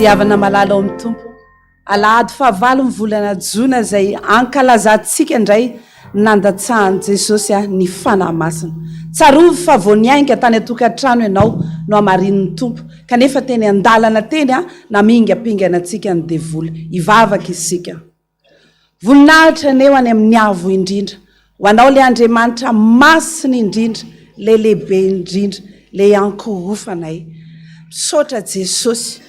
Ry havana malala ao amin'ny Tompo, alahady fahavalo ny volana jona izay ankalazantsika indray ny nandatsahan'i Jesosy ny Fanahy Masina. Tsarovy fa vao niainga tany an-tokantrano ianao no hamarinin'ny Tompo, kanefa teny an-dalana teny namingampingana antsika ny devoly. Hivavaka isika. Voninahitra anie ho any amin'ny Avo indrindra, ho Anao ilay Andriamanitra masina indrindra, ilay lehibe indrindra, ilay iankohofanay. Misaotra Jesosy.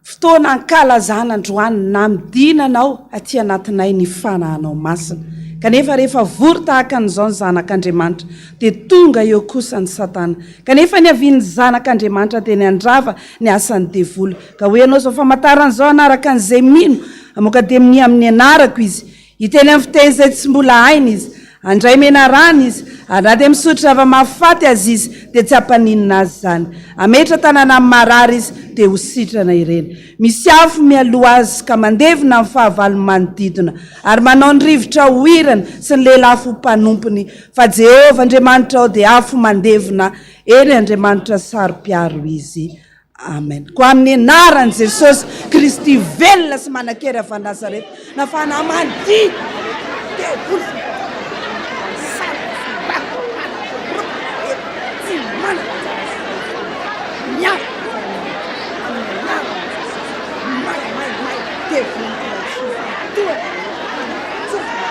Fotoana ankalazana androany namidina Anao aty anatinay ny Fanahinao Masina. Kanefa rehefa vory tahaka an'izao ny zanak'Andriamanitra, dia tonga eo kosa ny Satana. Kanefa niavian'ny Zanak'Andriamanitra dia ny handrava ny asan'ny devoly. Ka hoy Ianao, Izao famantarana izao hanaraka an'izay mino, hamoaka demonia amin'ny anarako izy, hiteny amin'ny fiteny izay tsy mbola hainy izy, handray menarana izy, ary na dia misotro zava-mahafaty aza izy, dia tsy hampaninona azy izany. Hametra tanana amin'ny marary izy, dia ho sitrana ireny. Misy afo mialoha azy ka mandevona ny fahavalony manodidina, ary manao ny rivotra ho hirany sy ny lelafo ho mpanompony. Fa Jehovah Andriamanitrao dia afo mandevona, eny, Andriamanitra saro-piaro Izy. Amen. Koa amin'ny anaran'i Jesosy Kristy velona sy manan-kery avy any Nazareta, nafahana aman-dia devoly sy tsy manana anjara sy fahefana miala amin'ny anaran'i Jesosy may may may devoly mitondra tsy fahantohana tsofina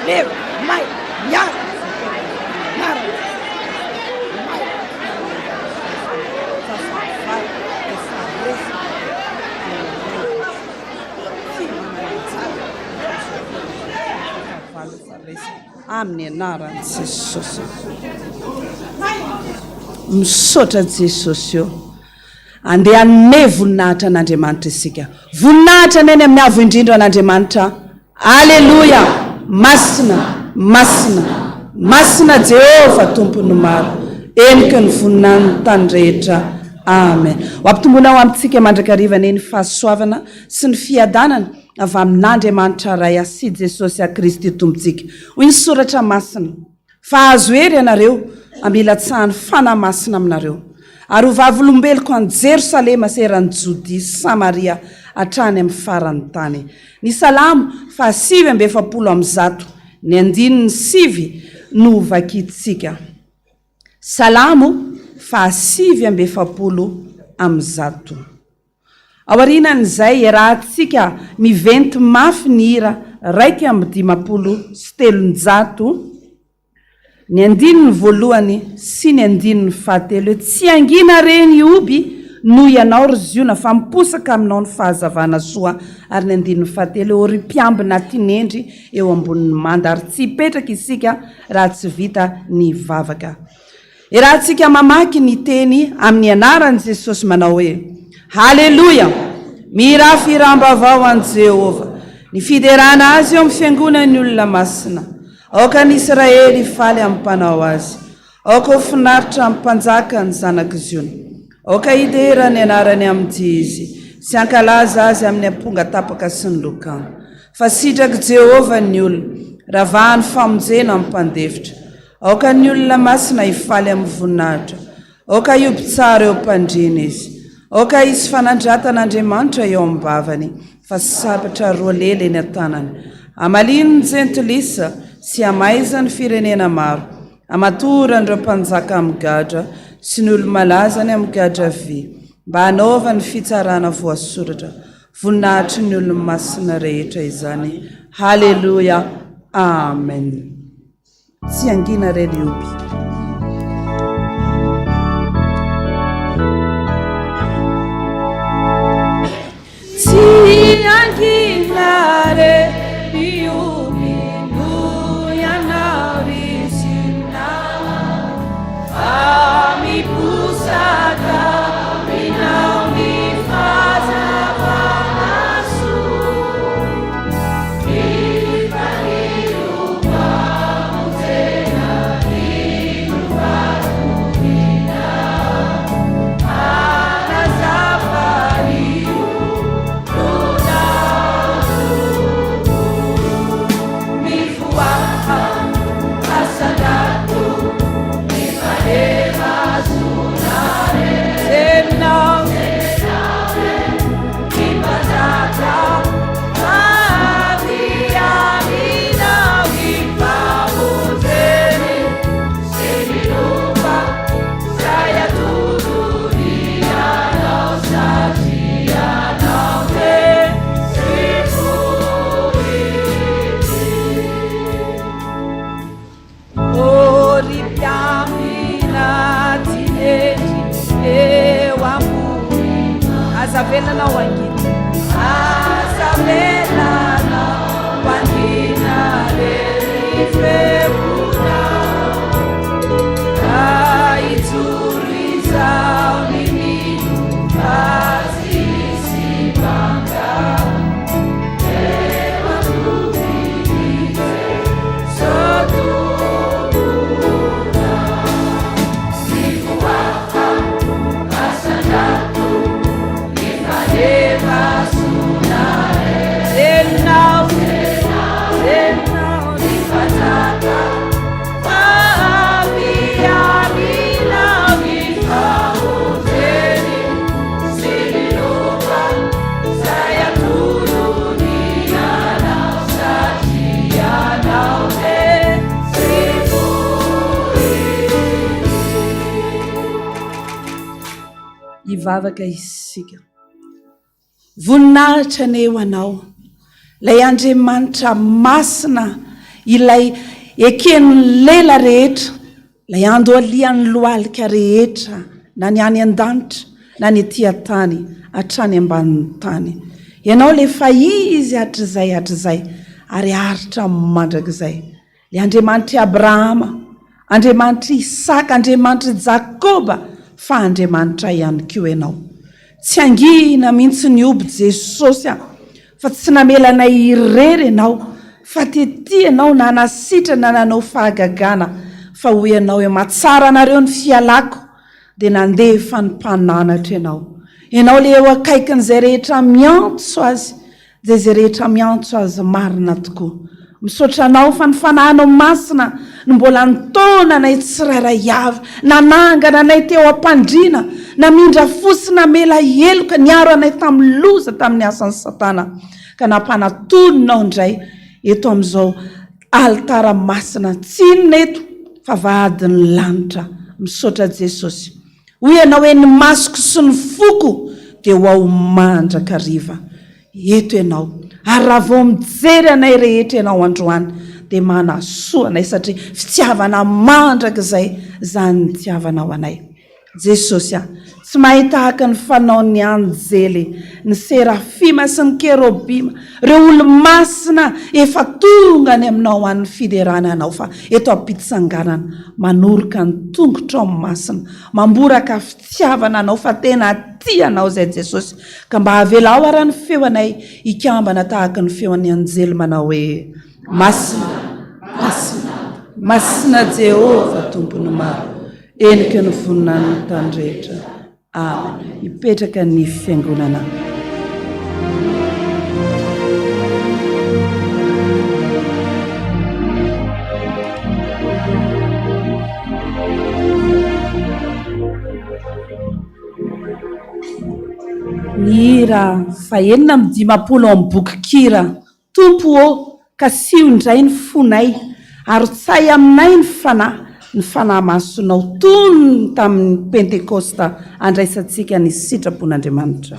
leo may miala amin'ny anaran'i Jesosy may fa fahavalo efa resy fahavalo efa resy amin'ny anaran'i Jesosy. Misaotra Jesosy ô. Andeha hanome voninahitra an'Andriamanitra isika. Voninahitra anie any amin'ny Avo Indrindra an'Andriamanitra. Aleloia! Masina, masina, masina Jehovah Tompon'ny maro, heniky ny voninahiny ny tany rehetra. Amen. Ho ampitomboina ho amintsika mandrakariva anie ny fahasoavana sy ny fiadanana avy amin'Andriamanitra Ray sy Jesosy Kristy Tompontsika. Hoy ny Soratra Masina. Fa hahazo hery ianareo amin'ny hilatsahan'ny Fanahy Masina aminareo, ary ho vavolombeloko any Jerosalema sy eran'i Jodia sy Samaria hatrany amin'ny faran'ny tany. Ny Salamo faha 149, ny andininy sivy no hovakintsika. Salamo faha 149. Aorianan'izay, iarahantsika miventy mafy ny hira 351, ny andininy voalohany sy ny andininy fahatelo hoe, Tsy hangina re ny hoby noho ianao, ry Ziona, fa miposaka aminao ny fahazavana soa. Ary ny andininy fahatelo hoe, Ô ry mpiambina tinendry eo ambonin'ny manda, ary tsy hipetraka isika raha tsy vita ny vavaka. Iarahantsika mamaky ny teny amin'ny anaran'i Jesosy manao hoe, Haleloia! Mihirà fihiram-baovao an'i Jehovah, ny fiderana Azy eo amin'ny fiangonan'ny olona masina. Aoka ny Israely hifaly amin'ny Mpanao azy. Aoka ho finaritra amin'ny Mpanjaka ny zanak'i Ziona. Aoka hidera ny anarany amin'ny dihy izy, sy hankalaza Azy amin'ny amponga tapaka sy ny lokanga. Fa sitrak'i Jehovah ny olona, ravahany famonjena amin'ny mpandefitra. Aoka ny olona masina hifaly amin'ny voninahitra. Aoka hioby tsara eo am-pandriana izy. Aoka hisy fanandratan'Andriamanitra eo am-bavany, fa sabatra roa lela eny an-tanany. Hamaliany ny jentilisa sy hamaizany firenena maro. Hamatoran'ireo mpanjaka amin'ny gadra sy ny olo-malazany amin'ny gadra vy, mba hanaovany fitsarana voasoratra. Voninahitry ny olo-masina rehetra izany. Haleloia! Amen. Tsy hangina re ry Oby. Tsy hangina re ry Oby noho ianao ry Ziona fa miposaka aminao ny fahazavana soa. avelanao hangina. Aza avelanao hangina re ny feonao. Ka hijoro izaho ny mino fa tsy hisy banga. Eo an-tobin'i Jeso Tomponao. Hivavaka isika. Voninahitra anie ho Anao, ilay Andriamanitra masina, ilay eken'ny lela rehetra, ilay andohalian'ny lohalika rehetra, na ny any an-danitra, na ny ety an-tany, hatrany ambanin'ny tany. Ianao ilay efa Izy hatrizay hatrizay, ary haharitra mandrakizay. Ilay Andriamanitr'i Abrahama, Andriamanitr'i Isaka, Andriamanitr'i Jakoba, fa Andriamanitra ihany koa Ianao. Tsy hangina mihitsy ny hoby Jesosy a, fa tsy namela anay irery Ianao, fa tety Ianao nanasitrana nanao fahagagana, fa hoy Ianao hoe mahatsara anareo ny fialako, dia nandefa ny mpananatra Ianao. Ianao ilay eo akaikin'izay rehetra miantso Azy, Dia izay rehetra miantso Azy marina tokoa. Misaotra Anao fa ny Fanahinao Masina no mbola nitaona anay tsirairay avy, nanangana anay teo am-pandriana, namindra fo sy namela heloka, niaro anay tamin'ny loza tamin'ny asan'i Satana, ka nampanatoninao indray eto amin'izao alitara masina. Tsy inona eto fa vahadin'ny lanitra. Misaotra Jesosy. Hoy ianao hoe ny masoko sy ny foko dia ho ao mandrakariva. Eto ianao. Ary raha vao mijery anay rehetra ianao androany dia manasoa anay satria fitiavana mandrakizay izany nitiavanao anay. Jesosy a! Tsy mahay tahaka ny fanaon'ny anjely, ny serafima sy ny kerobima, ireo olo-masina efa tonga any aminao any fiderana anao fa eto am-pitsanganana manoroka ny tongotrao masina, mamboraka fitiavana anao fa tena tia anao izay Jesosy, ka mba avelao ara ny feo anay hikambana tahaka ny feon'ny anjely manao hoe, Masina, masina, masina Jehovah Tompon'ny maro, heniky ny voninahiny tany rehetra. Amen. Hipetraka ny fiangonana. Ny hira fahenina amby dimampolo ao amin'ny bokin-kira Tompo ô, kasiho indray ny fonay, arotsay aminay ny Fanahy, ny Fanahy Masinao, toy ny tamin'ny Pentekosta andraisantsika ny sitrapon'Andriamanitra.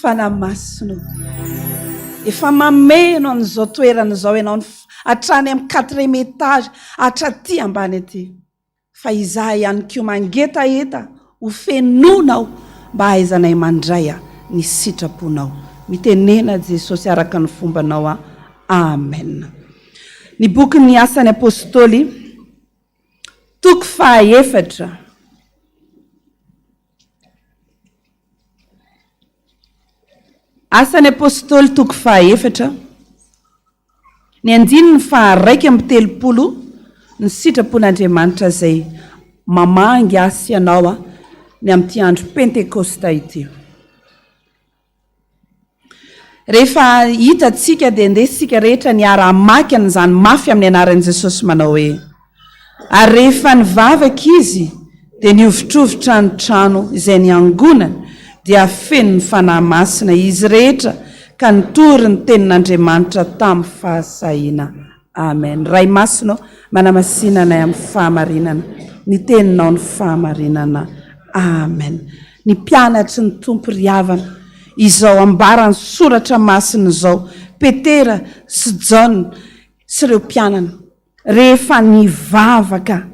Fanahy Masina ô, efa mameno an'izao toerana izao Ianao, hatrany amin'ny quatrième étage, hatraty ambany aty. Fa izahay ihany koa mangetaheta ho fenoinao mba hahaizanay mandray ny sitraponao. Mitenena Jesosy araka ny fombanao. Amen. Ny bokin'ny Asan'ny Apostoly, toko fahaefatra. Asan'ny Apostoly toko fahaefatra, ny andininy faha-31, ny sitrapon'Andriamanitra izay mamangy ahy sy ianao ny amin'ity andro Pentekosta ity. Rehefa hitantsika dia ndeha isika rehetra niara-hamaky an'izany mafy amin'ny anaran'i Jesosy manao hoe, Ary rehefa nivavaka izy dia nihovitrovitra ny trano izay niangonany dia feno ny Fanahy Masina izy rehetra ka nitory ny tenin'Andriamanitra tamin'ny fahasahiana. Amen. Ray Masina ô, manamasina anay amin'ny fahamarinana. Ny teninao ny fahamarinana. Amen. Ny mpianatry ny Tompo ry havana, izao ambaran'ny Soratra Masina izao, Petera sy Jaona sy ireo mpianany, rehefa nivavaka,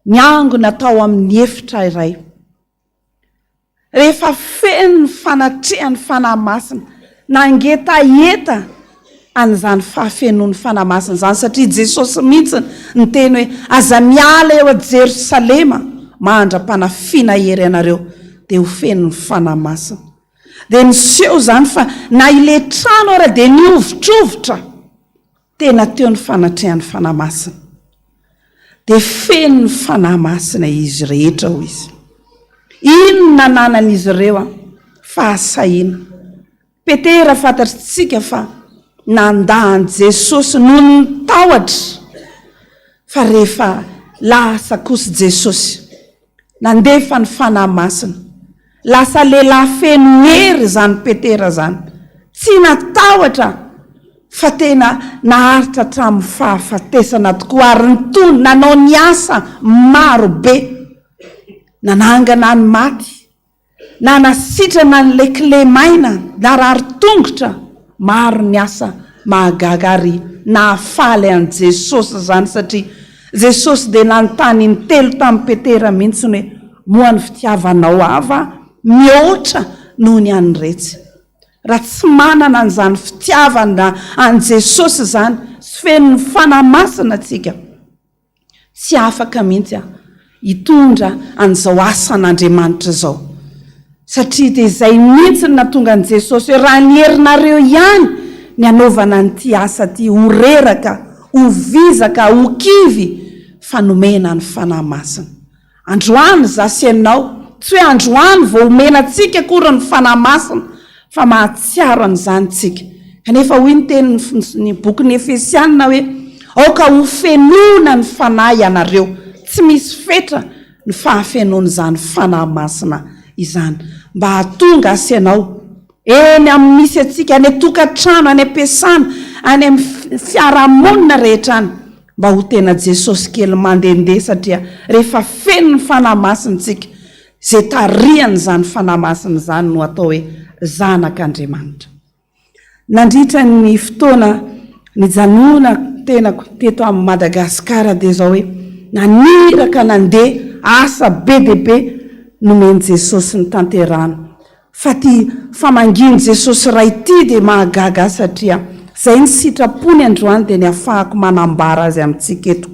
niangona tao amin'ny efitra iray, Rehefa feno ny fanatrehan'ny Fanahy Masina, nangetaheta an'izany fahafenoan'ny Fanahy Masina izany, satria Jesosy mihitsy niteny hoe, Aza miala eo Jerosalema mandra-panafiana hery anareo, dia ho feno ny Fanahy Masina. Dia niseho izany fa na ilay trano ara dia nihovitrovitra. Tena teo ny fanatrehan'ny Fanahy Masina. Dia feno ny Fanahy Masina izy rehetra, hoy izy. Inona nanan'izy ireo an? Fahasahiana. Petera fantatritsika fa nandà an'i Jesosy noho ny tahotra, fa rehefa lasa kosa Jesosy, Nandefa ny Fanahy Masina. Lasa lehilahy feno hery izany Petera izany. Tsy natahotra fa tena naharitra hatramin'ny fahafatesana tokoa ary nitony nanao ny asa maro be. Nanangana ny maty. Nanasitrana an'ilay kilemaina narary tongotra, maro ny asa mahagaga ary nahafaly an'i Jesosy izany satria Jesosy dia nanontany intelo tamin'i Petera mihitsy hoe moa ny fitiavanao ahy va mihoatra noho ny an'iretsy? Raha tsy manana an'izany fitiavana an'i Jesosy izany sy feno ny Fanahy Masina tsika, Tsy afaka mihitsy aho hitondra an'izao asan'Andriamanitra izao. Satria dia izay mihitsy no nahatonga an'i Jesosy hoe raha ny herinareo ihany ny hanaovana an'ity asa ity, ho reraka, ho vizaka, ho kivy, fa nomena ny Fanahy Masina. Androany za sy ianao, tsy hoe androany vao omena antsika akory ny Fanahy Masina fa mahatsiaro an'izany tsika. Kanefa hoy ny tenin'ny bokin'ny Efesianina hoe, aoka ho fenoina ny Fanahy ianareo. Tsy misy fetra ny fahafenoan'izany Fanahy Masina izany mba hahatonga ahy sy ianao eny amin'ny misy antsika, any an-tokantrano, any am-piasana, any amin'ny fiarahamonina rehetra any, mba ho tena Jesosy kely mandehandeha satria rehefa feno ny Fanahy Masina isika, izay tarihan'izany Fanahy Masina izany no atao hoe zanak'Andriamanitra. Nandritra ny fotoana nijanona tenako teto amin'i Madagasikara dia izao hoe naniraka nandeha asa be dia be nomen'i Jesosy nitanterahana. Fa ty famangian'i Jesosy Ray ity dia mahagaga ahy satria izay ny sitrapony androany dia ny afahako manambara azy amintsika eto.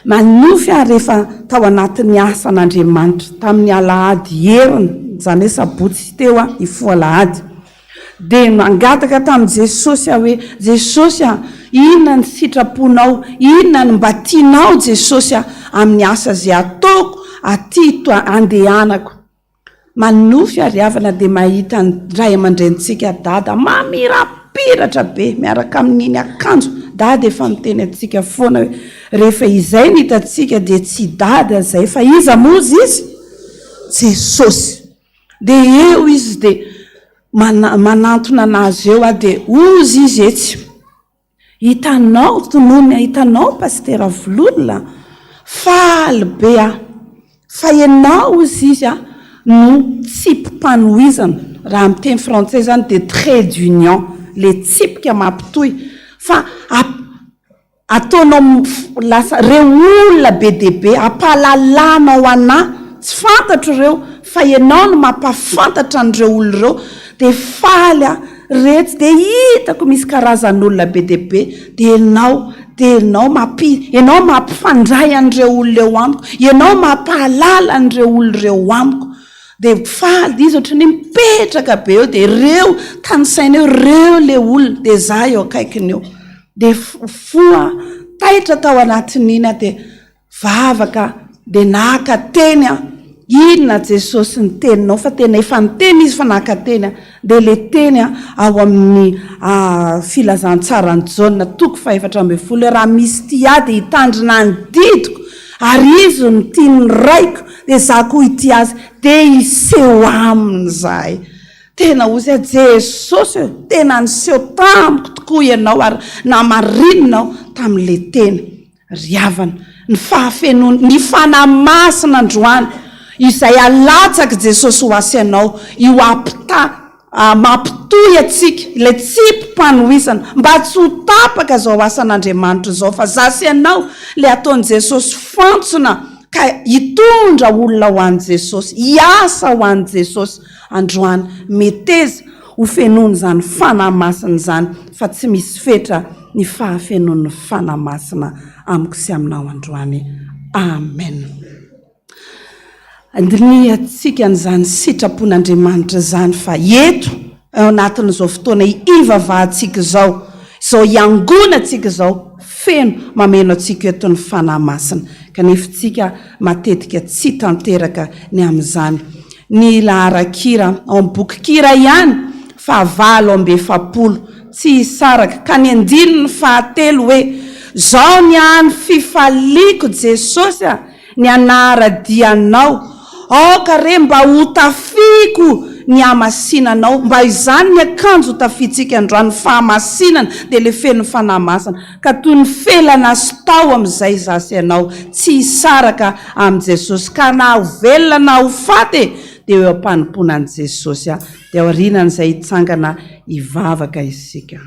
Manofy aho rehefa tao anatin'ny asan'Andriamanitra tamin'ny alahady heriny, izany hoe sabotsy teo aho hifoha alahady. Dia nangataka tamin'i Jesosy aho hoe, Jesosy a, inona ny sitraponao, inona no mba tianao Jesosy a, amin'ny asa izay ataoko aty andehanako. Manofy ary havana dia mahita ny ray aman-drenintsika dada mamirapiratra be miaraka amin'iny akanjo, dada efa miteny antsika foana hoe rehefa izay no hitantsika dia tsy dada izay fa iza moa izy izy? Jesosy. Dia eo izy dia manantona anazy eo aho dia hozy izy etsy. Hitanao tonony hitanao Pasitera Vololona faly be aho fa ianao hozy izy no tsipim-panohizana. Raha amin'ny teny frantsay izany dia trait d'union, ilay tsipika mampitohy. Fa ataonao lasa, ireo olona be dia be, ampahalalanao anà, tsy fantatro ireo, fa ianao no mampahafantatra an'ireo olona ireo, dia faly aho, retsy dia hitako misy karazan'olona be dia be, dia ianao, dia ianao mampi, ianao mampifandray an'ireo olona eo amiko, ianao mampahalala an'ireo olona ireo amiko. Dia faly izy ohatran'ny hoe mipetraka be eo, dia ireo tanisaina eo, ireo ilay olona, dia izaho eo akaikiny eo. Dia foha taitra tao anatin'iny aho, dia vavaka, dia naka teny aho, inona Jesosy ny teninao, fa tena efa niteny izy fa naka teny aho. Dia ilay teny ao amin'ny filazantsaran'i Jaona toko faha-14 hoe raha misy tia ahy dia hitandrina ny didiko, ary izy no tian'ny Raiko, dia izaho koa hitia azy, dia hiseho aminy izahay. Tena hozy aho, Jesosy ô, tena niseho tamiko tokoa Ianao ary namarininao tamin'ilay teny. Ry havana, ny fahafenoan' ny Fanahy Masina androany, izay alatsak'i Jesosy ho ahy sy anao, io ampita, mampitohy antsika, ilay tsipi-panohizana, mba tsy ho tapaka izao asan'Andriamanitra izao, fa za sy ianao, ilay ataon'i Jesosy fantsona, ka hitondra olona ho an'i Jesosy, hiasa ho an'i Jesosy androany, meteza ho fenoin'izany Fanahy Masina izany, fa tsy misy fetra ny fahafenoan'ny Fanahy Masina amiko sy aminao androany. Amen. Andinihantsika an'izany sitrapon'Andriamanitra izany fa eto ao anatin'izao fotoana ivavahantsika izao, izao iangonantsika izao, feno mameno antsika eto ny Fanahy Masina. Kanefa tsika matetika tsy tanteraka ny amin'izany. Ny laharan-kira ao amin'ny bokin-kira ihany, fahavalo amby efapolo, tsy hisaraka, ka ny andininy fahatelo hoe, Zao ny hany fifaliako Jesosy a, ny hanara-dia Anao, aoka re mba hotafiako ny hamasinanao, mba izany ny akanjo hotafiantsika androany, ny fahamasinana, dia ilay feno ny Fanahy Masina, ka toy ny felana sy taho amin'izay izaho sy ianao, tsy hisaraka amin'i Jesosy, ka na ho velona na ho faty e, dia eo am-panompoana an'i Jesosy aho. Dia aorianan'izay hitsangana hivavaka isika.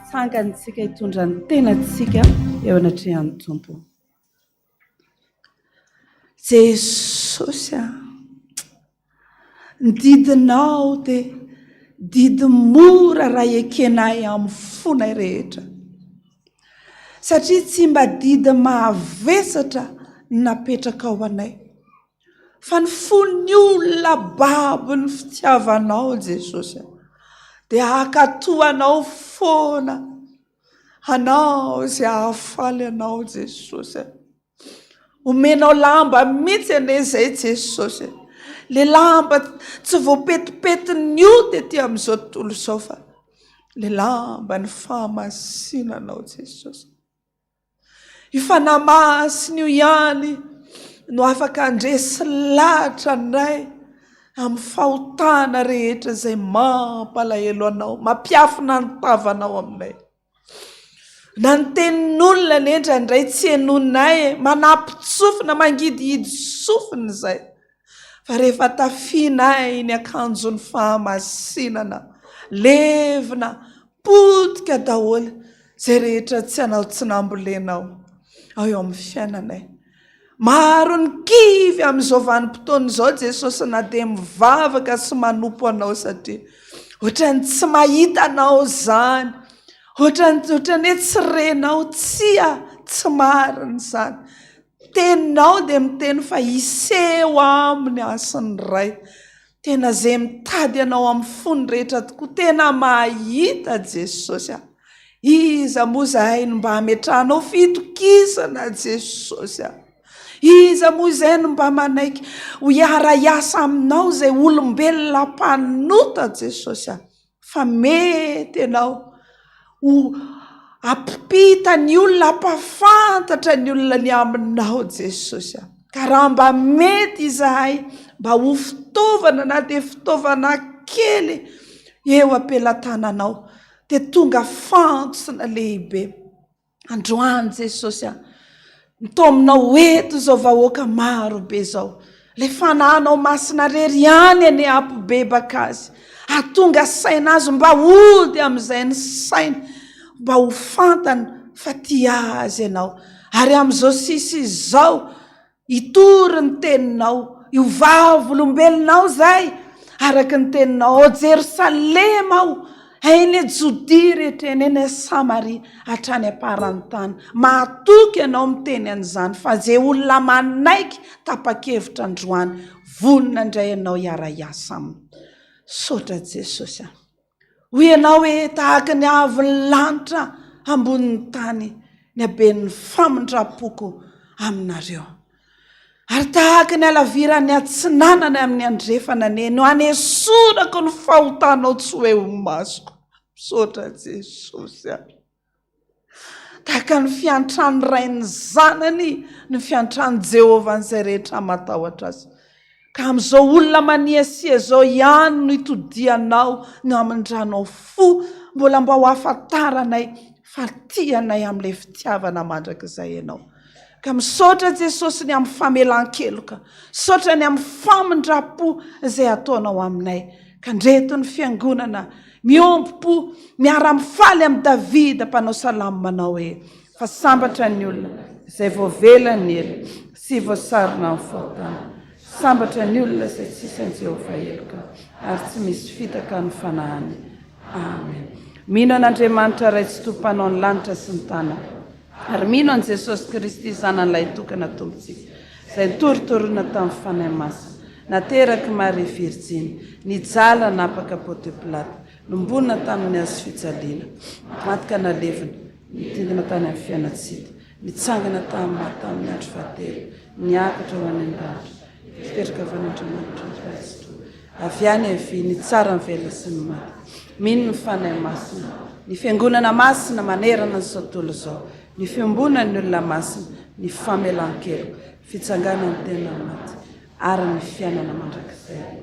Tsangantsika hitondra ny tenantsika eo anatrehan'ny Tompo. Jesosy a, ny didinao dia didy mora raha ekenay amin'ny fonay rehetra. Satria tsy mba didy mahavesatra ny napetrakao anay. Fa ny fon'ny olona babo ny fitiavanao Jesosy a, dia hankatò anao foana, hanao izay hahafaly anao Jesosy a. Omenao lamba mihitsy anie izay Jesosy e. Le lamba tsy voapetipetin'ny ota ety amin'izao tontolo izao fa le lamba ny fahamasinanao Jesosy. Io Fanahy Masina io ihany no afaka handresy lahatra anay amin'ny fahotana rehetra izay mampalahelo anao, mampiafina ny tavanao aminay. Na ny tenin'olona anie indraindray tsy henoinay e, manapin-tsofina, mangidihidy sofina izay. Fa rehefa tafianay ny akanjon'ny fahamasinana, Levona, potika daholo izay rehetra tsy anao tsy nambolenao ao eo amin'ny fiainanay. Maro ny kivy amin'izao vanim-potoana izao Jesosy na dia mivavaka sy manompo anao satria ohatran'ny tsy mahita anao izany, ohatran'ny ohatran'ny hoe tsy renao, tsia, tsy marina izany. Teninao dia miteny fa hiseho aminy hasin'ny Ray. Tena izay mitady anao amin'ny fony rehetra tokoa, tena mahita Jesosy a. Iza moa izahay no mba hametrahanao fitokisana Jesosy a. Iza moa izay no mba manaiky ho hiara-hiasa aminao izay olombelona mpanota Jesosy a. Fa mety ianao ho hampita ny olona, hampahafantatra ny olona ny aminao Jesosy a. Ka raha mba mety izahay mba ho fitaovana na dia fitaovana kely eo am-pelatananao dia tonga fantsona lehibe. Androany Jesosy a, nitaominao eto izao vahoaka maro be izao. Ilay fanahinao masina rery ihany anie hampibebaka azy, hahatonga saina azy mba hody amin'izay ny sainy, mba ho fantany fa tia azy ianao. Ary amin'izao sisa izao, Hitory ny teninao, io vavolombelonao izay, araka ny teninao, ao Jerosalema aho, eny Jodia rehetra eny, eny Samaria, hatrany am-paran'ny tany. Mahatoky ianao miteny an'izany, fa izay olona manaiky tapa-kevitra androany, vonona indray ianao hiara-hiasa aminy. Misaotra Jesosy a. Hoy ianao hoe, Tahaka ny haavon'ny lanitra ambonin'ny tany ny haben'ny famindram-poko aminareo. Ary tahaka ny halaviran'ny atsinanana amin'ny andrefana anie no hanesorako ny fahotanao tsy ho eo imasoko. Misaotra Jesosy a. Tahaka ny fiantran'ny rain'ny zanany ny fiantran'i Jehovah an'izay rehetra matahotra azy. Ka amin'izao olona maniasia izao ihany no itodihanao no hamindranao fo, mbola mba ho ahafantaranay fa tia anay amin'ilay fitiavana mandrakizay ianao. Ka misaotra Jesosy ny amin'ny famelan-keloka, misaotra ny amin'ny famindram-po izay ataonao aminay. Ka ndreto ny fiangonana Miombom-po, miara-mifaly amin'i Davida mpanao salamo manao hoe, Fa sambatra ny olona izay voavela ny helony sy voasarona ny fahotany. Sambatra ny olona izay tsy isan'i Jehovah heloka ary tsy misy fitaka ny fanahiny. Amen. Mino an'Andriamanitra Ray Tsitoha Mpanao ny lanitra sy ny tany aho, ary mino an'i Jesosy Kristy Zanany Lahitokana Tompontsika, izay notorotoroina tamin'ny Fanahy Masina, Naterak'i Maria Virjiny, nijaly nanapaka Pontio Pilato, nombonina tamin'ny hazo fijaliana, maty ka nalevina, nidindina tany amin'ny fiainan-tsy hita, nitsangana tamin'ny maty tamin'ny andro fahatelo, niakatra ho any an-danitra, nipetraka avy any Andriamanitra Ray Tsitoha, avy any havia, nitsara ny velona sy ny maty. Mino ny Fanahy Masina, ny Fiangonana Masina manerana an'izao tontolo izao, ny fiombonan'ny olona masina, ny famelan-keloka, fitsanganan'ny tena maty, ary ny fiainana mandrakizay.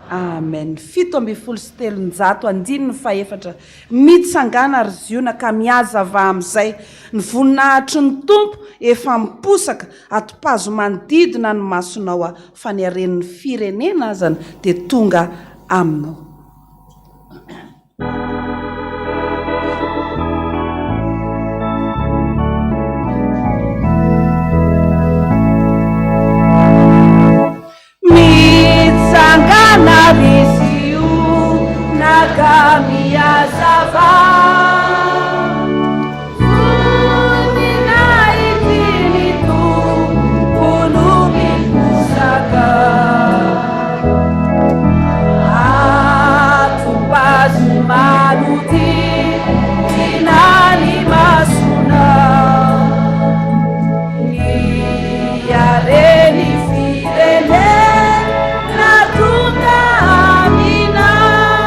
Amen. 317 andininy fahefatra Mitsangàna, ry Ziona, ka mihazavà amin'izay. Ny voninahitry ny Tompo efa miposaka, atopazo manodidina ny masonao aho, fa ny haren'ny firenena azany dia tonga aminao. Mitsangàna ry Ziona ka mihazavà. Voninahitry ny Tompo no miposaka. Atopazo manodidina ny masonao. Ny haren'ny firenena tonga aminao.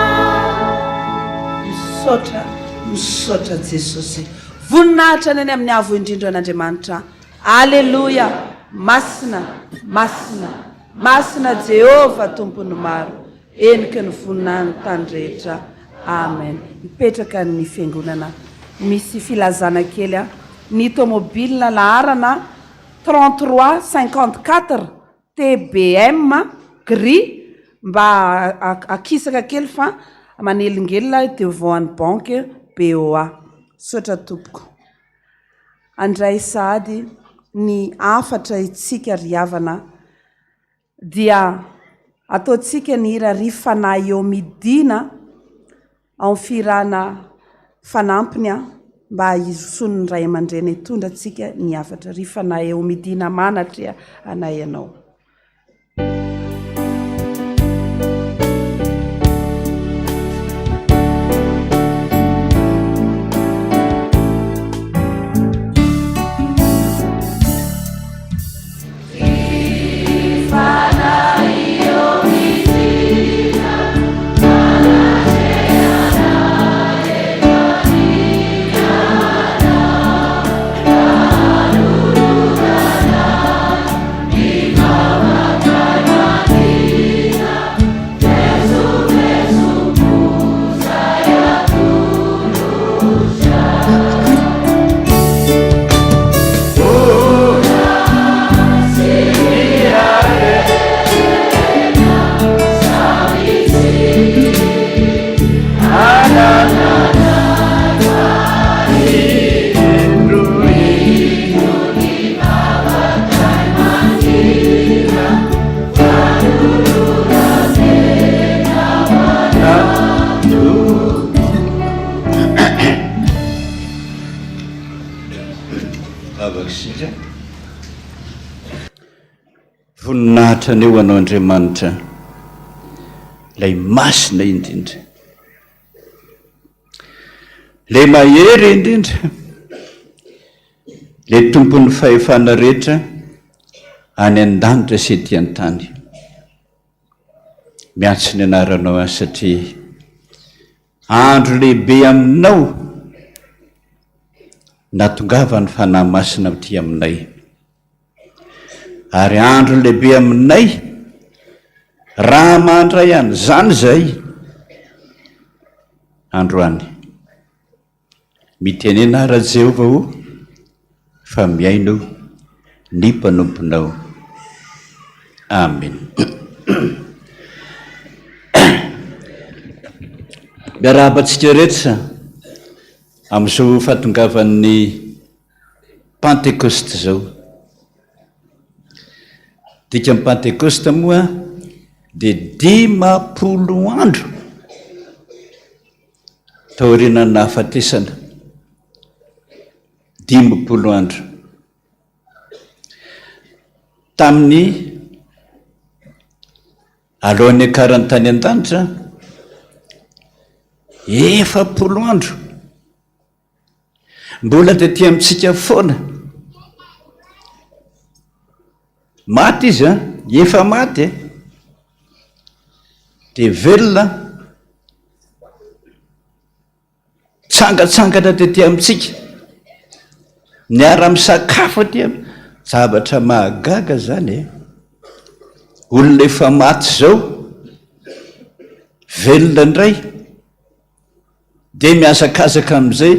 Misaotra, misaotra Jesosy. Voninahitra ny any amin'ny Avo Indrindra an'Andriamanitra. Aleloia! Masina, masina, masina Jehovah Tompon'ny maro, heniky ny voninahin'ny tany rehetra. Amen. Mipetraka ny fiangonana. Misy filazana kely an. Ny tomobile laharana 33 54 TBM gris mba akisaka kely fa. manelingelina devant ny banque BOA. Misaotra tompoko. Handray sahady ny hafatra itsika ry havana dia ataontsika ny hira Ry Fanahy eo midina ao amin'ny fihirana fanampiny mba hirosoan'ny ray aman-dreny hitondra antsika ny hafatra Ry Fanahy eo midina manatreha anay ianao. Voninahitra anie ho Anao Andriamanitra, Ilay Masina indrindra. Ilay Mahery indrindra, Ilay Tompon'ny fahefana rehetra any an-danitra sy ety an-tany. Miantso ny anaranao aho satria andro lehibe aminao natongavan'ny Fanahy Masina aty aminay. Ary andro lehibe aminay raha mandray an'izany izay androany. Mitenena ahy Rajehovah o, fa mihaino ny mpanomponao. Amen. Miarahaba antsika rehetra amin'izao fahatongavan'ny Pantekosta izao. Dikan'ny Pantekosta moa dia 50 andro taorianan'ny nahafatesana. 50 andro. Tamin'ny alohan'ny niakarany tany an-danitra, 40 andro. Mbola tety amintsika foana. Maty izy an, efa maty e. Dia velona, tsangatsangana tety amintsika. Miara-misakafo aty am-, zavatra mahagaga zany e. Olona efa maty zao, velona indray. Dia mihazakazaka amin'izay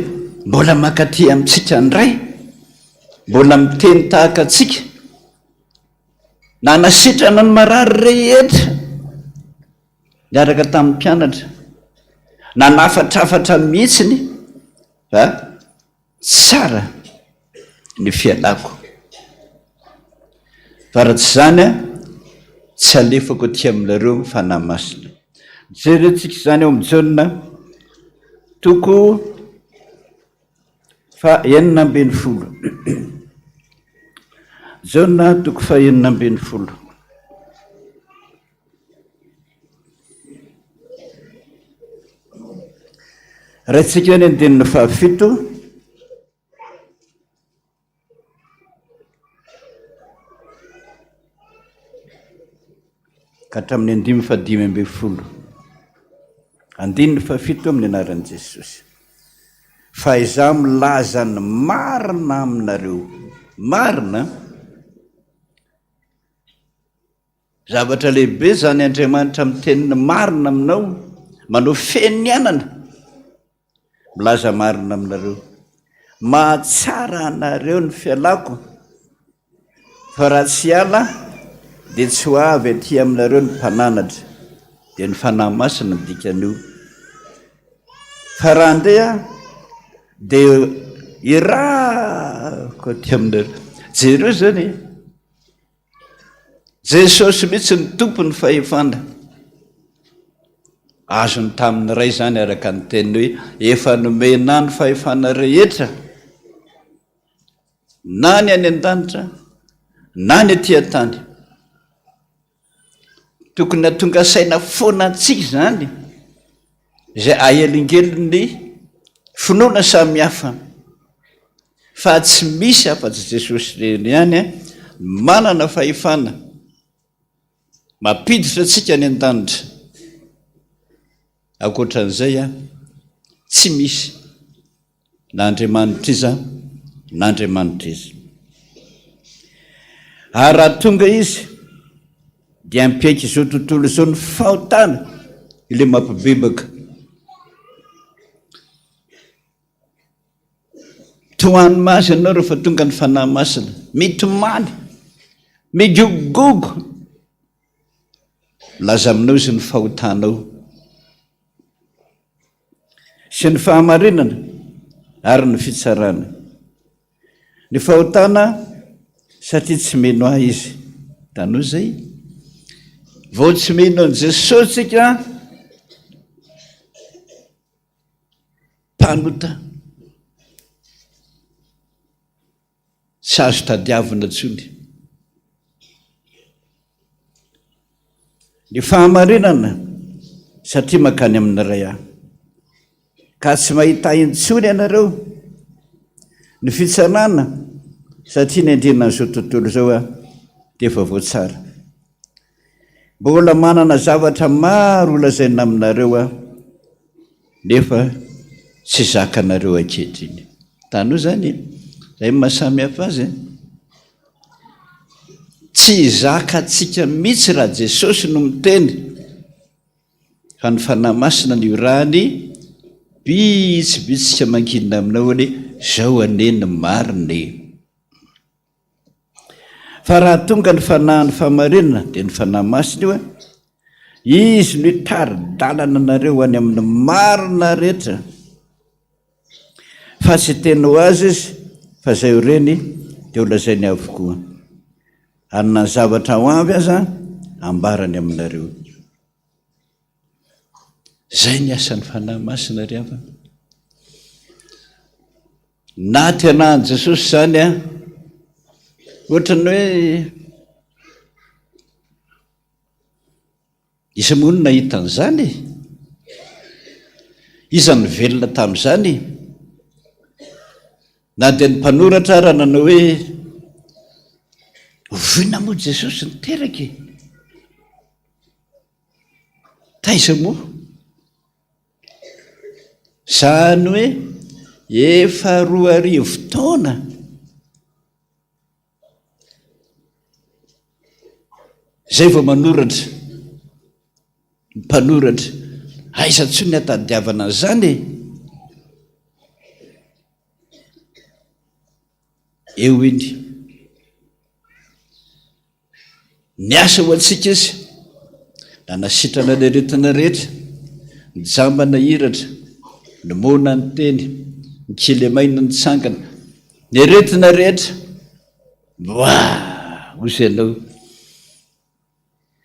mbola mankaty amintsika indray, mbola miteny tahaka antsika, nanasitrana ny marary rehetra niaraka tamin'ny mpianatra, nanafatrafatra mihitsiny fa Tsara ny fialako. Fa raha tsy izany an, tsy alefako aty aminareo ny Fanahy Masina. Jerentsika izany ao amin'i Jaona toko faha 16. Jaona toko faha 16. Raintsika ny andininy fahafito. Ka hatramin'ny andininy fahadimy ambin'ny folo. Andininy fahafito amin'ny anaran'i Jesosy. Fa izaho milaza ny marina aminareo. Marina. Zavatra lehibe izany Andriamanitra miteny ny marina aminao, manao fenianana, milaza marina aminareo. Mahatsara anareo ny fialako, fa raha tsy hiala dia tsy ho avy aty aminareo ny mpananatra, dia ny Fanahy Masina ny dikan'io. Fa raha handeha aho, dia irahako aty aminareo. Jereo izany e! Jesosy mihitsy no tompon'ny fahefana. Azony tamin'ny Ray izany araka ny teniny hoe efa nomena ny fahefana rehetra na ny any an-danitra na ny aty an-tany. Tokony hatonga saina foana antsika izany izay ahelingelin'ny finoana samihafa fa tsy misy afa-tsy Jesosy irery ihany manana fahefana mampiditra antsika any an-danitra. Ankoatran'izay, tsy misy. Na Andriamanitra iza na Andriamanitra iza. Ary raha tonga Izy, dia hampiaiky izao tontolo izao ny fahotana ilay mampibebaka. Tohano maso ianao rehefa tonga ny Fanahy Masina. Mitomany, migogogogo. Milaza aminao izy ny fahotanao. Sy ny fahamarinana ary ny fitsarana. Ny fahotana satria tsy mino ahy izy. Hitanao izay? Vao tsy mino an'i Jesosy tsika, mpanota. Tsy azo tadiavina intsony. Ny fahamarinana, satria mankany amin'ny Ray Aho. Ka tsy mahita Ahy intsony ianareo. Ny fitsanana, satria ny andrianan'izao tontolo izao Aho, dia efa voatsara. Mbola manana zavatra maro holazaina aminareo Aho, nefa tsy zakanareo ankehitriny. Tanoa izany e! Izay no maha samy hafa azy e! Tsy zakantsika mihitsy raha Jesosy no miteny fa ny Fanahy Masina no irahany bitsibitsika mangina aminao anie, izao anie ny marina e! Fa raha tonga ny Fanahin'ny fahamarinana, dia ny Fanahy Masina io, Izy no hitari-dalana anareo any amin'ny marina rehetra. Fa tsy hiteny ho azy Izy, fa izay ho reny dia holazainy avokoa. Ary na ny zavatra ho avy aza ambarany aminareo. Izay ny asan'ny Fanahy Masina ry havana. Nahaterahan'i Jesosy izany an, ohatran'ny hoe iza moa no nahita an'izany e? Iza no velona tamin'izany e? Na dia ny mpanoratra ara nanao hoe oviana moa Jesosy niteraka e? Taiza moa? Izany hoe efa 2000 taona izay vao manoratra, ny mpanoratra. Aiza intsony ny hatadiavana an'izany e? Eo iny. Niasa ho antsika Izy, nanasitrana ny aretina rehetra, ny jamba nahiratra, ny moana niteny, ny kilemaina nitsangana, ny aretina rehetra. Wah! Hoy ianao,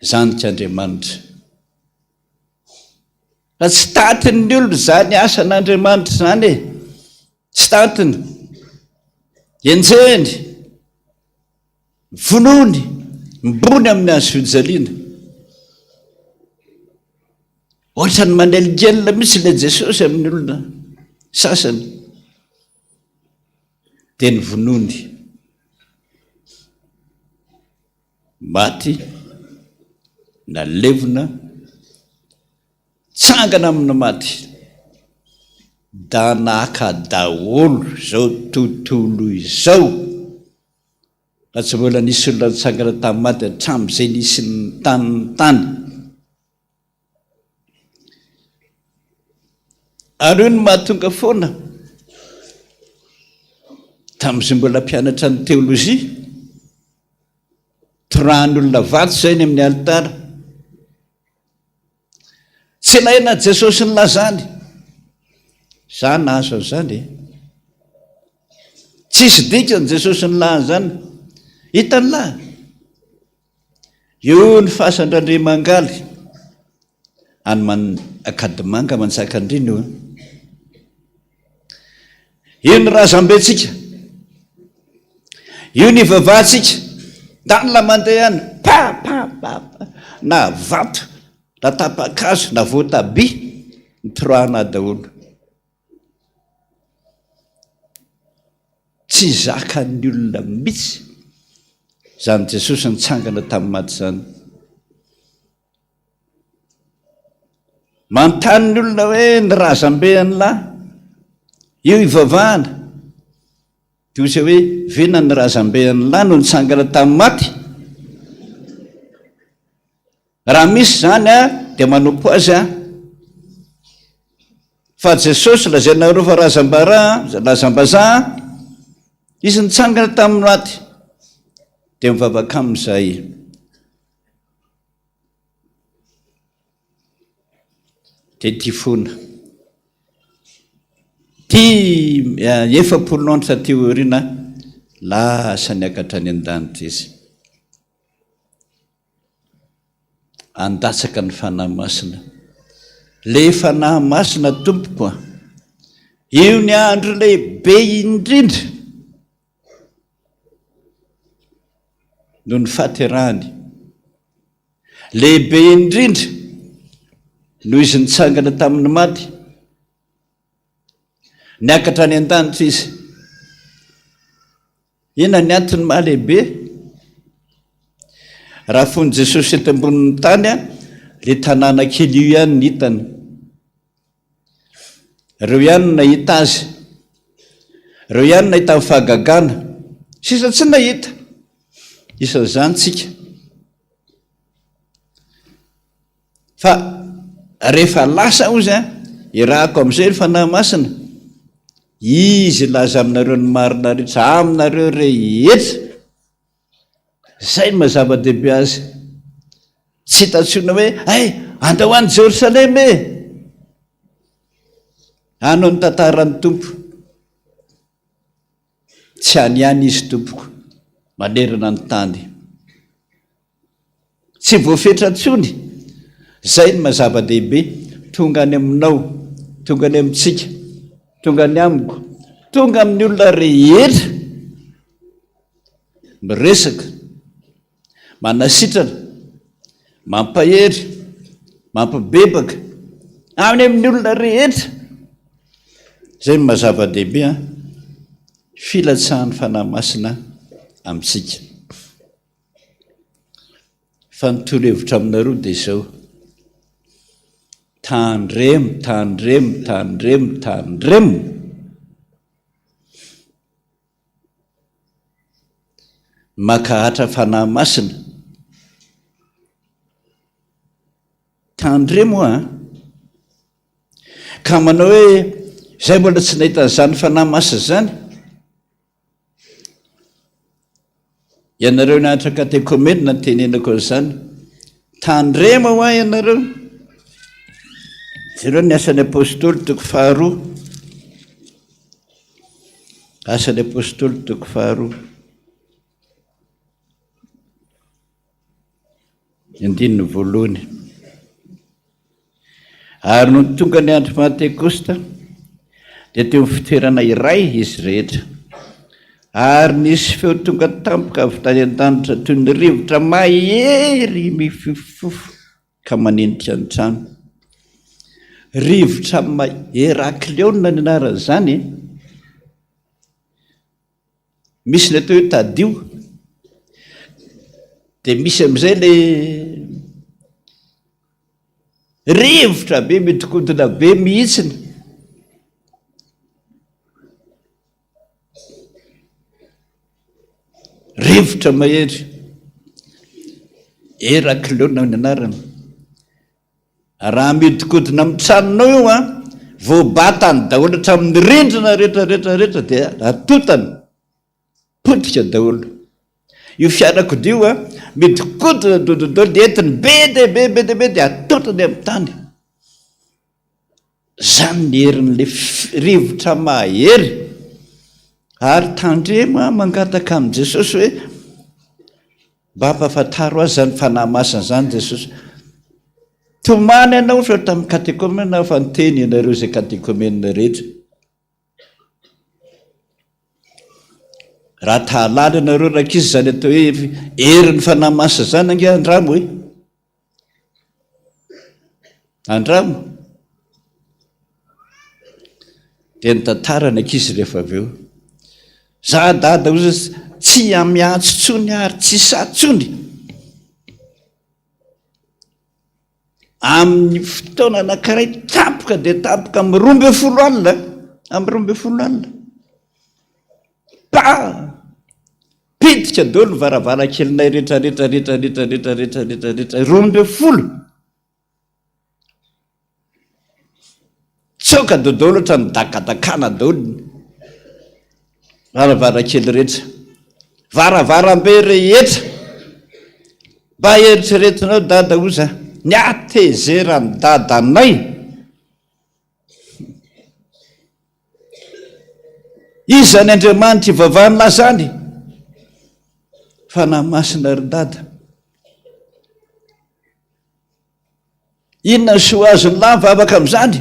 Zanak'Andriamanitra. Fa tsy tatin'ny olona izany asan'Andriamanitra izany e. Tsy tantiny. Enjehiny. Vonoiny. Mimbony amin'ny hazo fijaliana. Ohatran'ny manelingelina mihitsy ilay Jesosy amin'ny olona sasany. Dia ny vonoiny. Maty, nalevina, tsangana amin'ny maty. Danaka daholo izao tontolo izao. Fa tsy mbola nisy olona nitsangana tamin'ny maty hatramin'izay nisian'ny tany ny tany. Ary io no mahatonga foana, tamin'izay mbola mpianatra ny teolojia, torahan'ny olona vato izay any amin'ny alitara. Tsy ilaina Jesosy nilazany. Za nahazo an'izany e. Tsisy dikany Jesosy nilaha an'izany. Hitan'lah? Eo ny fasan-dRandriamangaly any Man Ankadimanga Manjakandriana io. Io ny razambentsika. Io ny ivavahantsika. Danla mandeha any. Pa pa pa pa. Na vato, na tapa-kazo, na voatabia, nitorahana daholo. Tsy zakan'ny olona mihitsy izany Jesosy nitsangana tamin'ny maty izany. Manontany ny olona hoe ny razambe an'lah io ivavahana. Dia hoy hoe vena ny razambe an'lah no nitsangana tamin'ny maty? Raha misy izany dia manompo azy aho. Fa Jesosy lazainareo fa razambara, razambazaha, izy nitsangana tamin'ny maty, dia mivavaka aminy izahay. Dia tia fona. Ty 40 andro taty aoriana, lasa niakatra any an-danitra izy. Handatsaka ny Fanahy Masina. Le Fanahy Masina tompoko a! Io ny andro lehibe indrindra noho ny fahaterahany. Lehibe indrindra noho izy nitsangana tamin'ny maty. Niakatra any an-danitra izy. Inona ny antony maha lehibe? Raha fony Jesosy eto ambonin'ny tany, le tanàna kely io ihany ny hitany. Ireo ihany no nahita azy. Ireo ihany no nahita ny fahagagana. Sisa tsy nahita. Isan'izany tsika. Fa rehefa lasa ozy an, irahako amin'izay ny Fanahy Masina, Izy hilaza aminareo ny marina rehetra, aminareo rehetra. Izay no maha zava-dehibe azy. Tsy hita intsony hoe, hay, andao any Jerosalema e! Any no nitantaran'ny Tompo. Tsy any ihany Izy tompoko, manerana ny tany. Tsy voafetra intsony. Izay no maha zava-dehibe. Tonga any aminao, tonga any amintsika, tonga any amiko, tonga amin'ny olona rehetra. Miresaka, manasitrana, mampahery, mampibebaka, any amin'ny olona rehetra. Izay no maha zava-dehibe an, filatsahan'ny Fanahy Masina amintsika. Fa ny torohevitra aminareo dia izao, tandremo, tandremo, tandremo, tandremo! Makahatra Fanahy Masina. Tandremo an! Ka manao hoe, izay mbola tsy nahita an'izany Fanahy Masina izany. Ianareo nianatra katekomena no tenenako an'izany. Tandremo hoa ianareo. Jereo ny asan'ny apostoly toko faharoa. Asan'ny apostoly toko faharoa. Ny andininy voalohany. Ary nony tonga ny andro Pantekosta, dia teo amin'ny fitoerana iray izy rehetra. Ary nisy feo tonga tampoka avy tany an-danitra toy ny rivotra mahery mifofofofo ka manenika ny trano. Rivotra Herakliona ny anaran'izany e. Misy ny atao hoe tadio, dia misy amin'izay le rivotra be mihodinkodina be mihitsiny. Rivotra mahery, Herakliona ny anarany. Raha mihodinkodina amin'ny tranonao io an, voabatany daholo hatramin'ny rindrina rehetra rehetra rehetra dia atotany, potika daholo. Io fiarakodia io an, mihodinkodina daholo daholo dia entiny be dia be be dia be dia atotany amin'ny tany. Zany ny herin'le rivotra mahery. Ary tandremo an, mangataka amin'i Jesosy hoe mba ampafantaro azy zany Fanahy Masina zany Jesosy. Tomany ianao sao tamin'ny katekomena fa niteny ianareo izay katekomena rehetra. Raha ta hahalala ianareo rankizy izany atao hoe herin'ny Fanahy Masina izany ange andramo e. Andramo. Dia nitantara ny ankizy rehefa avy eo. Za dada hoy izy, tsy miantso intsony ary tsy sahy intsony. Amin'ny fotoana anankiray tampoka dia tampoka amin'ny 12 alina, amin'ny 12 alina. Pa! Pitika daholo ny varavarankelinay rehetra rehetra rehetra rehetra rehetra rehetra rehetra rehetra 12. Tsoka dodolo ohatran'ny dakadakana daholo ny varavarankely rehetra. Varavarambe rehetra. Mba eritreretinao dada oza ny hatezeran'ny dadanay. Iza ny Andriamanitra ivavahan'lah zany? Fanahy Masina ry dada. Inona ny soa azon'ny lahy mivavaka amin'izany?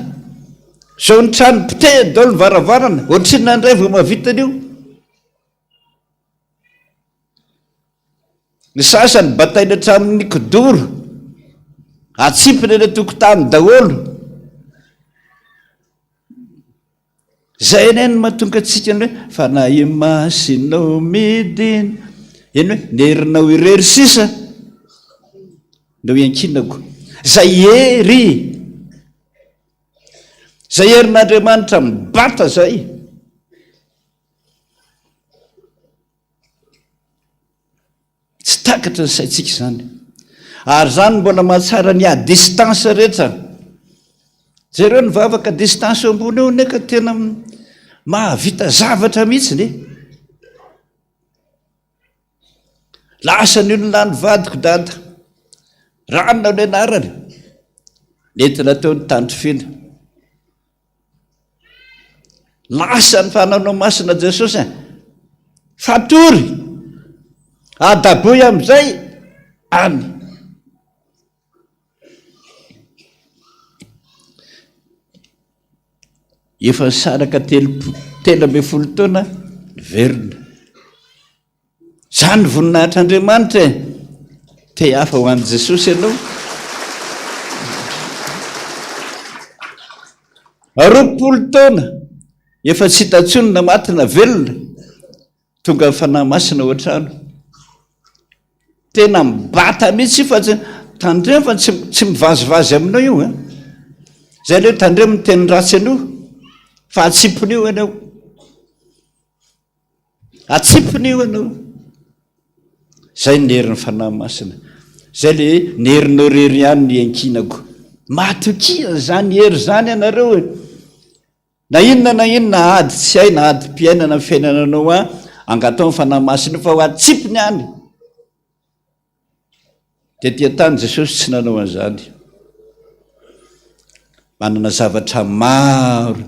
Zao ny trano potehiny daholo ny varavarana, ohatrinona indray vao mahavita an'io? Ny sasany bataina hatramin'ny kidoro, atsipiny eny an-tokotany daholo. Zay anie no mahatonga antsika ny hoe Fanahy Masinao midina. Eny hoe ny herinao irery sisa no iankinako. Zay hery, zay herin'Andriamanitra mibata zay. Tsy takatry ny saintsika izany. Ary izany mbola mahatsara ny à distance rehetra. Jereo ny vavaka à distance eo ambony eo anie ka tena mahavita zavatra mihitsy e. Lasa ny olona ny vadiko dada. Ranona no anarany. Nentina teo ny tandrifina. Lasa ny fananao masina Jesosy e. Fatory. Adaboy amin'izay any. Efa nisaraka 13 taona niverina. Zany ny voninahitr'Andriamanitra e! Te hafa ho an'i Jesosy ianao. 20 taona, efa tsy hita intsony na maty na velona, tonga ny Fanahy Masina ao an-trano. Tena mibata mihitsy io fa tsy, tandremo fa tsy, tsy mivazivazy aminao io an. Zay le hoe tandremo ny teny ratsy an'io, fa atsipiny io ianao. Atsipiny io ianao. Zay ny herin'ny Fanahy Masina. Zay le hoe ny herinao irery ihany no iankinako. Matokia an'izany hery izany ianareo e. Na inona na inona ady tsy hay na adim-piainana ny fiainananao an, angatao ny Fanahy Masina io fa ho atsipiny any. Tety an-tany Jesosy tsy nanao an'izany. Manana zavatra maro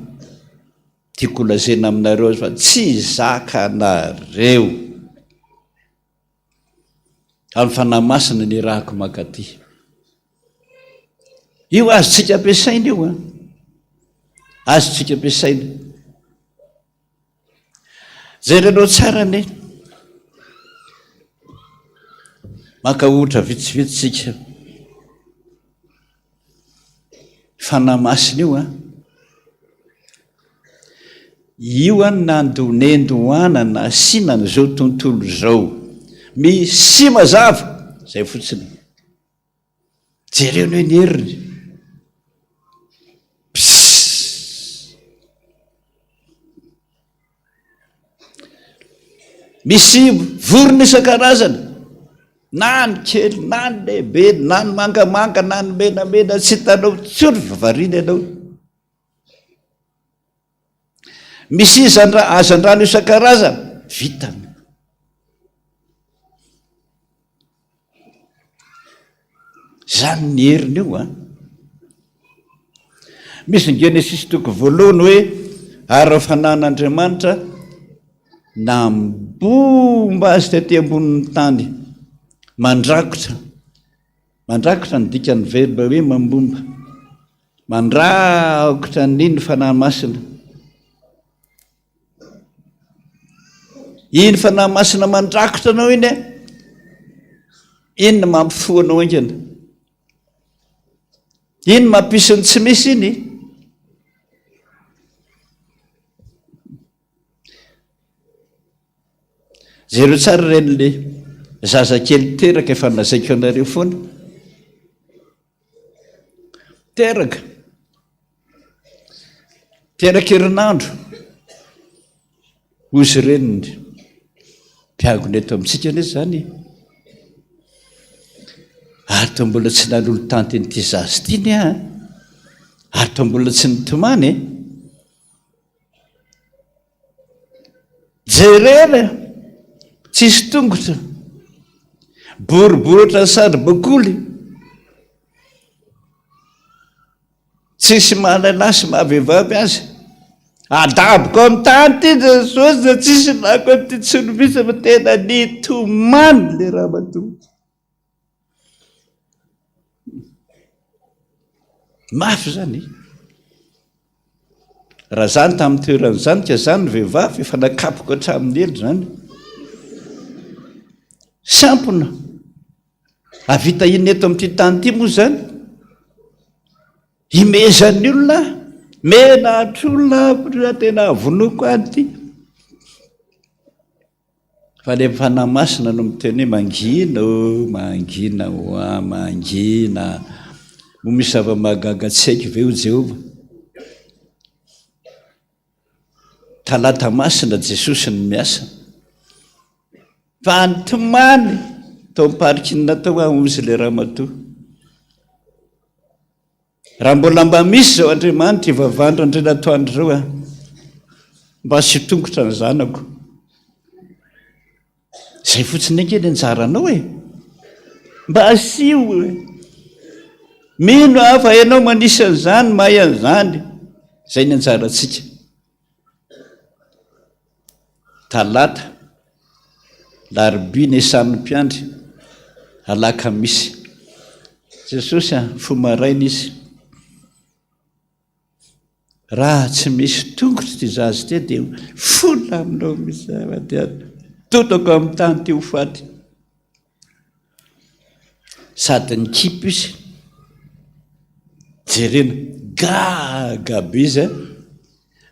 tiako holazaina aminareo azy fa tsy zakanareo. Amin'ny Fanahy Masina ny irahako mankaty. Io azontsika ampiasaina io an. Azontsika ampiasaina. Jerenao tsara anie. Maka ohatra vitsivitsy tsika. Fanahy Masina io an. Io an nandonendohana nasiana an'izao tontolo izao. Misy mazava, zay fotsiny. Jereo ny hoe ny heriny. Pssss. Misy vorona isan-karazany, na ny kely, na ny lehibe, na ny mangamanga, na ny menamena, tsy hitanao intsony fa variana ianao. Misy hazandrano isan-karazany, vitany. Izany ny heriny io an. Misy ny Genesisy toko voalohany hoe ary ny fanahin'Andriamanitra nambomba azy tety ambonin'ny tany, mandrakotra, mandrakotra ny dikan'ny verbe hoe mambomba, mandrakotra ny ny Fanahy Masina. Iny Fanahy Masina mandrakotra anao iny, iny no mampifoha anao haingana. Iny mampisy ny tsy misy iny. Jereo tsara ireny le zazakely teraka efa nolazaiko anareo foana. Teraka. Teraka herinandro. Hozy reniny. Mpiangona eto amintsika anie izany e. Ary toa mbola tsy nanolo-tanty an'ity zaza ity ny ahy. Ary toa mbola tsy nitomany e. Jerena, tsisy tongotra, boribory ohatran'ny saribakoly, tsisy maha lehilahy sy maha vehivavy azy. Adaboka amin'ny tany ity Jesosy dia tsisy lako an'ity tsony mihitsy fa tena nitomany le ramatoa. Mafy izany e. Raha zany tamin'ny toeran'izany ka zany ny vehivavy efa nakapoka hatramin'ny ela izany. Sampona. Havita inona eto amin'ity tany ity moa izany? Imezan'ny olona, menatr'olona, tena vonoiko any ity. Fa le Fanahy Masina no miteny hoe mangina ô, mangina hoa, mangina. Moa misy zava-mahagaga tsy haiko ve hoy Jehovah? Talata Masina Jesosy no miasa. Fa nitomany tao am-parking tao aho hozy le ramatoa. Raha mbola mba misy izao Andriamanitra ivavandro Andrianatoandro izao a, mba asio tongotra ny zanako. Izay fotsiny ange ny anjaranao e. Mba asio e. Mino aho fa ianao manisy an'izany, mahay an'izany. Izay ny anjarantsika. Talata, Larobia nesan'ny mpiandry, Alakamisy. Jesosy a, fo maraina izy. Raha tsy misy tongotra ity zaza ity dia fona aminao mihitsy aho dia totako amin'ny tany ity ho faty. Sady nikipy izy, jerena, gaga be izy a!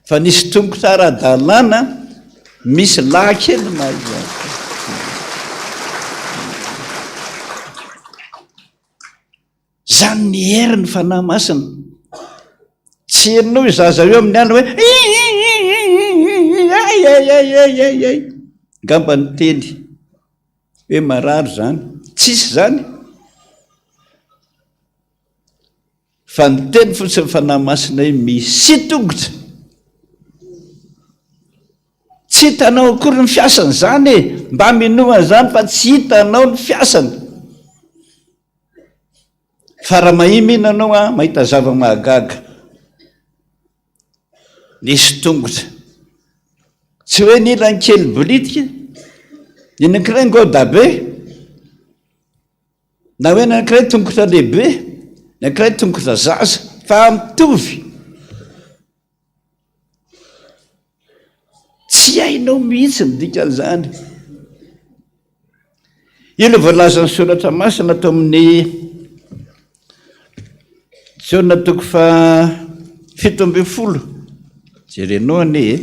Fa nisy tongotra ara-dalàna, misy lahy kely mahay izany. Izany ny herin'ny Fanahy Masina. Tsy henonao io zaza io amin'ny alina hoe ay ay ay ay ay ay. Angamba niteny. Hoe marary izany. Tsisy izany. Fa niteny fotsiny Fanahy Masina hoe misia tongotra. Tsy hitanao akory ny fiasany izany e. Mba minoa an'izany fa tsy hitanao ny fiasany. Fa raha mahia mino anao an, mahita zava-mahagaga. Nisy tongotra. Tsy hoe ny ilany kely bolitika, ny anankiray ngôda be, na hoe ny anankiray tongotra lehibe, ny anankiray tongotra zaza, fa mitovy. Tsy hainao mihitsy ny dikan'izany. Io ilay voalazan'ny soratra masina tao amin'ny Jaona toko faha 17. Jerenao anie e.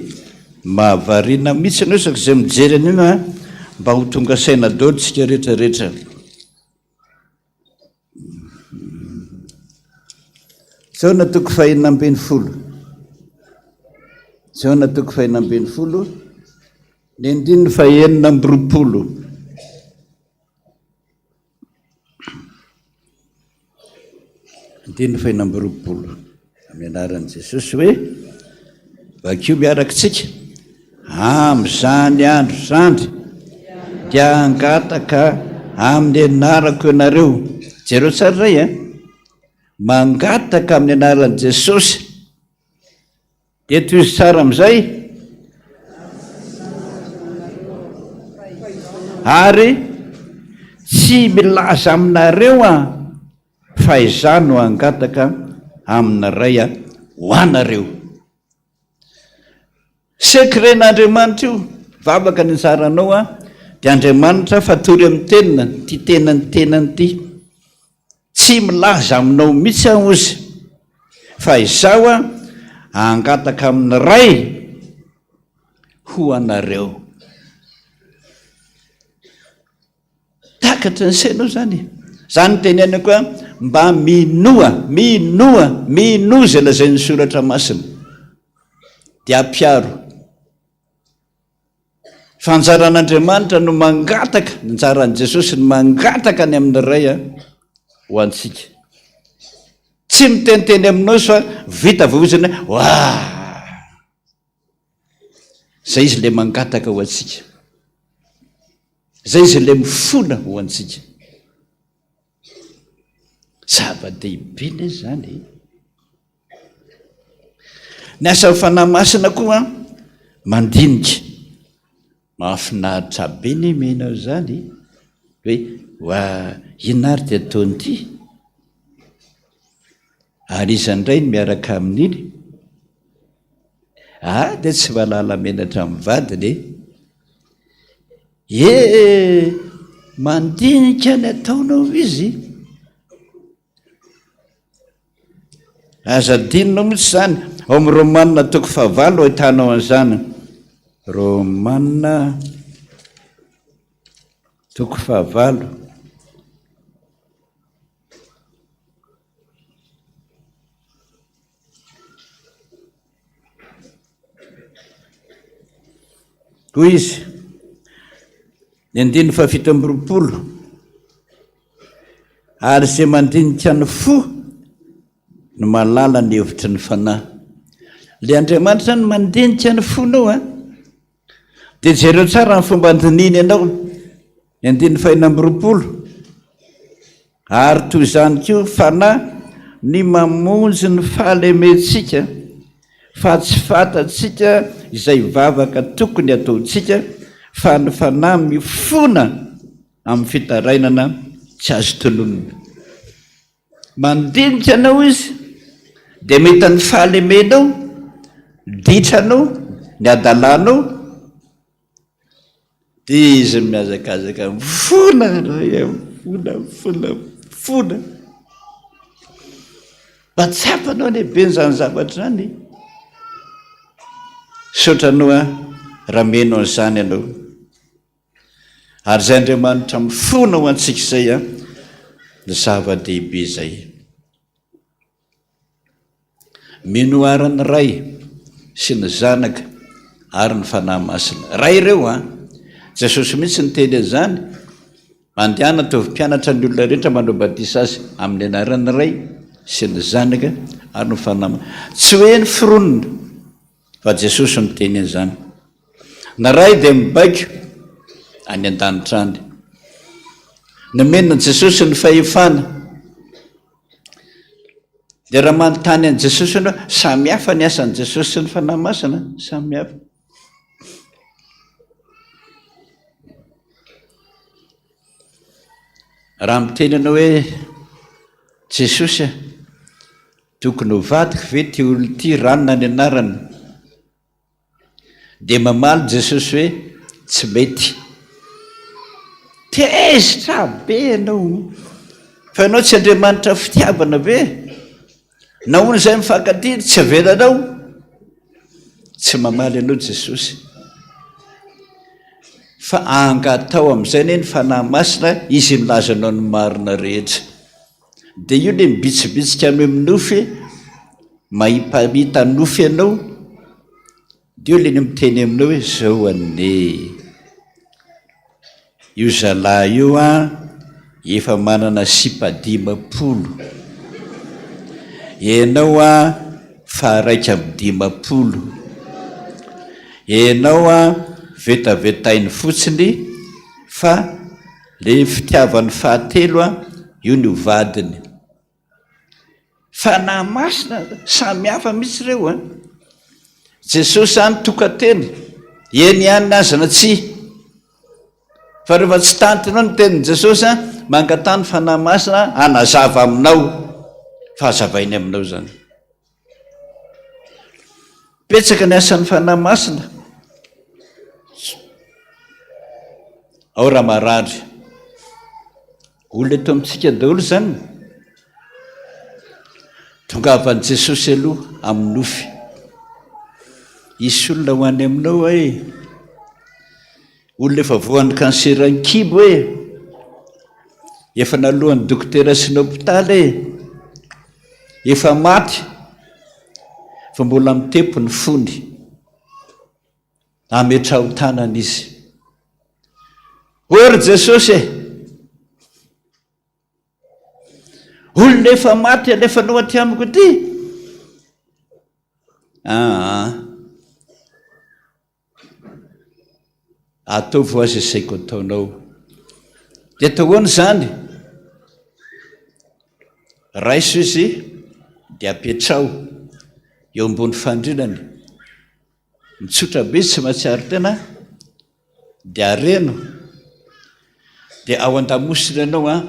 Mahavariana mihitsy ianao isaky izay mijery an'io an, mba ho tonga saina daholo tsika rehetra rehetra. Jaona toko fahenina ambin'ny folo. Jaona toko fahenina ambin'ny folo, ny andininy fahenina amby roapolo. Andininy fahenina amby roapolo. Amin'ny anaran'i Jesosy hoe, vakio miaraka tsika. Amin'izany andro izany dia hangataka amin'ny anarako ianareo. Jereo tsara iray a. Mangataka amin'ny anaran'i Jesosy. Dia tohizo tsara amin'izay. Ary tsy milaza aminareo aho fa izaho no hangataka amin'ny Ray ho anareo. Secret-n'Andriamanitra io, vavaka ny anjaranao an, dia Andriamanitra fatory amin'ny teniny, ity tenany tenany ity. Tsy milaza aminao mihitsy aho ozy, fa izaho an, hangataka amin'ny Ray ho anareo. Takatry ny sainao izany e. Izany no tenenako hoe mba minoa, minoa, minoa izay lazain'ny soratra masina. Dia ampiaro. Fa anjaran'Andriamanitra no mangataka, anjaran'i Jesosy no mangataka any amin'ny Ray ho antsika. Tsy miteniteny aminao izy fa vita voizina, waa! Zay izy le mangataka ho antsika. Zay izy le mifona ho antsika. Zava-dehibe ne zany e. Ny asan'ny Fanahy Masina koa mandinika. Mahafinaritra be ne mihaino an'izany hoe wa inona ary ty ataony ity? Ary iza indray no miaraka amin'iny? Ah dia tsy mahalala menatra amin'ny vadiny e! Eh! Mandinika ny ataonao izy. Aza adinonao mihitsy izany. Ao amin'ny Romana toko fahavalo ahitanao an'izany. Romana toko fahavalo. Hoy izy, ny andininy fahafito amby roapolo, Ary izay mandinika ny fo no mahalala ny hevitry ny fanahy. Ilay Andriamanitra izany mandinika ny fonao an! Dia jereo tsara ny fomba andinihiny anao. Ny andininy fahenina amby roapolo, Ary toy izany koa fanahy ny mamonjy ny fahalementsika, fa tsy fantatsika izay vavaka tokony hataontsika, fa ny fanahy mifona amin'ny fitarainana tsy azo tononina. Mandinika anao izy dia mahita ny fahalemenao, ditranao, ny hadalanao, dia izy mihazakazaka mifona ray mifona mifona mifona. Mba tsapanao anie be izany zavatra izany. Misaotra anao aho raha mino an'izany ianao. Ary izay Andriamanitra mifona ho antsika izay an, ny zava-dehibe izay. Mino àry ny Ray sy ny Zanaka ary ny Fanahy Masina. Ray ireo an! Jesosy mihitsy niteny an'izany, Mandehana ataovy mpianatra ny olona rehetra manao batisa azy amin'ny anaran'ny Ray sy ny Zanaka ary ny Fanahy Masina. Tsy hoe ny foronina fa Jesosy no niteny an'izany. Ny Ray dia mibaiko any an-danitra any. Nomena Jesosy ny fahefana. Dia raha manontany an'i Jesosy ianao, samy hafa ny asan'i Jesosy sy ny Fanahy Masina, samy hafa. Raha miteny ianao hoe Jesosy a, tokony ho vadiko ve ity olona ity, ranona ny anarany? Dia mamaly Jesosy hoe, Tsy mety. Tezitra be ianao. Fa ianao tsy Andriamanitra fitiavana ve? Nahoana izay mifankatia tsy avelanao? Tsy mamaly anao Jesosy. Fa angatao amin'izay anie ny Fanahy Masina, Izy milaza anao ny marina rehetra. Dia io ilay mibitsibitsika anao amin'ny nofy, mahipahita nofy ianao, dia io ilay miteny aminao hoe zao anie, io zalahy io an, efa manana sipa 50, ianao an faha 51, ianao an vetavetainy fotsiny fa Le fitiavany fahatelo a, io no vadiny. Fanahy masina samy hafa mihitsy ireo a. Jesosy zany tokan-teny, eny ihany aza na tsia. Fa rehefa tsy tantinao ny tenin'i Jesosy, mangataha ny Fanahy Masina hanazava aminao, fa hazavainy aminao izany. Betsaka ny asan'ny Fanahy Masina. Ao raha marary. Olona eto amintsika daholo izany. Tongavan'i Jesosy aloha amin'ny nofy. Hisy olona ho any aminao e. Olona efa voan'ny kanseran'ny kibo e. Efa naloan'ny dokotera sy ny hopitaly e. Efa maty fa mbola mitepo ny fony. Ametraho tanana izy. Ô ry Jesosy e! Olona efa maty alefanao aty amiko aty? Aa. Ataovy ho azy asaiko ataonao. Dia atao ahoana izany? Raiso izy dia apetraho eo ambony fandrinany. Mitsotra be izy tsy mahatsiaro tena dia areno dia ao an-damosiny ianao an,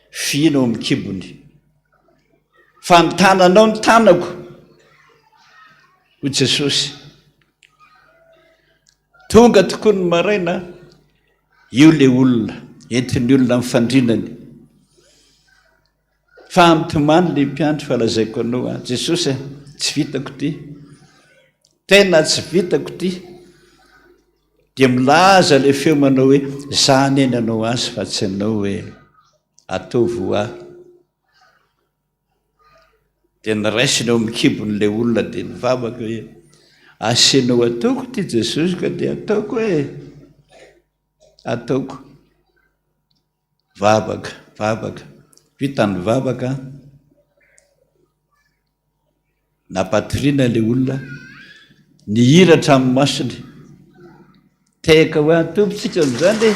fihino ao amin'ny kibony. Fa ny tananao ny tanako, hoy Jesosy. Tonga tokoa ny maraina, io ilay olona, entin'ny olona amin'ny fandrinany. Fa mitomany le mpiandry fa lazaiko anao a, Jesosy a, tsy vitako ity, tena tsy vitako ity. Dia milaza le feo manao hoe, za anie nanao azy fa tsy anao hoe, ataovy ho ahy. Dia niraisiny eo amin'ny kibony le olona dia nivavaka hoe, asenao ataoko ity Jesosy ka dia ataoko e, ataoko. Vavaka, vavaka, vita ny vavaka, nampatoriana ilay olona, nihira hatramin'ny masony. Tehaka ho an'ny Tompo tsika amin'izany e!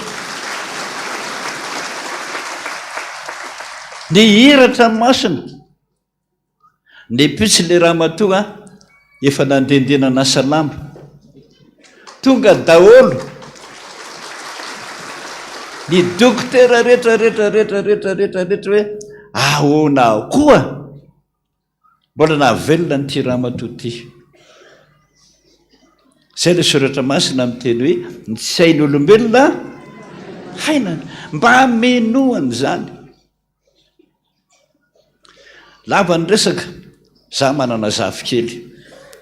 Nihira hatramin'ny masony. Nepitsy le ramatoa efa nandehandeha nanasa lamba. Tonga daholo ny dokotera rehetra rehetra rehetra rehetra rehetra rehetra hoe ahoana koa mbola nahavelona an'ity ramatoa ity. Izay ilay soratra masina miteny hoe ny tsy hain'olombelona hainany. Mba minoa an'izany. Lava ny resaka, za manana zafikely,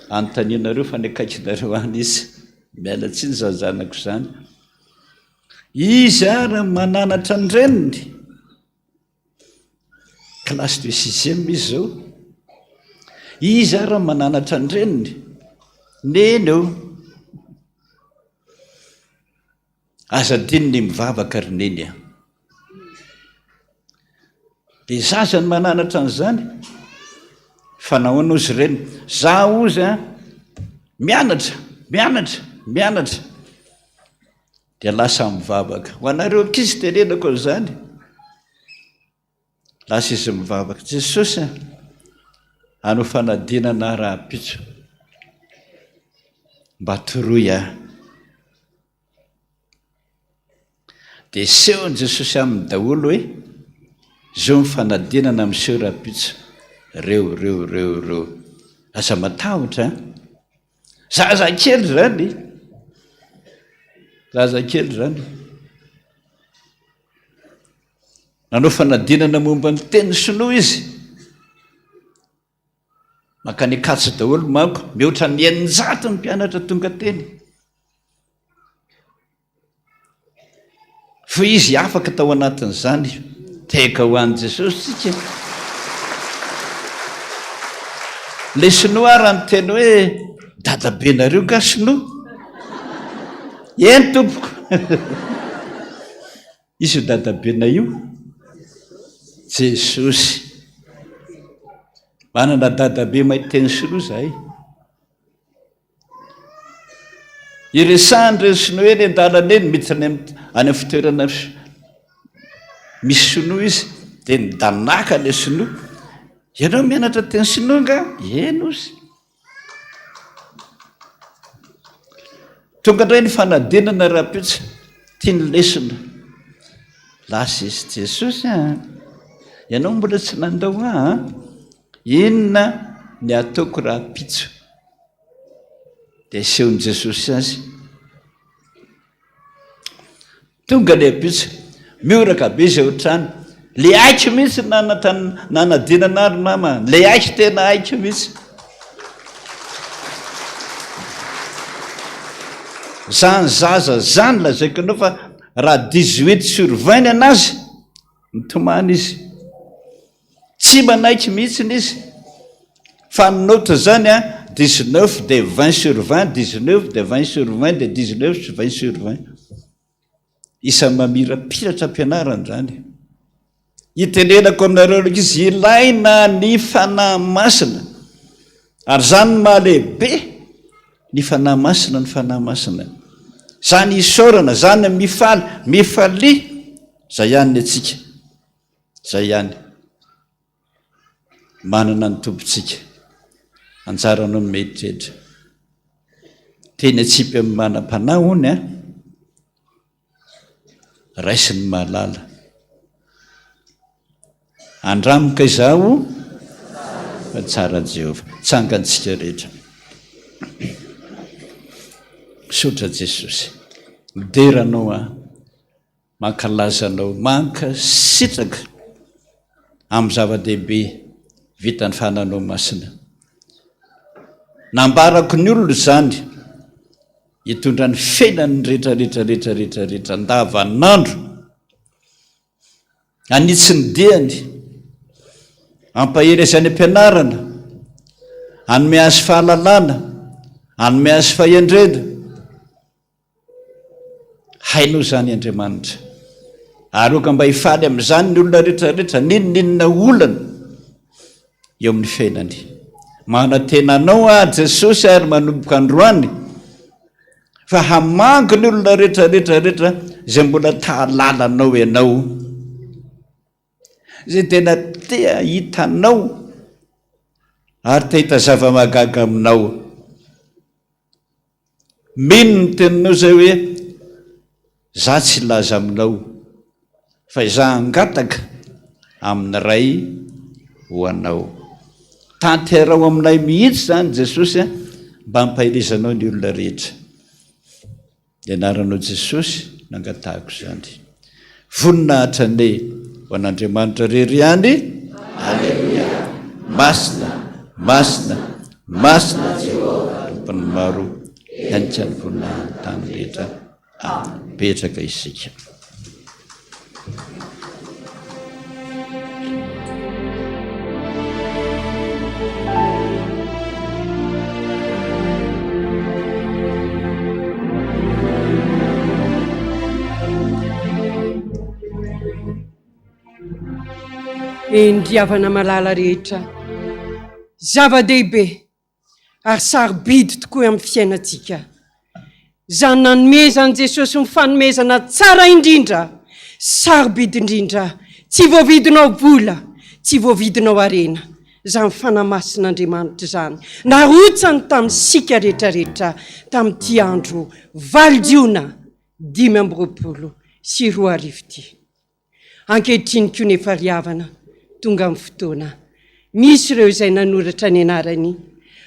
anontanianareo fa any akaikinareo any izy, miala tsiny zany zanako zany, izy ary mananatra ny reniny, classe de sixième izy zao, izy ary mananatra ny reniny, neny ô. Aza adino ny mivavaka ry Neny a! Dia zaza no mananatra an'izany? Fa nahoana ozy ireny? Za ozy a, mianatra, mianatra, mianatra. Dia lasa mivavaka. Ho anareo ankizy tenenako an'izany. Lasa izy mivavaka, Jesosy a, hanao fanadinana aho rahampitso. Mba toroy aho. Dia asehon'i Jesosy aminy daholo hoe, izao ny fanadinana miseho rahampitso. Reo, reo, reo, reo. Aza matahotra an. Zazakely izany. Zazakely izany. Nanao fanadinana momba ny teny sinoa izy. Mankany Ankatso daholo manko, mihoatra ny 600 ny mpianatra tonga teny. Fa izy afaka tao anatin'izany. Tehaka ho an'i Jesosy tsika. Le sinoa ary niteny hoe dadabenareo nga sinoa? Eny tompoko. Iza io dadabenay io? Jesosy. Manana dadabe mahay teny sinoa izahay. Iresahany ireny sinoa eny an-dalana eny, miditra any amin'ny any amin'ny fitoerana misy sinoa izy, dia midanàka ilay sinoa. Ianao mianatra teny sinoa angaha? Eny ozy. Tonga indray ny fanadinana rahampitso, ity ny lesona. Lasa izy, Jesosy a, ianao mbola tsy nandao ahy an, inona ny ataoko rahampitso? Dia asehon'i Jesosy azy. Tonga le ampitso, mihoraka be izy ao an-trano. Le haiko mihitsy nanadinana ahy ry mama, le haiko tena haiko mihitsy. Zany zaza zany lazaiko anao fa raha 18 sur 20 ny anazy, mitomany izy. Tsy manaiky mihitsiny izy. Fa ny note zany an, 19 dia 20 sur 20, 19 dia 20 sur 20 dia 19 sy 20 sur 20. Isan'ny mamirapiratra am-pianarana izany. Itenenako aminareo aloha izy, ilaina ny Fanahy Masina. Ary izany no mahalehibe ny Fanahy Masina, ny Fanahy Masina. Izany isaorana, izany mifaly, mifalia, izay ihany ny antsika. Izay ihany. Manana ny Tompontsika. Anjaranao ny mieritreritra. Teny atsipy amin'ny manam-panahy hono an. Raisin'ny mahalala. Andramoka izaho fa tsara Jehovah. Tsangantsika rehetra. Misaotra Jesosy. Midera anao aho. Mankalaza anao, mankasitraka amin'ny zava-dehibe vitan'ny fananao masina. Nambarako ny olona izany hitondra ny fiainany rehetra rehetra rehetra rehetra rehetra andavanandro, hanitsy ny diany, hampahery azy any am-pianarana, hanome azy fahalalana, hanome azy fahendrena. Hainao izany Andriamanitra. Ary aoka mba hifaly amin'izany ny olona rehetra rehetra, n'inon'inona olana eo amin'ny fiainany. Manantena anao aho Jesosy ary manomboka androany fa hamangy ny olona rehetra rehetra rehetra izay mbola ta hahalala anao ianao. Izay tena te hahita anao ary te hahita zava-mahagaga aminao. Mino ny teninao izay hoe za tsy hilaza aminao fa izaho hangataka amin'ny Ray ho anao. Tanteraho aminay mihitsy izany Jesosy a, mba hampahelezanao ny olona rehetra. Ny anaranao Jesosy no angatahako izany. Voninahitra anie ho an'Andriamanitra rery ihany. Aleloia. Masina, masina, masina Jehovah Tompon'ny maro, henika ny voninahin'ny tany rehetra. Amen. Mipetraka isika. Eny ry havana malala rehetra, zava-dehibe ary sarobidy tokoa amin'ny fiainantsika. Izany nanomezan'i Jesosy ny fanomezana tsara indrindra, sarobidy indrindra, tsy voavidinao vola, tsy voavidinao harena, izany Fanahy Masin'Andriamanitra izany, narotsany tamintsika rehetrarehetra tamin'ity andro valo jiona 2025 ity. Ankehitriny koa nefa ry havana, tonga ny fotoana, misy ireo izay nanoratra ny anarany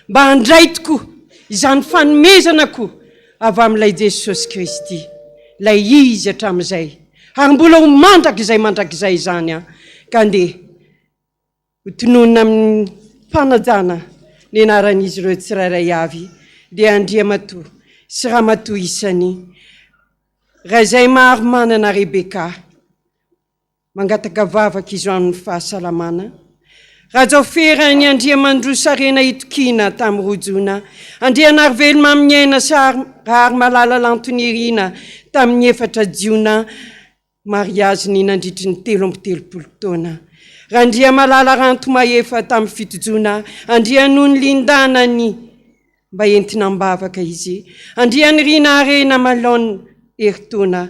mba handray tokoa izany fanomezana koa avy amin'ilay Jesosy Kristy, ilay Izy hatramin'izay ary mbola ho mandrakizay mandrakizay izany an! Ka andeha ho tononina amin'ny fanajana ny anaran'izy ireo tsirairay avy, dia Andriamatoa sy Ramatoa isany Razaimaharomanana Rebecca, mangataka vavaka izy ho amin'ny fahasalamana. Rajaoferany Andriamandrosarena Itokiana tamin'ny roa jona, Andrianarivelo Maminiaina sy Raharimalala Lantonirina tamin'ny efatra jiona, mariaziny nandritry ny 33 taona. Randriamalala Rantomahefa tamin'ny fito jona, Andrianony Lindana ny Mba entina am-bavaka izy. Andrianirina Harena Malone, herintaona,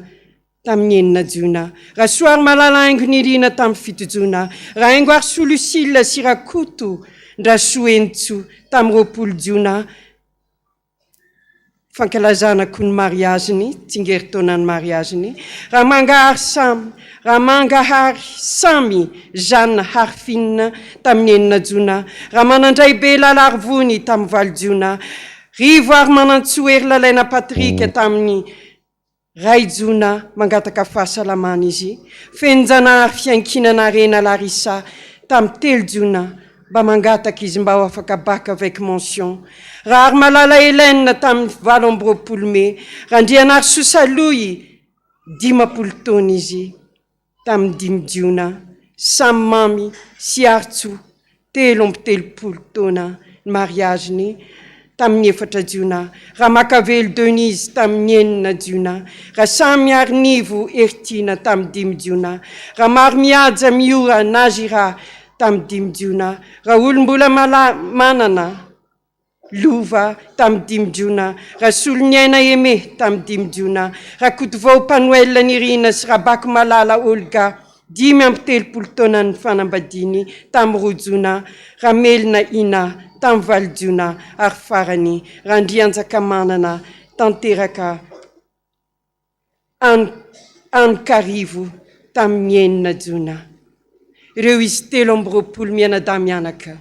tamin'ny enina jona. Rasoarimalala Haingo Nirina tamin'ny fito jona. Rahaingoarisoa Lucille sy Rakoto Ndrasoa Henintsoa tamin'ny 20 jona. Fankalazana koa ny mariaziny, tsingerin-taonan'ny mariaziny, Ramangahary Samy, Ramangahary Samy Jeanne Harfine tamin'ny enina jona, Ramanandraibe Lalarivony tamin'ny valo jona, Rivo Harimanantsoa Herilalaina Patrick tamin'ny Ray Jona, mangataka fahasalamana izy. Fenonjanahary Fiankinana Harena Larissa, tamin'ny telo jona, mba mangataka izy mba ho afaka bac avec mention. Raharimalala Hélène, tamin'ny 28 mey. Randrianarisoa Salohy, 50 taona izy. Tamin'ny dimy jiona, samy Mamy sy Artso, 33 taona ny mariaziny, tamin'ny efatra jiona, Ramakavelo Denise tamin'ny enina jiona, Rasamiarinivo Heritiana tamin'ny dimy jiona, Ramaromihaja Miora Nazira tamin'ny dimy jiona, Raolombola Manana Lova tamin'ny dimy jona, Rasoloniaina Aimé tamin'ny dimy jona, Rakotovao Panoel Nirina sy Rabakomalala Olga, 35 taona ny fanambadiany tamin'ny roa jona, Ramelina Ina tamin'ny valo jona ary farany Randrianjakamanana Tanteraka Ankarivo tamin'ny enina jona. Ireo izy 23 mianadahy mianaka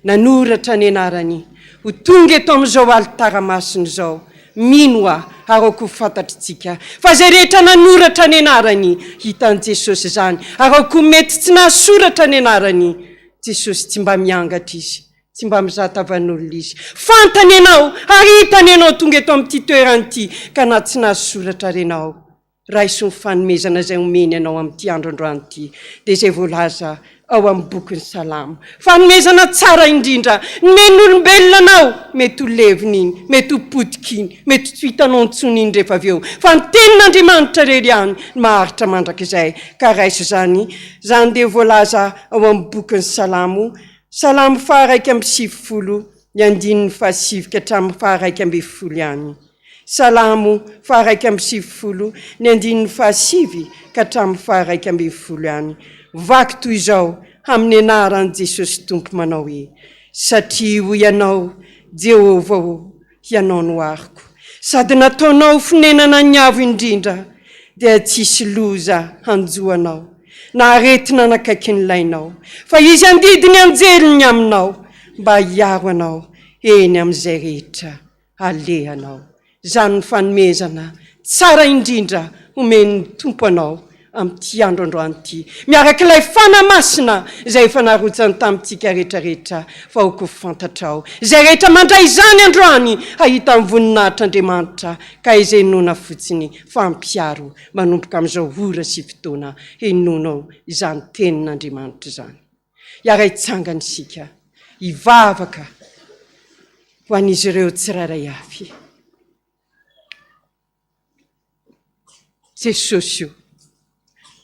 nanoratra ny anarany ho tonga eto amin'izao alitara masina izao. Mino aho ary aoka ho fantatritsika fa izay rehetra nanoratra ny anarany hitan'i Jesosy izany, ary aoka ho mety tsy nahasoratra ny anarany Jesosy tsy mba miangatra izy. Tsy mba mizaha tavan'olona izy. Fantany ianao ary hitany ianao tonga eto amin'ity toerana ity ka na tsy nahasoratra ary ianao, raiso ny fanomezana izay omeny anao amin'ity andro androany ity, dia izay voalaza ao amin'ny bokin'ny Salamo. Fanomezana tsara indrindra nomen'olombelona anao, mety ho levona iny, mety ho potika iny, mety tsy ho hitanao intsony iny rehefa avy eo, fa ny tenin'Andriamanitra irery ihany no maharitra mandrakizay, ka raiso izany. Izany dia voalaza ao amin'ny bokin'ny Salamo. Salamo faha-91, ny andininy fahasivy ka hatramin'ny faha-11 ihany. Salamo faha-91, ny andininy fahasivy ka hatramin'ny faha-11 ihany. Vaky toy izao amin'ny anaran'i Jesosy Tompo manao hoe, Satria hoy Ianao, Jehovah ô, Hianao no aroko, sady nataonao ho fonenana ny Avo Indrindra, dia tsy hisy loza hanjo anao, na aretina hanakaiky ny lainao, fa Izy handidy ny anjeliny aminao, mba hiaro anao eny amin'izay rehetra alehanao. Izany no fanomezana tsara indrindra omen'ny Tompo anao amin'ity andro androany ity, miaraka ilay Fanahy Masina izay efa narotsany tamintsika rehetra rehetra, fa aoka ho fantatrao, izay rehetra mandray izany androany hahita ny voninahitr'Andriamanitra, ka izay henoina fotsiny fa ampiharo manomboka amin'izao ora sy fotoana henoinao izany tenin'Andriamanitra izany. Hiara-hitsangana isika hivavaka ho an'izy ireo tsirairay avy. Jesosy o,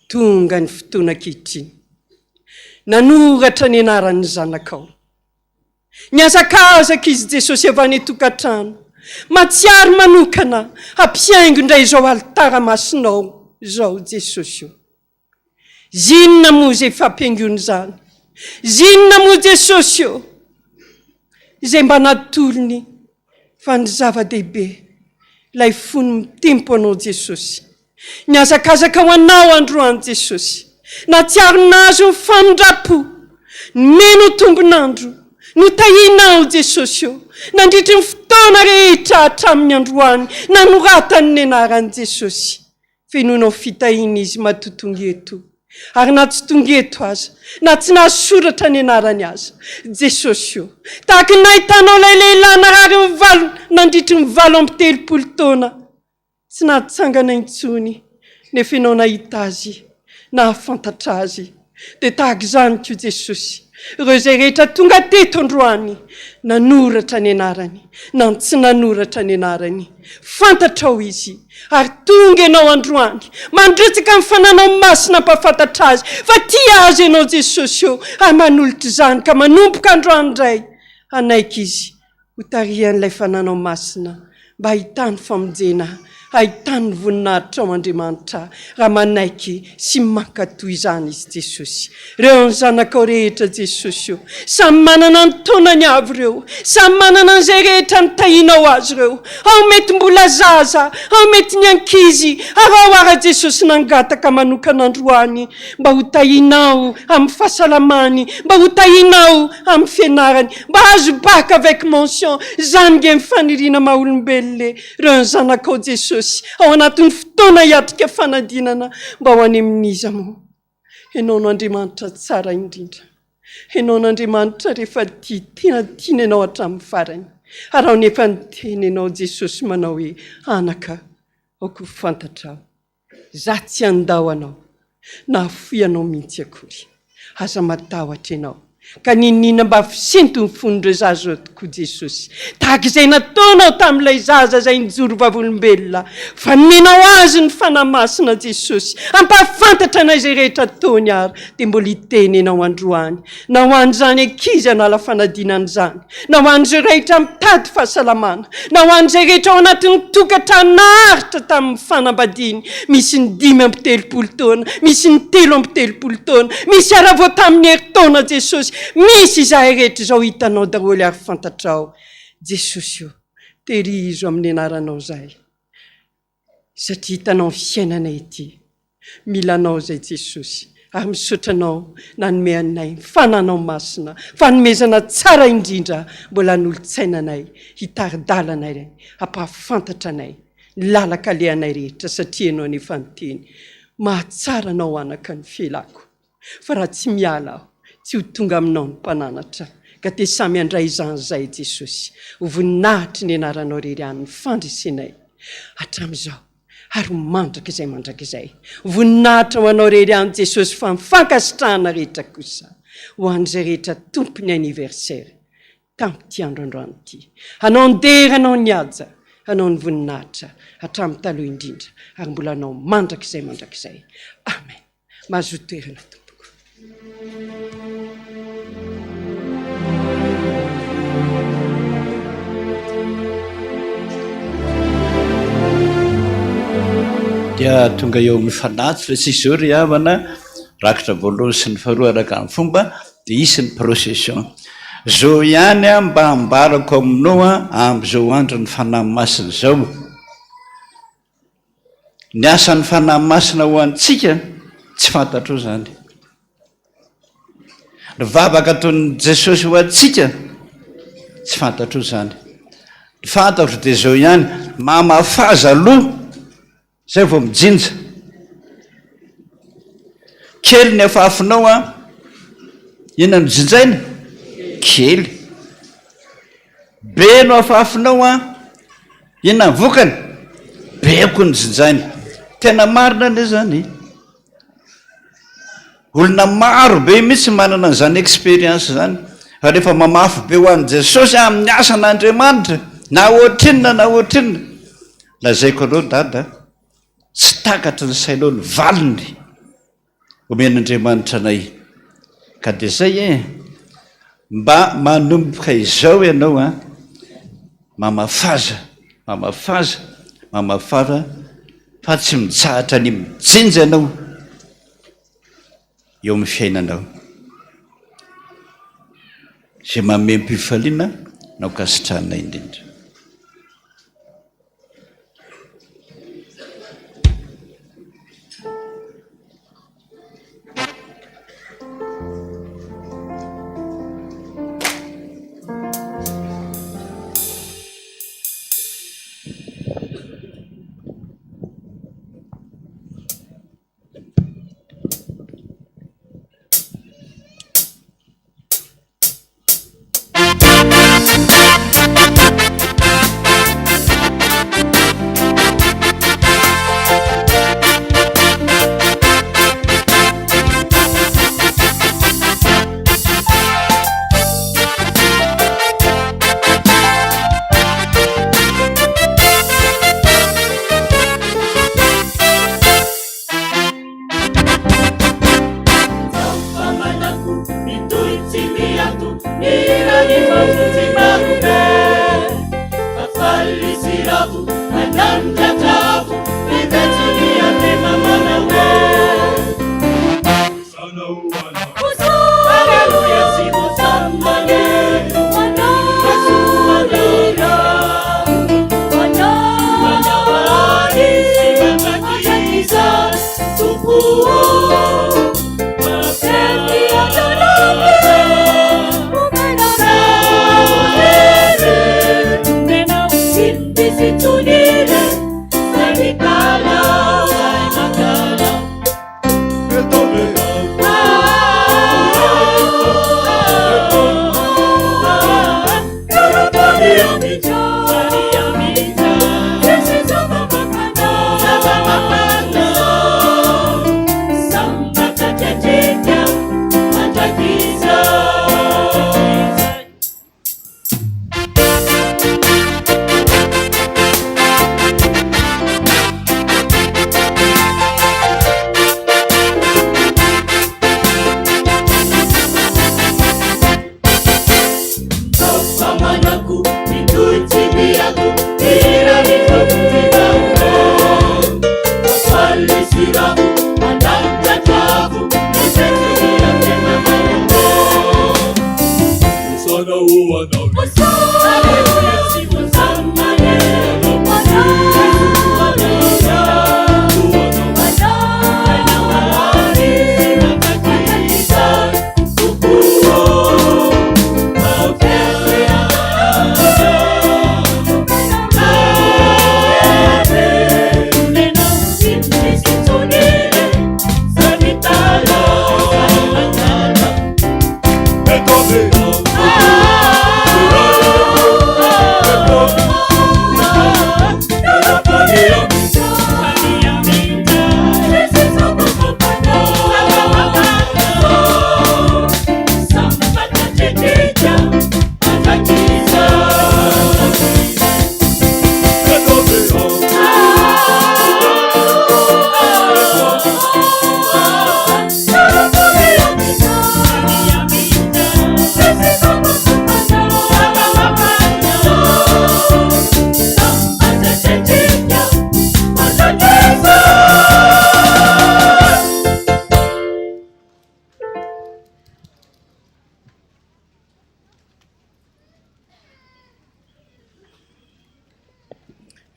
tonga ny fotoana ankehitriny. Nanoratra ny anaran'ny zanakao. Nihazakazaka izy Jesosy avy any an-tokantrano. Mahatsiaro manokana hampihaingo indray izao alitara masinao izao Jesosy o. Zinona moa izay fampihaingoana izany? Zinona moa Jesosy ô? Izay mba natolony fa ny zava-dehibe ilay fony mitempo anao Jesosy. Nihazakazaka ho anao androany Jesosy. Nahatsiaro nahazo ny famindram-po. Nomeno tombon'andro. Notahianao Jesosy ô. Nandritry ny fotoana rehetra hatramin'ny androany nanoratany ny anaran'i Jesosy. Fenoinao fitahiana izy matoa tonga eto, ary na tsy tonga eto aza, na tsy nahasoratra ny anarany aza. Jesosy ô, tahaka ny nahitanao ilay lehilahy narary ny valo nandritry ny 38 taona, tsy nahatsangana intsony, nefa ianao nahita azy, nahafantatra azy. Dia tahaka izany koa Jesosy, ireo izay rehetra tonga teto androany, nanoratra ny anarany, na ny tsy nanoratra ny anarany, fantatrao izy, ary tonga ianao androany, mandrotsaka ny fananao masina hampahafantatra azy fa tia azy ianao Jesosy ô, ary manolotra izany ka manomboka androany indray, hanaiky izy Ho tarihan'ilay Fananao Masina mba hahitany famonjena. Ahitany ny voninahitrao Andriamanitra raha manaiky sy mankatò izany izy Jesosy. Ireo ny zanakao rehetra Jesosy o. Samy manana ny taonany avy ireo. Samy manana an'izay rehetra nitahianao azy ireo. Ao mety mbola zaza, ao mety ny ankizy, ary ao ara Jesosy nangataka manokana androany mba ho tahianao amin'ny fahasalamany, mba ho tahianao amin'ny fianarany, mba hahazo bac avec mention, izany nge ny faniriana maha olombelona e. Ireo ny zanakao Jesosy ao anatin'ny fotoana hiatrika fanadinana mba ho any amin'iza moa? Ianao no Andriamanitra tsara indrindra. Ianao no Andriamanitra rehefa tia, tena tiana ianao hatramin'ny farany. Ary aho nefa niteny ianao Jesosy manao hoe, anaka, aoka ho fantatrao. Za tsy handao anao, na hafoy anao mihitsy akory. Aza matahotra ianao. Ka n'inon'inona mba fisento ny fon'ireo zaza ireo tokoa Jesosy. Tahaka izay nataonao tamin'ilay zaza izay nijoro vavolombelona fa nomenao azy ny Fanahy Masina Jesosy. Hampahafantatra anay izay rehetra ataony ary dia mbola hiteny ianao androany. Na ho an'izany ankizy hanala fanadinana izany, na ho an'izay rehetra mitady fahasalamana, na ho an'izay rehetra ao anatin'ny tokantrano naharitra tamin'ny fanambadiany, misy ny 35 taona, misy ny 33 taona, misy ara vao tamin'ny herintaona Jesosy, misy izahay rehetra izao hitanao daholo ary fantatrao. Jesosy o, tehirizo amin'ny anaranao izahay. Satria hitanao ny fiainanay ety. Mila Anao izay Jesosy ary misaotra Anao nanome anay ny Fananao Masina, fanomezana tsara indrindra mbola hanolotsaina anay, hitari-dalana anay, hampahafantatra anay ny lalan-kalehanay rehetra satria Ianao anefa niteny, Mahatsara Anao anaka ny fialako. Fa raha tsy miala aho, tsy ho tonga aminao ny mpananatra. Ka dia samy handray izany izahay Jesosy. Ho voninahitry ny anaranao irery ihany ny fandresenay hatramin'izao ary ho mandrakizay mandrakizay. Voninahitra ho anao irery ihany Jesosy fa ny fankasitrahana rehetra kosa ho an'izay rehetra tompon'ny anniversaire tamin'ity andro androany ity. Hanao ny dera, hanao ny haja, hanao ny voninahitra hatramin'ny taloha indrindra ary mbola hanao mandrakizay mandrakizay. Amen. Mazoto toerana tompoko. Dia tonga eo amin'ny fanatitra isika izao ry havana, rakitra voalohany sy ny faharoa araka ny fomba, dia hisy ny procession. Izao ihany mba ambarako aminao amin'izao andron'ny Fanahy Masina izao. Ny asan'ny Fanahy Masina ho antsika, tsy fantatrao izany. Ny vavaka ataon'i Jesosy ho antsika, tsy fantatrao izany. Ny fantatro dia izao ihany, mamafaza aloha, izay vao mijinja. Kely ny afafinao an, inona no jinjaina? Kely. Be no afafinao an, Inona ny vokany? Be koa ny jinjaina. Tena marina anie zany e. Olona maro be mihitsy manana an'izany expérience izany. Fa rehefa mamafy be ho an'i Jesosy amin'ny asan'Andriamanitra, na ohatrinona na ohatrinona, lazaiko anao dada, tsy takatry ny sainao ny valiny. Omen'Andriamanitra anay. Ka dia zay e! Mba manomboka izao ianao an, mamafaza, mamafaza, mamafaza fa tsy mitsahatra ny mijinja ianao eo amin'ny fiainanao. Izay mamem-pifaliana no ankasitrahanay indrindra.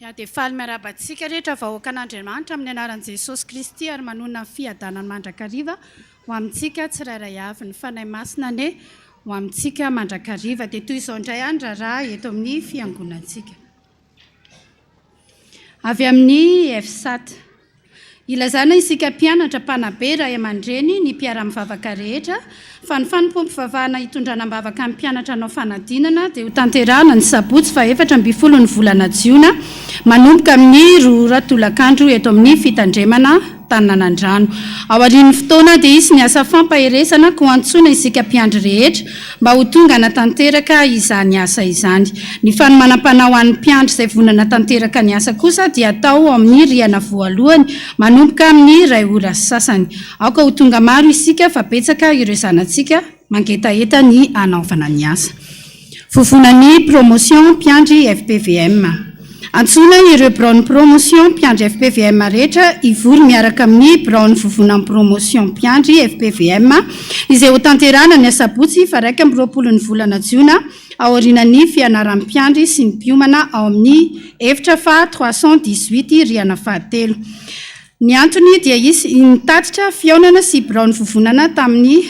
Ya dia faly miarahaba antsika rehetra vahoakan'Andriamanitra amin'ny anaran'i Jesosy Kristy ary manonona ny fiadanany mandrakariva ho amintsika tsirairay avy. Ny Fanahy Masina anie ho amintsika mandrakariva. Dia toy izao indray ihany raharaha eto amin'ny fiangonantsika. Avy amin'ny FSAT. Ilazana isika mpianatra, mpanabe, ray aman-dreny, ny mpiara-mivavaka rehetra, fa ny fanompoam-pivavahana hitondrana am-bavaka ny mpianatra hanao fanadinana dia hotanterahana ny sabotsy faha 14 ny volana jiona manomboka amin'ny roa ora tolakandro eto amin'ny fitandremana Tananandrano. Aorian'ny fotoana dia hisy ny asa fampaherezana koa antsoina isika mpiandry rehetra mba ho tonga hanatanteraka izany asa izany. Ny fanomanam-panahy ho an'ny mpiandry izay vonona hanatanteraka ny asa kosa dia atao ao amin'ny rihana voalohany manomboka amin'ny iray ora sy sasany. Aoka ho tonga maro isika fa betsaka ireo zanatsika mangetaheta ny hanaovana ny asa. Vovonan'ny Promotion Mpiandry fpvm. Antsoina ireo biraon'ny Promotion Mpiandry fpvm rehetra hivory miaraka amin'ny biraon'ny Vovonan'ny Promotion Mpiandry fpvm izay hotanterahana ny asabotsy faha 21 ny volana jiona aorianan'ny fianaran'ny mpiandry sy ny mpiomana ao amin'ny efitra faha 318 rihana fahatelo. Ny antony dia hisy ny tatitra fihaonana sy biraon'ny vovonana tamin'ny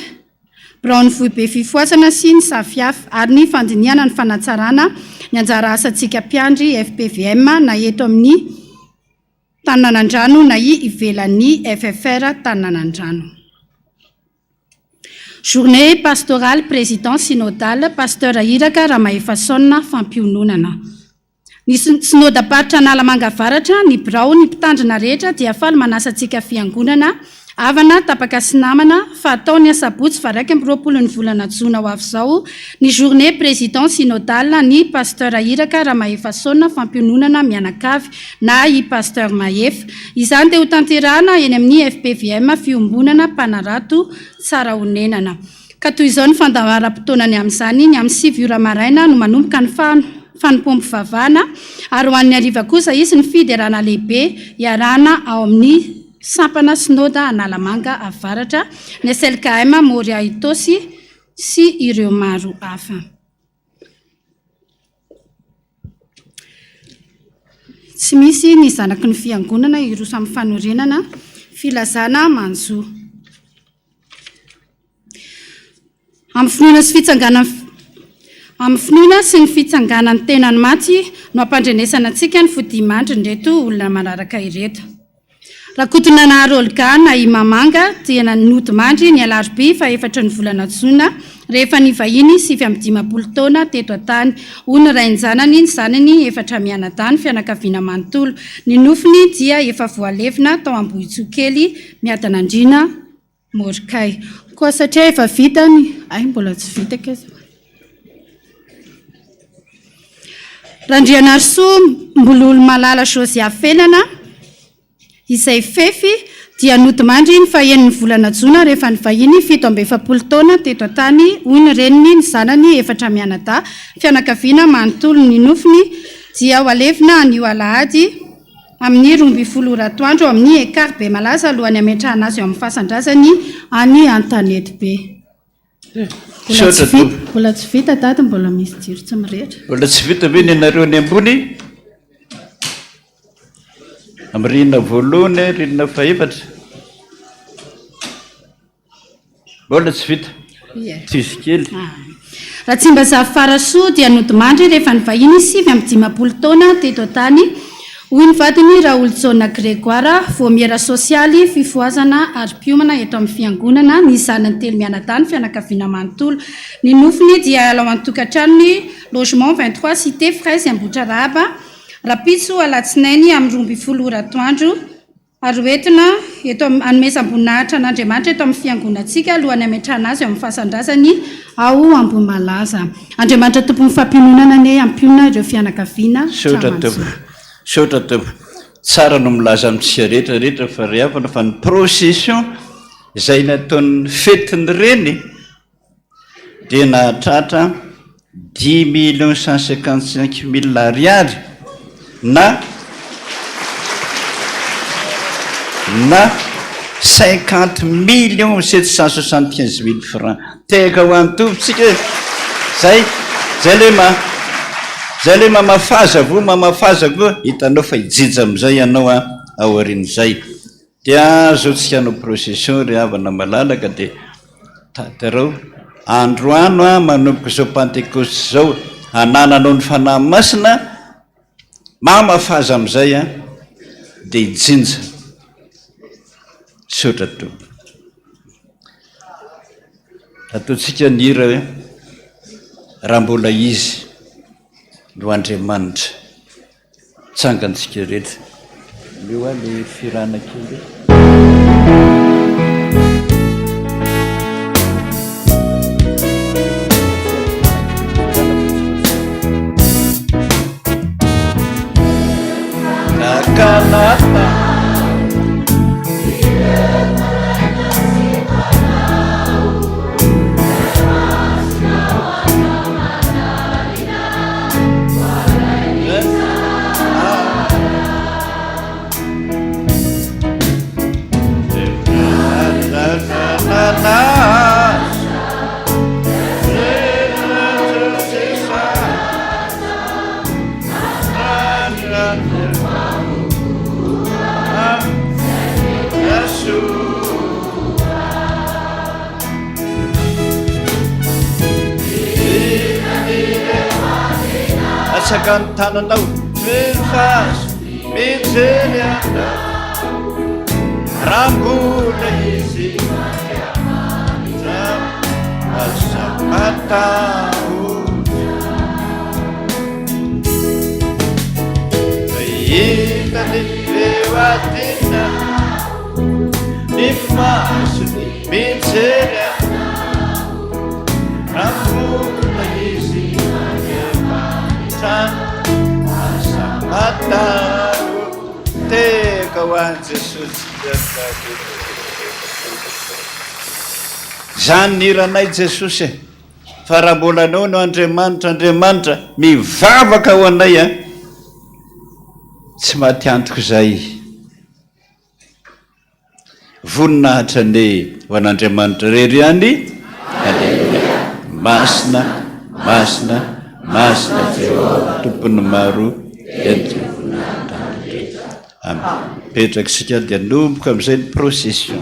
Biraon'ny Foibe Fifohazana sy ny Safiaf ary ny fandinihana ny fanatsarana ny anjara asantsika mpiandry fpvm na eto amin'ny Taninanandrano na i ivelan'ny FFR Taninanandrano. Journée pastorale Président Synodal Pasteur Iraka Ramahefason Fampiononana. Ny Synodam-paritra Analamanga Avaratra, ny birao, ny mpitandrina rehetra dia faly manasa antsika fiangonana, havana, tapaka sy namana fa hatao ny asabotsy faha 21 ny volana jona ho avy izao ny journée président synodal ny Pasteur Iraka Ramahefason Fampiononana mianakavy na i Pasteur Mahefa. Izany dia hotanterahana eny amin'ny FPVM Fiombonana Mpanarato Tsarahonenana. Ka toy izao ny fandaharam-potoanany amin'izany, ny amin'ny sivy ora maraina no manomboka ny fanompoam-pivavahana ary ho an'ny hariva kosa hisy ny fiderana lehibe hiarahana ao amin'ny sampana Synoda Analamanga Avaratra, ny SLKM Moria Itaosy sy ireo maro hafa. Tsy misy ny zanaky ny fiangonana hiroso amin'ny fanorenana filazana manjo. Amin'ny finoana sy fitsanganan'ny Amin'ny finoana sy ny fitsanganan'ny tenan'ny maty no ampandrenesana antsika ny fodiamandrin'ireto olona manaraka ireto. Rakotonanahary Olga na i Mamanga dia nodimandry ny alarobia fahefatry ny volana jona rehefa nivahiny 59 taona teto an-tany. Hoy ny rain-janany, ny zanany efatra mianadahy, ny fianakaviana manontolo. Ny nofony dia efa voalevina tao Ambohitsokely, Miadanandriana, Morikay. Koa satria efa vita ny, hay mbola tsy vita kay zao. Randrianarisoa Mbololomalala Josia Felana, izay fefy, dia nodimandry ny fahenin'ny volana jona rehefa nivahiny 47 taona teto an-tany, hoy ny reniny, ny zanany efatra mianadahy, fianakaviana manontolo. Ny nofony dia ho alevina anio alahady amin'ny 12 ora atoandro ao amin'ny Ekar Bemalaza alohan'ny hametrahana azy eo amin'ny fasan-drazany any Antanetibe. Mbola tsy vita, mbola tsy vita dada, mbola misy jiro tsy mirehitra. Mbola tsy vita ve ny anareo any ambony? Amin'ny rihana voalohany, rihana fahefatra. Mbola tsy vita. Tsisy kely. Ratsimbazafy Farasoa dia nodimandry rehefa nivahiny 59 taona teto an-tany, hoy ny vadiny Raolojaona Grégoire, voamiera sosialy, fifohazana ary mpiomana eto amin'ny fiangonana, ny zanany telo mianadahy ny fianakaviana manontolo. Ny nofony dia ao an-tokantranony, logement 23 cité Fraise Ambohitrarahaba, rahampitso alatsinainy amin'ny 12 ora atoandro. Ary ho entina eto amin'ny hanomezam-boninahitra an'Andriamanitra eto amin'ny fiangonantsika alohan'ny hametrahana azy eo amin'ny fasan-drazany ao Ambohimalaza. Andriamanitra Tompon'ny fampiononana anie hampionona ireo fianakaviana Misaotra Tompo. Misaotra Tompo. Tsara no milaza amintsika rehetra rehetra fa ry havana fa ny procession izay nataon'ny fetin'ny reny dia nahatratra dix millions cent cinquante cinq mille ariary na na cinquante millions sept cent soixante quinze mille francs. Tehaka ho an'ny Tompo tsika e! Zay, zay le ma, zay le mamafaza voa, mamafaza koa, hitanao fa hijinja amin'izay ianao an, aorian'izay. Dia zao tsika hanao procession ry havana malala ka dia tanterao androano an manomboka izao pantekosta izao anananao ny fanahy masina mamafaza amin'izay an dia hijinja. Misaotra Tompo. Ataontsika ny hira hoe raha mbola izy no Andriamanitra. Tsangantsika rehetra. Aleo aho le firana kely e. Nakanata. Atsangano ny tananao Mifazo mijery anao Raha mbola izy Andriamanitra Aza matahotra Hitany eo adina Ny masony mijery anao Raha mbola izy Andriamanitra Aza matahotra Tehaka ho an'i Jesosy Zany ny hiranay Jesosy e Fa raha mbola anao no Andriamanitra Andriamanitra mivavaka ho anay a Tsy maty antoka izay Voninahitra anie ho an'Andriamanitra irery ihany. Aleloia. Masina, masina, masina Jehovah Tompon'ny maro eto. Amen. Mipetraka isika dia hanomboka amin'izay ny procession.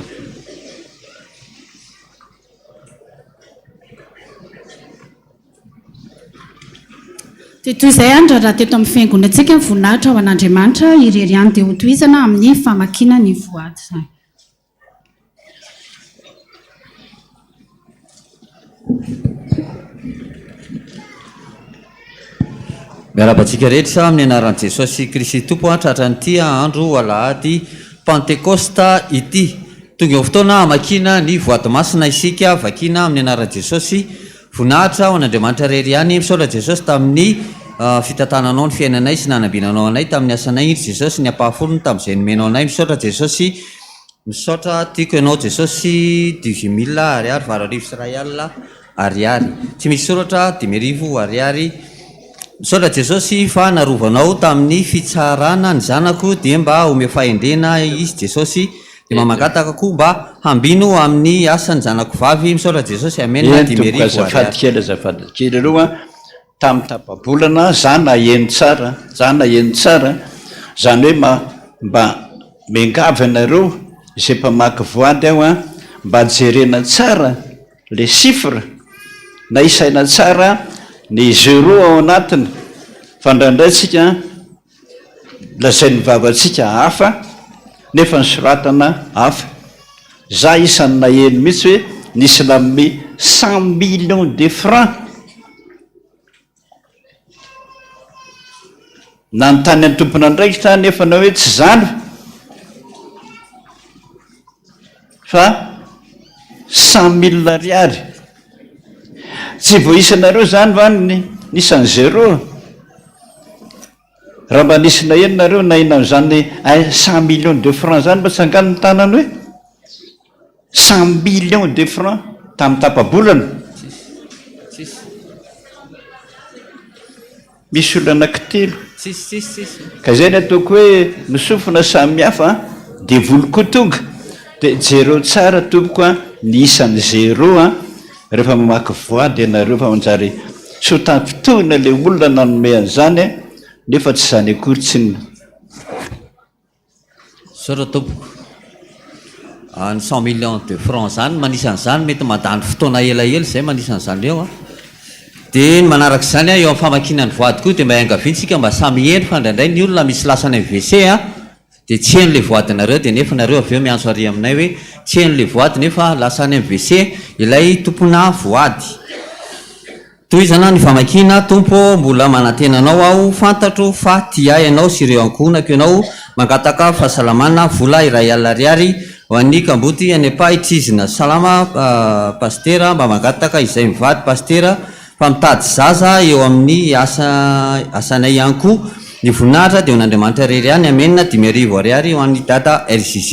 Dia toy izay ihany raha teto amin'ny fiangonantsika ny voninahitra ho an'Andriamanitra irery ihany dia hotohizana amin'ny famakiana ny voady izany. Miarahaba antsika rehetra amin'ny anaran'i Jesosy Kristy Tompo tratran'ity andro alahady Pantekosta ity. Tonga eo amin'ny fotoana hamakiana ny voady masina isika, vakiana amin'ny anaran'i Jesosy. Voninahitra ho an'Andriamanitra irery ihany. Misaotra Jesosy tamin'ny fitantananao ny fiainanay sy nanambinanao anay tamin'ny asanay indry Jesosy ny ampahafolony tamin'izay nomenao anay. Misaotra Jesosy. Misaotra tiako ianao Jesosy 18000 ariary 2100 ariary. Tsy misy soratra 5000 ariary. Misaotra Jesosy fa narovanao tamin'ny fitsarana ny zanako dia mba omeo fahendrena izy Jesosy. Dia mba mangataka koa mba hambino amin'ny asan'ny zanako vavy. Misaotra Jesosy. Amen. Eny tompoko 5000 azafady ariary. kely azafady kely aloha tamin'ny tapa-bolana za naheno tsara za naheno tsara zany hoe ma mba miangavy anareo izay mpamaky voady aho an mba jerena tsara le chiffre na isaina tsara ny zero ao anatiny fa indraindray tsika lazain'ny vavantsika hafa nefa ny soratana hafa. Za isan'ny naheno mihitsy hoe nisy nanome cent millions de francs nanontany an'ny tompon'andraikitra aho nefa nanao hoe tsy izany fa cent mille ariary. Tsy voaisanareo izany va ny isan'ny zéro? Raha mba nisy naheno nareo naheno an'izany un cent millions de francs zany mba tsangano ny tanany hoe cent millions de francs tamin'ny tapa-bolana. Tsisy. Misy olona anankitelo. Tsisy, tsisy, tsisy. Ka izay ny ataoko hoe ny sofina samy hafa an, devoly koa tonga. Dia jereo tsara tompoko an, ny isan'ny zéro an, rehefa mamaky voady ianareo fa manjary sao tafintohina ilay olona nanome an'izany an, nefa tsy izany akory tsinona. Misaotra tompoko. Ny cent millions de francs zany manisa an'izany mety mandany fotoana elaela izay manisa an'izany eo an. Dia ny manaraka izany an, eo amin'ny famakiana ny voady koa dia mba iangaviana isika mba samy heno fa indraindray ny olona misy lasa any amin'ny WC an, Dia tsy heno le voadinareo dia nefa nareo avy eo miantso ary aminay hoe tsy heno le voady nefa lasa any amin'ny WC ilay tompona voady. Tohizana ny famakiana, Tompo ô mbola manantena Anao aho, fantatro fa tia ahy Ianao sy ireo ankohonako Ianao, mangataka fahasalamana, vola iray alina ariary ho an'ny kamboty any Ampahitrizina. Salama Pasitera, mba mangataka izay mivady Pasitera fa mitady zaza eo amin'ny asa asanay ihany koa ny voninahitra dia ho an'Andriamanitra irery ihany Amen 5000 ariary ho an'i dada RJJ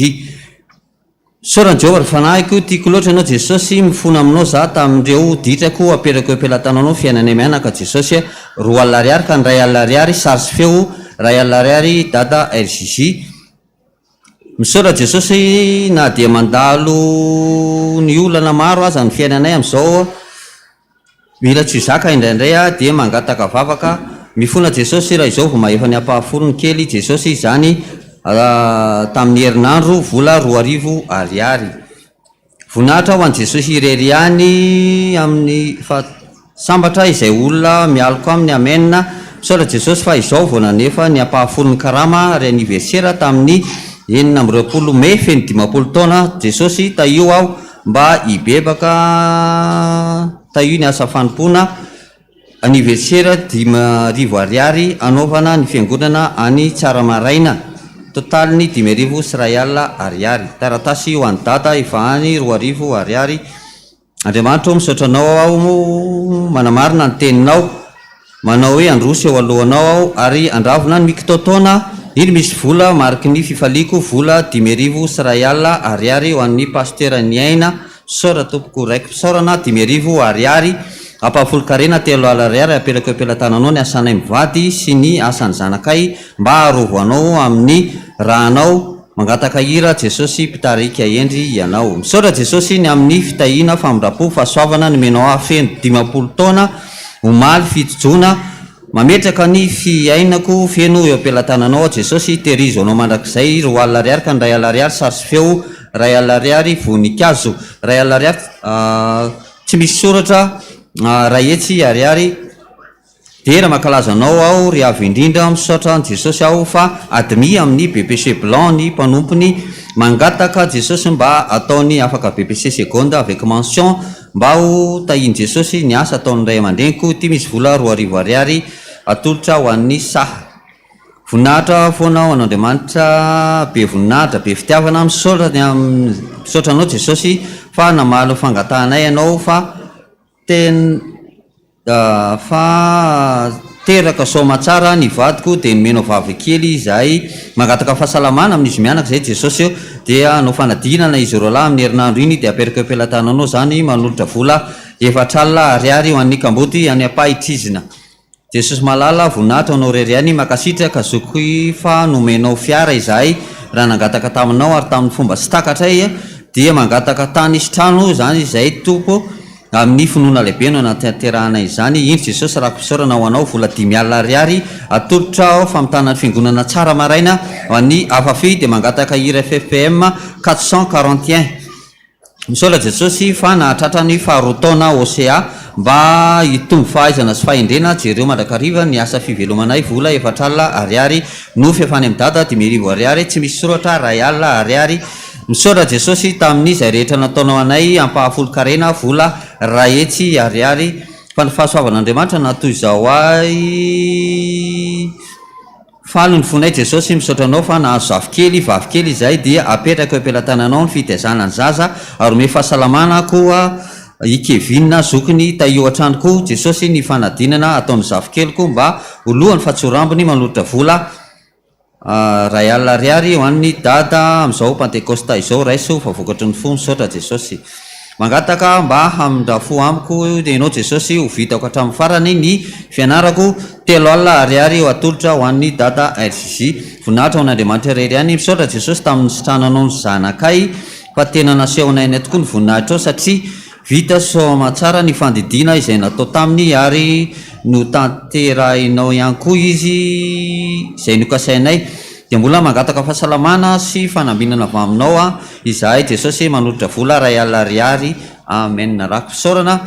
Misaotra an'i Jehovah ry fanahiko tiako loatra ianao Jesosy mifona aminao za tamin'ireo ditrako apetrako eo am-pelatananao fiainanay mianaka Jesosy 20 alina ariary ka ny 1 alina ariary sary sy feo 1 alina ariary dada RJJ Misaotra Jesosy na dia mandalo ny olana maro aza ny fiainanay amin'izao Mila tsy ho zaka indraindray aho dia mangataka vavaka, mifona Jesosy raha izao vao mahefa ny ampahafolony kely Jesosy izany tamin'ny herinandro vola 2000 ariary. Voninahitra ho an'i Jesosy irery ihany amin'ny fa sambatra izay olona mialoka aminy amen misaotra Jesosy fa izao vao nanefa ny ampahafolon'ny karama ary anniversaire tamin'ny 26 mai feno 50 taona Jesosy tahio aho Mba hibebaka tahio ny asa fanompoana anniversaire 5000 ariary hanaovana ny fiangonana any Tsaramaraina totaliny 1050 ariary taratasy ho an'i dada efa any 2000 ariary Andriamanitra ô misaotra anao aho manamarina ny teninao Manao hoe handroso eo alohanao aho ary handravona ny mikitaotaona, indro misy vola mariky ny fifaliako, vola 1050 ariary ho an'ny pasitera Niaina, misaotra tompoko, raiki-pisaorana 5000 ariary, ampahafolon-karena 30 ariary apetrako eo am-pelatananao ny asanay mivady sy ny asan'ny zanakay mba harovo anao amin'ny rànao, mangataka hira Jesosy mpitarika hendry ianao. Misaotra Jesosy ny amin'ny fitahiana, famindram-po, fahasoavana nomenao ahy feno 50 taona, Omaly 7 jona, Mametraka ny fiainako feno eo am-pelatananao aho Jesosy, tehirizo anao mandrakizay, 20 ariary ka ny 1000 ariary sary sy feo, 1000 ariary voninkazo, 1000 ariary tsy misy soratra, 100 ariary, Dera mankalaza anao aho ry Avo indrindra, misaotra an'i Jesosy aho fa admis amin'ny BEPC blanc ny mpanompony, mangataka Jesosy mba ataony afaka BEPC seconde avec mention, Mba ho tahian'i Jesosy ny asa ataon'ny ray aman-dreniko, ity misy vola 2000 ariary atolotra ho an'ny saha. Voninahitra foana ho an'Andriamanitra be voninahitra, be fitiavana, misaotra ny am, misaotra anao Jesosy fa namaly ny fangatahanay ianao fa ten, Fa teraka soamatsara ny vadiko dia nomenao vavy kely izahay mangataka fahasalamana amin'izy mianaka izay Jesosy o dia hanao fanadinana izy roalahy amin'ny herinandro iny dia apetrako eo am-pelatananao izany manolotra vola 40 ariary ho an'ny kamboty any Ampahitrizina Jesosy malala voninahitra ho anao irery ihany mankasitraka zoky fa nomenao fiara izahay raha nangataka taminao ary tamin'ny fomba tsy takatray dia mangataka tany sy trano izany izay Tompo Amin'ny finoana lehibe no anatanterahana izany. Indro Jesosy rako-pisaorana ho anao, vola 50 ariary atolotra aho famitana ny fiangonana tsara maraina ho an'ny Afafi dia mangataka hira ffpm 441. Misaotra Jesosy fa nahatratra ny faharoa taona OCA mba hitombo fahaizana sy fahendrena jereo mandrakariva ny asa fivelomanay vola 40 ariary nofy efa any amin'i dada 5000 ariary tsy misy soratra 1000 ariary Misaotra Jesosy tamin'ny izay rehetra nataonao anay ampahafolon-karena vola 100 ariary fa ny fahasoavan'Andriamanitra na toy izao ahy Faly ny fonay Jesosy misaotra anao fa nahazo zafikely vavikely izay dia apetraka eo am-pelatananao ny fitaizana ny zaza ary omeo fahasalamana koa i Kevin zokiny tahio hatrany koa Jesosy ny fanadinana ataon'ny zafikeliko mba ho lohany fa tsy ho rambony manolotra vola 1000 ariary ho an'ny dada amin'izao pantekosta izao raiso fa vokatry ny fo misaotra Jesosy mangataka mba hamindra fo amiko ianao Jesosy ho vitako hatramin'ny farany ny fianarako 30 ariary ho atolotra ho an'ny dada RJJ voninahitra ho an'Andriamanitra irery ihany misaotra Jesosy tamin'ny nisitrananao ny zanakay fa tena nasehonay anay tokoa ny voninahitrao satria Vita soamatsara ny fandidiana izay natao taminy ary notanterahinao ihany koa izy izay nokasainay. Dia mbola mangataka fahasalamana sy fanambinana avy aminao aho izahay Jesosy manolotra vola 1000 ariary. Amen. Rako-pisaorana.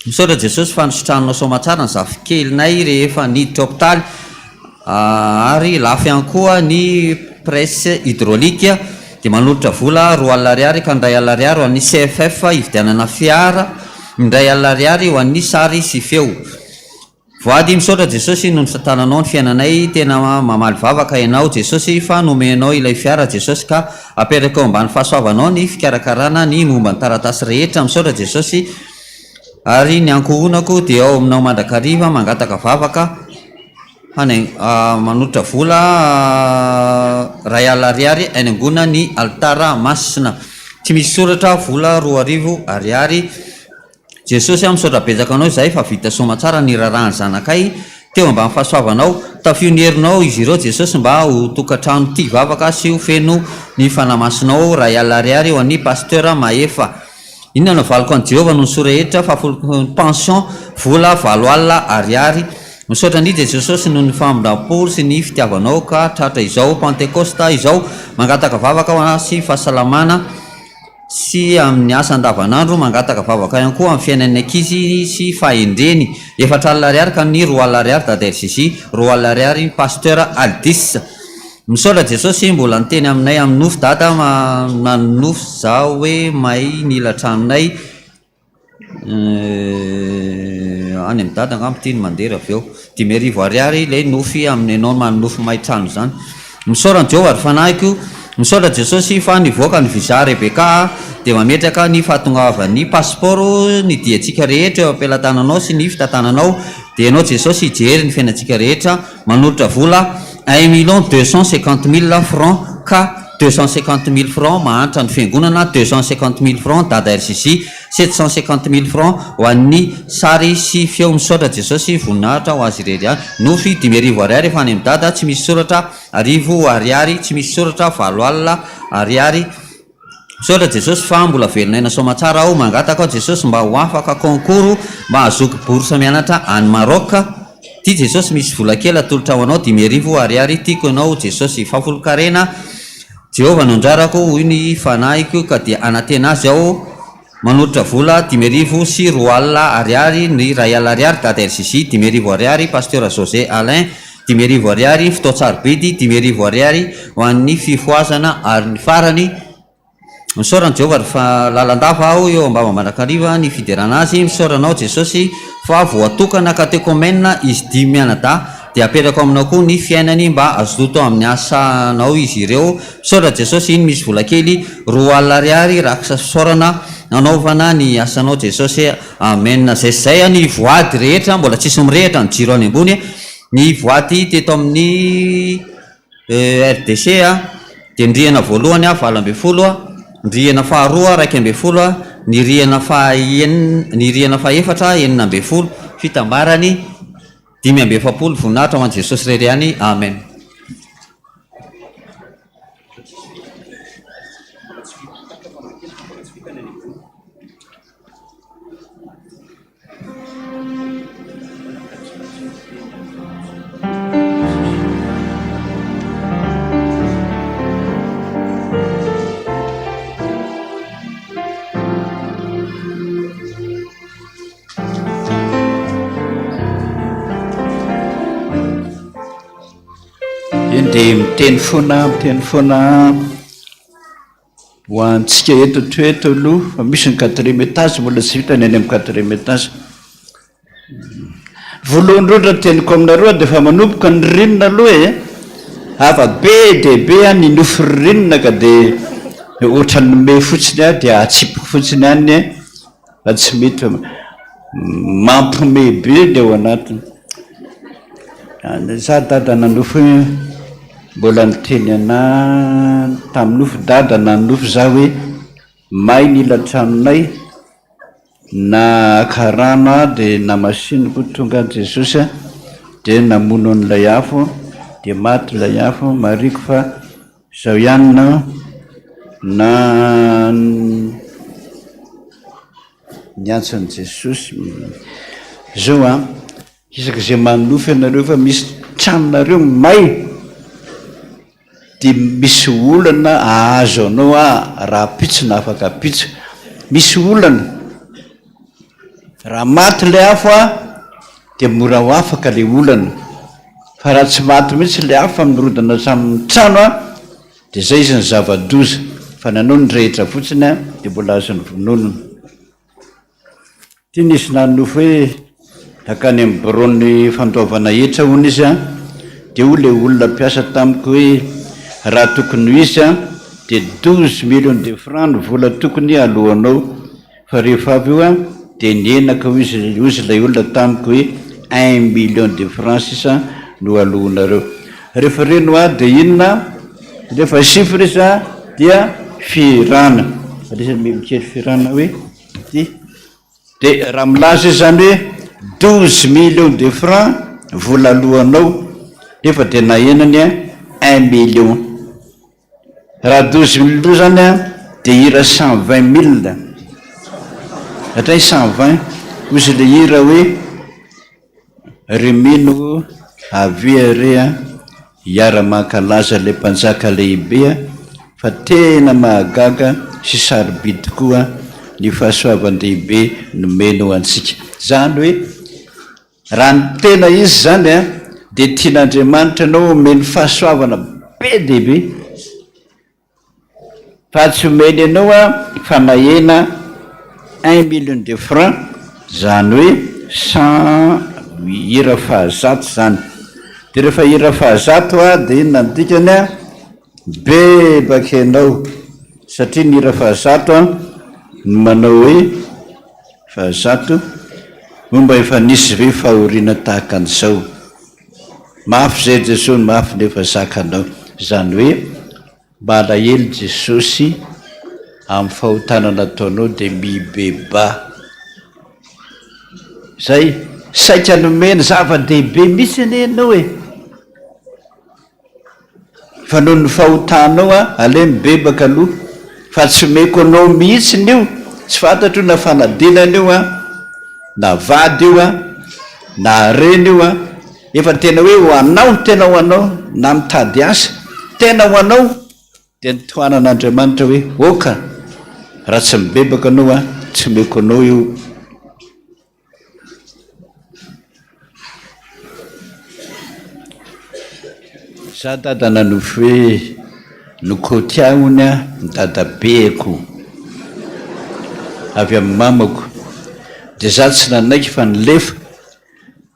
Misaotra Jesosy fa nositraninao soamatsara ny zafikelinay rehefa niditra hopitaly. Ary lafo ihany koa ny presse hydraulique dia manolotra vola 20 ariary ka ny 1000 ariary ho an'ny CFF hividianana fiara, ny 1000 ariary ho an'ny sary sy feo. Voady misaotra Jesosy noho ny fitantananao ny fiainanay, tena mamaly vavaka ianao Jesosy fa nomenao ilay fiara Jesosy ka apetraka eo ambany fahasoavanao ny fikarakarana ny momba ny taratasy rehetra, misaotra Jesosy ary ny ankohonako dia ao aminao mandrakariva mangataka vavaka. Hanaingo, manolotra vola 1000 ariary hainaingoana ny alitara masina. Tsy misy soratra, vola 2000 ariary. Jesosy a, misaotra betsaka anao izahay fa vita soamatsara ny raharahan'ny zanakay teo ambany fahasoavanao. Tafio ny herinao izy ireo Jesosy mba ho tokantrano tia vavaka sy ho feno ny Fanahy Masinao. 1000 ariary ho an'i Pasteur Mahefa. Inona no havaliko an'i Jehovah noho ny soa rehetra, fahafolon'ny pension, vola 8000 ariary. Misaotra an'i Jesosy noho ny famindram-po sy ny fitiavanao ka tratra izao Pantekosta izao. Mangataka vavaka ho ahy sy fahasalamana sy amin'ny asa andavanandro. Mangataka vavaka ihany koa amin'ny fiainan'ny ankizy sy fahendreny. 4000 ariary ka ny 20 ariary Dada RJJ, 20 ariary Pasteur Aldis. Misaotra Jesosy mbola niteny aminay amin'ny nofy dada nanonofy za hoe may ny ila tranonay any amin'ny dada angamba ity no mandeha avy eo 5000 ariary ilay nofy amin'ny enao manonofy may trano izany misaora an'i Jehovah ry fanahiko misaotra Jesosy fa nivoaka ny visa Rebecca dia mametraka ny fahatongavan'ny passeport ny diantsika rehetra eo am-pelatananao sy ny fitantananao dia enao Jesosy hijery ny fiainantsika rehetra manolotra vola 1 250 000 francs ka 250 000 francs mahantra ny fiangonana, 250 000 francs dada RJJ, 750 000 francs ho an'ny sary sy feo misaotra Jesosy voninahitra ho azy irery ihany, nofy 5000 ariary efa any amin'i dada tsy misy soratra, arivo ariary tsy misy soratra, 8000 ariary. Misaotra Jesosy fa mbola velon'aina soamatsara aho, mangataka aho Jesosy mba ho afaka concours mba hahazoako bourse mianatra any Maroc, ty Jesosy misy vola kely atolotra ho anao 5000 ariary tiako ianao Jesosy fahafolonkarena Jehovah no anjarako hoy ny fanahiko ka dia hanantena azy aho manolotra vola 2005 ariary ny 1000 ariary Dada RJJ 5000 ariary Pasteur José Alain 5000 ariary fotoan-tsarobidy 5000 ariary ho an'ny fifohazana ary ny farany Misaora an'i Jehovah ry fa lalandava aho eo am-bava mandrakariva ny fiderana azy Misaora anao Jesosy fa voatokana katekomena izy dimy mianadahy dia apetrako aminao koa ny fiainany mba hazoto amin'ny asanao izy ireo Misaotra Jesosy iny misy vola kely 20 ariary rakitra fisaorana nanaovana ny asanao Jesosy Amen Zay sy zay ny voady rehetra mbola tsisy mirehitra ny jiro any ambony ny voady teto amin'ny RDC dia ny rihana voalohany 18 ny rihana faharoa 11 ny rihana faha enina ny rihana fahefatra 16 fitambarany 45 voninahitra ho an'i Jesosy irery ihany Amen. Eny dia miteny foana, miteny foana ho antsika eto to eto aloha fa misy ny quatrième étage mbola tsy vita ny any amin'ny quatrième étage. Voalohany indrindra ny teniko aminareo dia efa manomboka ny ririnina aloha e! Hafa be dia be an ny nofy ririnina ka dia ohatran'ny mey fotsiny aho dia atsipiko fotsiny any fa tsy mety mampiomehy be ny ao anatiny. Za dada nanofy hoe mbola niteny anah tamin'ny nofy dada nanofy za hoe may ny ila tranonay Naka rano aho dia namasiniko tonga any Jesosy dia namono an'ilay afo dia maty ilay afo, mariko fa izao ihany no na niantso an'i Jesosy, izao an, isaky izay manonofy ianareo fa misy tranonareo may Dia misy olana ahazo anao aho rahampitso na afaka ampitso. Misy olana. Raha maty ilay afo an, dia mora ho afaka ilay olana. Fa raha tsy maty mihitsy ilay afo fa mirodana hatramin'ny trano an, dia izay izy ny zava-doza. Fa ny anao nirehitra fotsiny an, dia mbola azony vonoina. Ity nisy nanonofy hoe nankany amin'ny biraon'ny fandoavana hetra hono izy an, dia hoy ilay olona mpiasa tamiko hoe raha tokony ho izy an, dia 12 millions de francs ny vola tokony haloanao, fa rehefa avy eo an, dia nihena ka hoy izy hoy ilay olona tamiko hoe un million de francs sisa no haloanareo. Rehefa reny hoa dia inona? Rehefa chiffre izy an, dia fihirana. Anisan'ny mijery fihirana hoe. Ity. Dia raha milaza izy izany hoe 12 millions de francs vola aloanao nefa dia nahenany un million. Raha 12 millions izany an, dia hira 120 mille. Hatrany 120. Hoy izy ilay hira hoe. Ry mino o, avia re a, hiara-mankalaza ilay Mpanjaka lehibe a, fa tena mahagaga sy sarobidy tokoa ny fahasoavan-dehibe nomeny ho antsika. Izany hoe, raha ny tena izy izany a, dia tian'Andriamanitra anao homeny fahasoavana be dia be. Fa tsy omeny anao a fa nahena un million de francs zany hoe cent hira fahazato zany de rehefa hira fahazato a de inona ny dikany a bebaka ianao satria ny hira fahazato a no manao hoe fahazato moa mba efa nisy ve fahoriana tahaka an'izao mafy zay Jesosy mafy nefa zakanao zany hoe Mba alahelo Jesosy amin'ny fahotana nataonao dia mibebaha. Zay, saika nomeny zava-dehibe mihitsy anie ianao e! Fa noho ny fahotanao a, aleo mibebaka aloha fa tsy omeko anao mihitsy io, tsy fantatro na fanadinana io an, na vady io an, na harena io an, Efa tena hoe ho anao, tena ho anao, na mitady asa, tena ho anao, dia nitohanan'Andriamanitra hoe, ok, raha tsy mibebaka anao an, tsy omeko anao io. Za dada nanofy hoe nokôty ahy hono an ny dadabeako avy amin'ny mamako, dia za tsy nanaiky fa nilefa,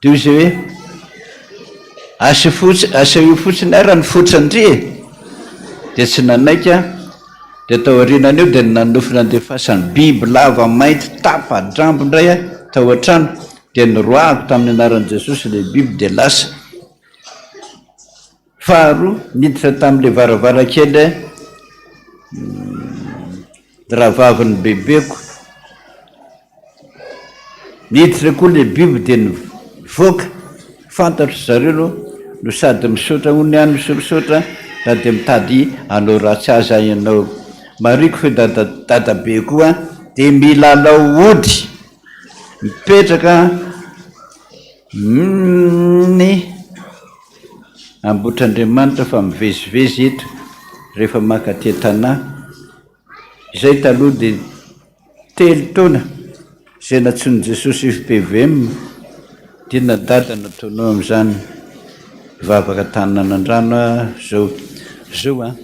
Dia hoy izy hoe, Asefotsy, asehoy fotsiny ara ny fotran-dry e! Dia tsy nanaiky aho. Dia tao aorianan'io dia nanofy nandefasany biby lava mainty tapa-drambo indray aho tao an-trano. Dia noroahako tamin'ny anaran'i Jesosy ilay biby dia lasa. Faharoa, niditra tamin'ilay varavarankely ny rahavavin'ny bebeko. Niditra koa ilay biby dia nivoaka. Fantatro zareo aloha no sady misaotra hono ihany misaotra na dia mitady hanao ratsy azy aho ianao. Marihiko fa i dada dadabe koa dia milalao ody. Mipetraka ny. Ambohitrandriamanitra fa mivezivezy eto rehefa maka aty an-tanà. Izay taloha dia telo taona izay nantsoin'i Jesosy fpvm dia na dada nataonao amin'izany vavaka tany nanandrano aho zao zao an!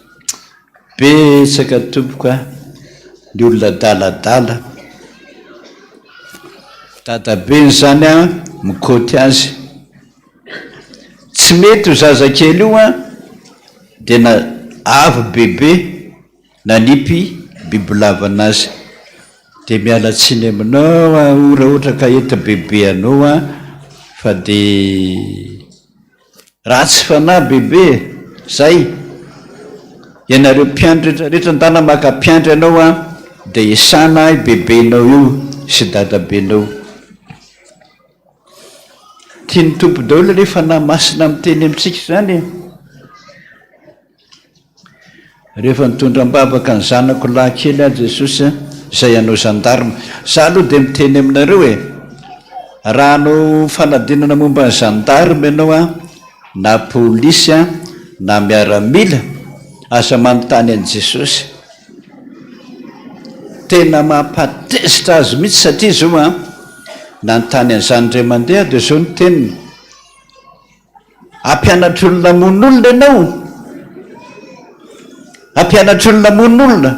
Betsaka tompoko a ny olona adaladala, dadabeny izany an mikaoty azy, tsy mety io zazakely io an dia na avy bebe nanipy bibilava anazy, dia miala tsiny aminao aho raha ohatra ka eto bebe anao an fa dia. Ratsy fanahy bebe e! Zay! Ianareo mpiandry rehetra rehetra ndana maka mpiandry anao an de esana ahy bebenao io sy dadabenao. Tian'ny Tompo daholo anie fanahy masina miteny amintsika izany e! Rehefa nitondra am-bavaka ny zanako lahy kely aho Jesosy a, izay hanao gendarme. Za aloha dia miteny aminareo e, raha hanao fanadinana momba ny gendarme ianao a, na polisy a, na miaramila, aza manontany an'i Jesosy. Tena mampatezitra azy mihitsy satria izao a, nanontany an'izany indray mandeha aho dia izao ny teniny, Hampianatra olona hamono olona ianao? Hampianatra olona hamono olona?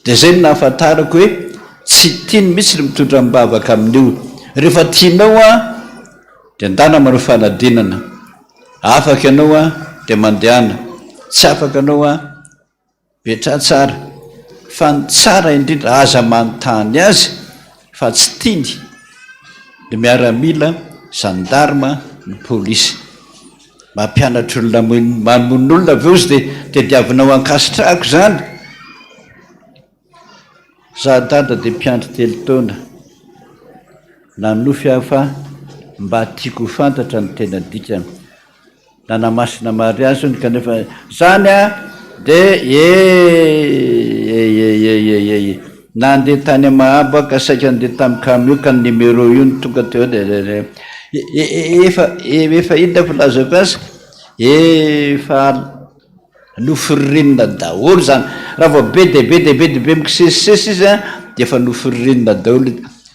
Dia izay no nahafantarako hoe tsy tiany mihitsy ny mitondra am-bavaka amin'io. Rehefa tianao an, dia ndana manao fanadinana. Afaka ianao an, dia mandehana. Tsy afaka ianao an, Betraha tsara, fa ny tsara indrindra aza manontany azy fa tsy tiany ny miaramila, gendarme, ny polisy. Mampianatra olona mamono olona avy eo izy dia tediavinao ankasitrahako izany? Za dada dia mpiandry telo taona, nanonofy aho fa mba tiako ho fantatra ny tena dikany. Nanamasina mariazy hono kanefa zany a de eeeeeeee nandeha tany Mahabo aho ka saika nandeha tamin'ny camion ka ny numéro io no tonga teo de efa efa inona filazako azy efa nofiririnina daholo zany raha vao be dia be dia be dia be mikisesisesy izy a de efa nofiririnina daholo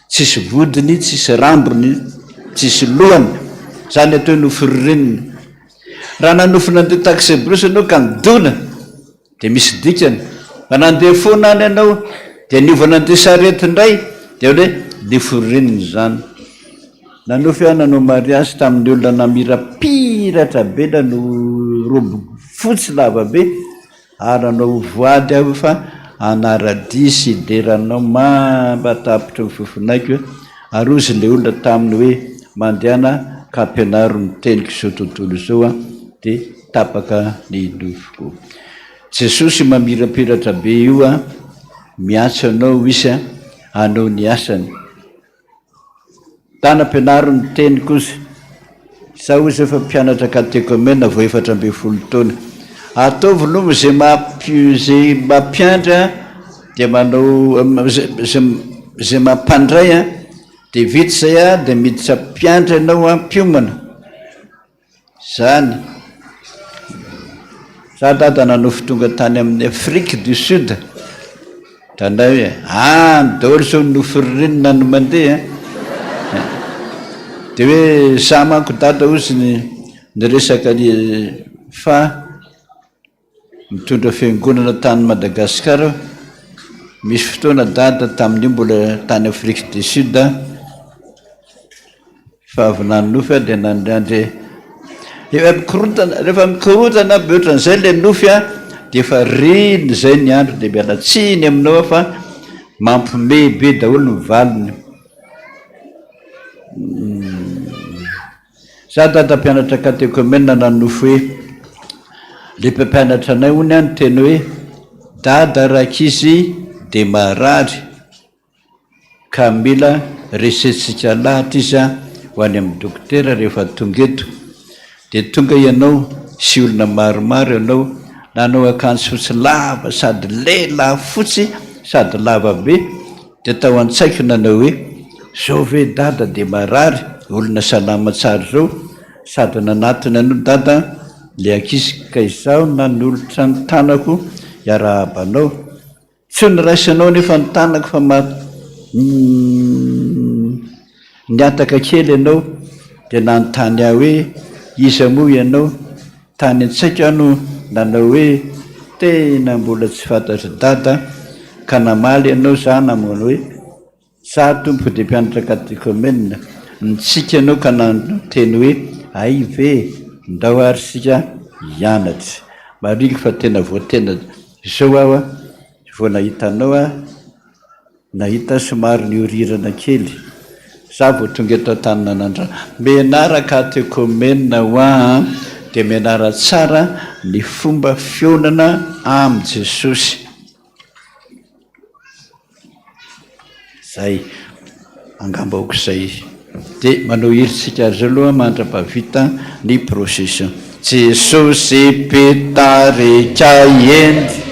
Tsisy vodiny, tsisy rambony, tsisy lohany, zany atao hoe nofy ririnina. Raha nanofy nandeha taxi-brousse ianao ka nidona dia misy dikany, fa nandeha foana any ianao dia niova nandeha sarety indray dia hoe nofy ririnina izany. Nanofy aho nanao mariazy tamin'ny olona namirapiratra be nanao robe fotsy lava be, Ary hanao voady aho fa hanara-dia sy hidera anao mandra-tapitry ny fofonaiko. Ary hozy ilay olona taminy hoe, Mandehana ka ampianaro ny teniko izao tontolo izao, dia tapaka ny nofoko. Jesosy mamirapiratra be io, miantso anao Izy hanao ny asany. Tany ampianaro ny teny kosa. Za ozy efa mpianatra katekomena vao 14 taona. Ataovy loma ze ze mampiandry an dia manao ze ze mampandray an dia vita zay an dia miditra mpiandry ianao an mpiomana. Zany. Za dada nanofy tonga tany amin'ny Afrique du Sud. Hitanay hoe any daholo zao ny nofy ririnina no mandeha an. Dia hoe za manko dada hozy ny niresaka ny fa Mitondra fiangonana tany Madagascar aho. Misy fotoana dada tamin'io mbola tany Afrique du Sud aho, fa avy nanonofy aho dia nandriandry efa mikorontana, rehefa mikorontana be ohatran'izay ilay nofy an, dia efa reny izay ny andro dia miala tsiny aminao aho fa mampiomehy be daholo ny valiny. Za dada mpianatra katekomena nanonofy hoe le mpampianatra anay hono an niteny hoe dada rankizy de marary ka mila resentsika lahatra izy an ho any amin'ny dokotera rehefa tonga eto de tonga ianao sy olona maromaro ianao nanao akanjo fotsy lava sady lehilahy fotsy sady lava be Dia tao an-tsaiko nanao hoe, Zao ve dada dia marary, olona salama tsara zao? Sady nanatona an'io Dada le ankizy ka izaho nanolotra ny tanako hiarahaba anao. Tsy noraisinao anefa ny tanako fa nihataka kely ianao dia nanontany ahy hoe iza moa ianao? Tany an-tsaiko aho no nanao hoe tena mbola tsy fantatr'i Dada ka namaly ianao za namono hoe Za tompoko dia mpianatra katekomena, nitsiky ianao ka niteny hoe hay ve, ndao ary isika hianatra. Marihiko fa tena vao tena izao aho vao nahita anao aho, nahita somary niorirana kely. Za vao tonga eto Antananandrano. Mianara katekomena hoa an, dia mianara tsara ny fomba fihaonana amin'i Jesosy. Zay. Angamba aok'izay. Dia manao hira isika ary zao aloha mandra-pahavita ny procession. Jesosy mpitarika eny.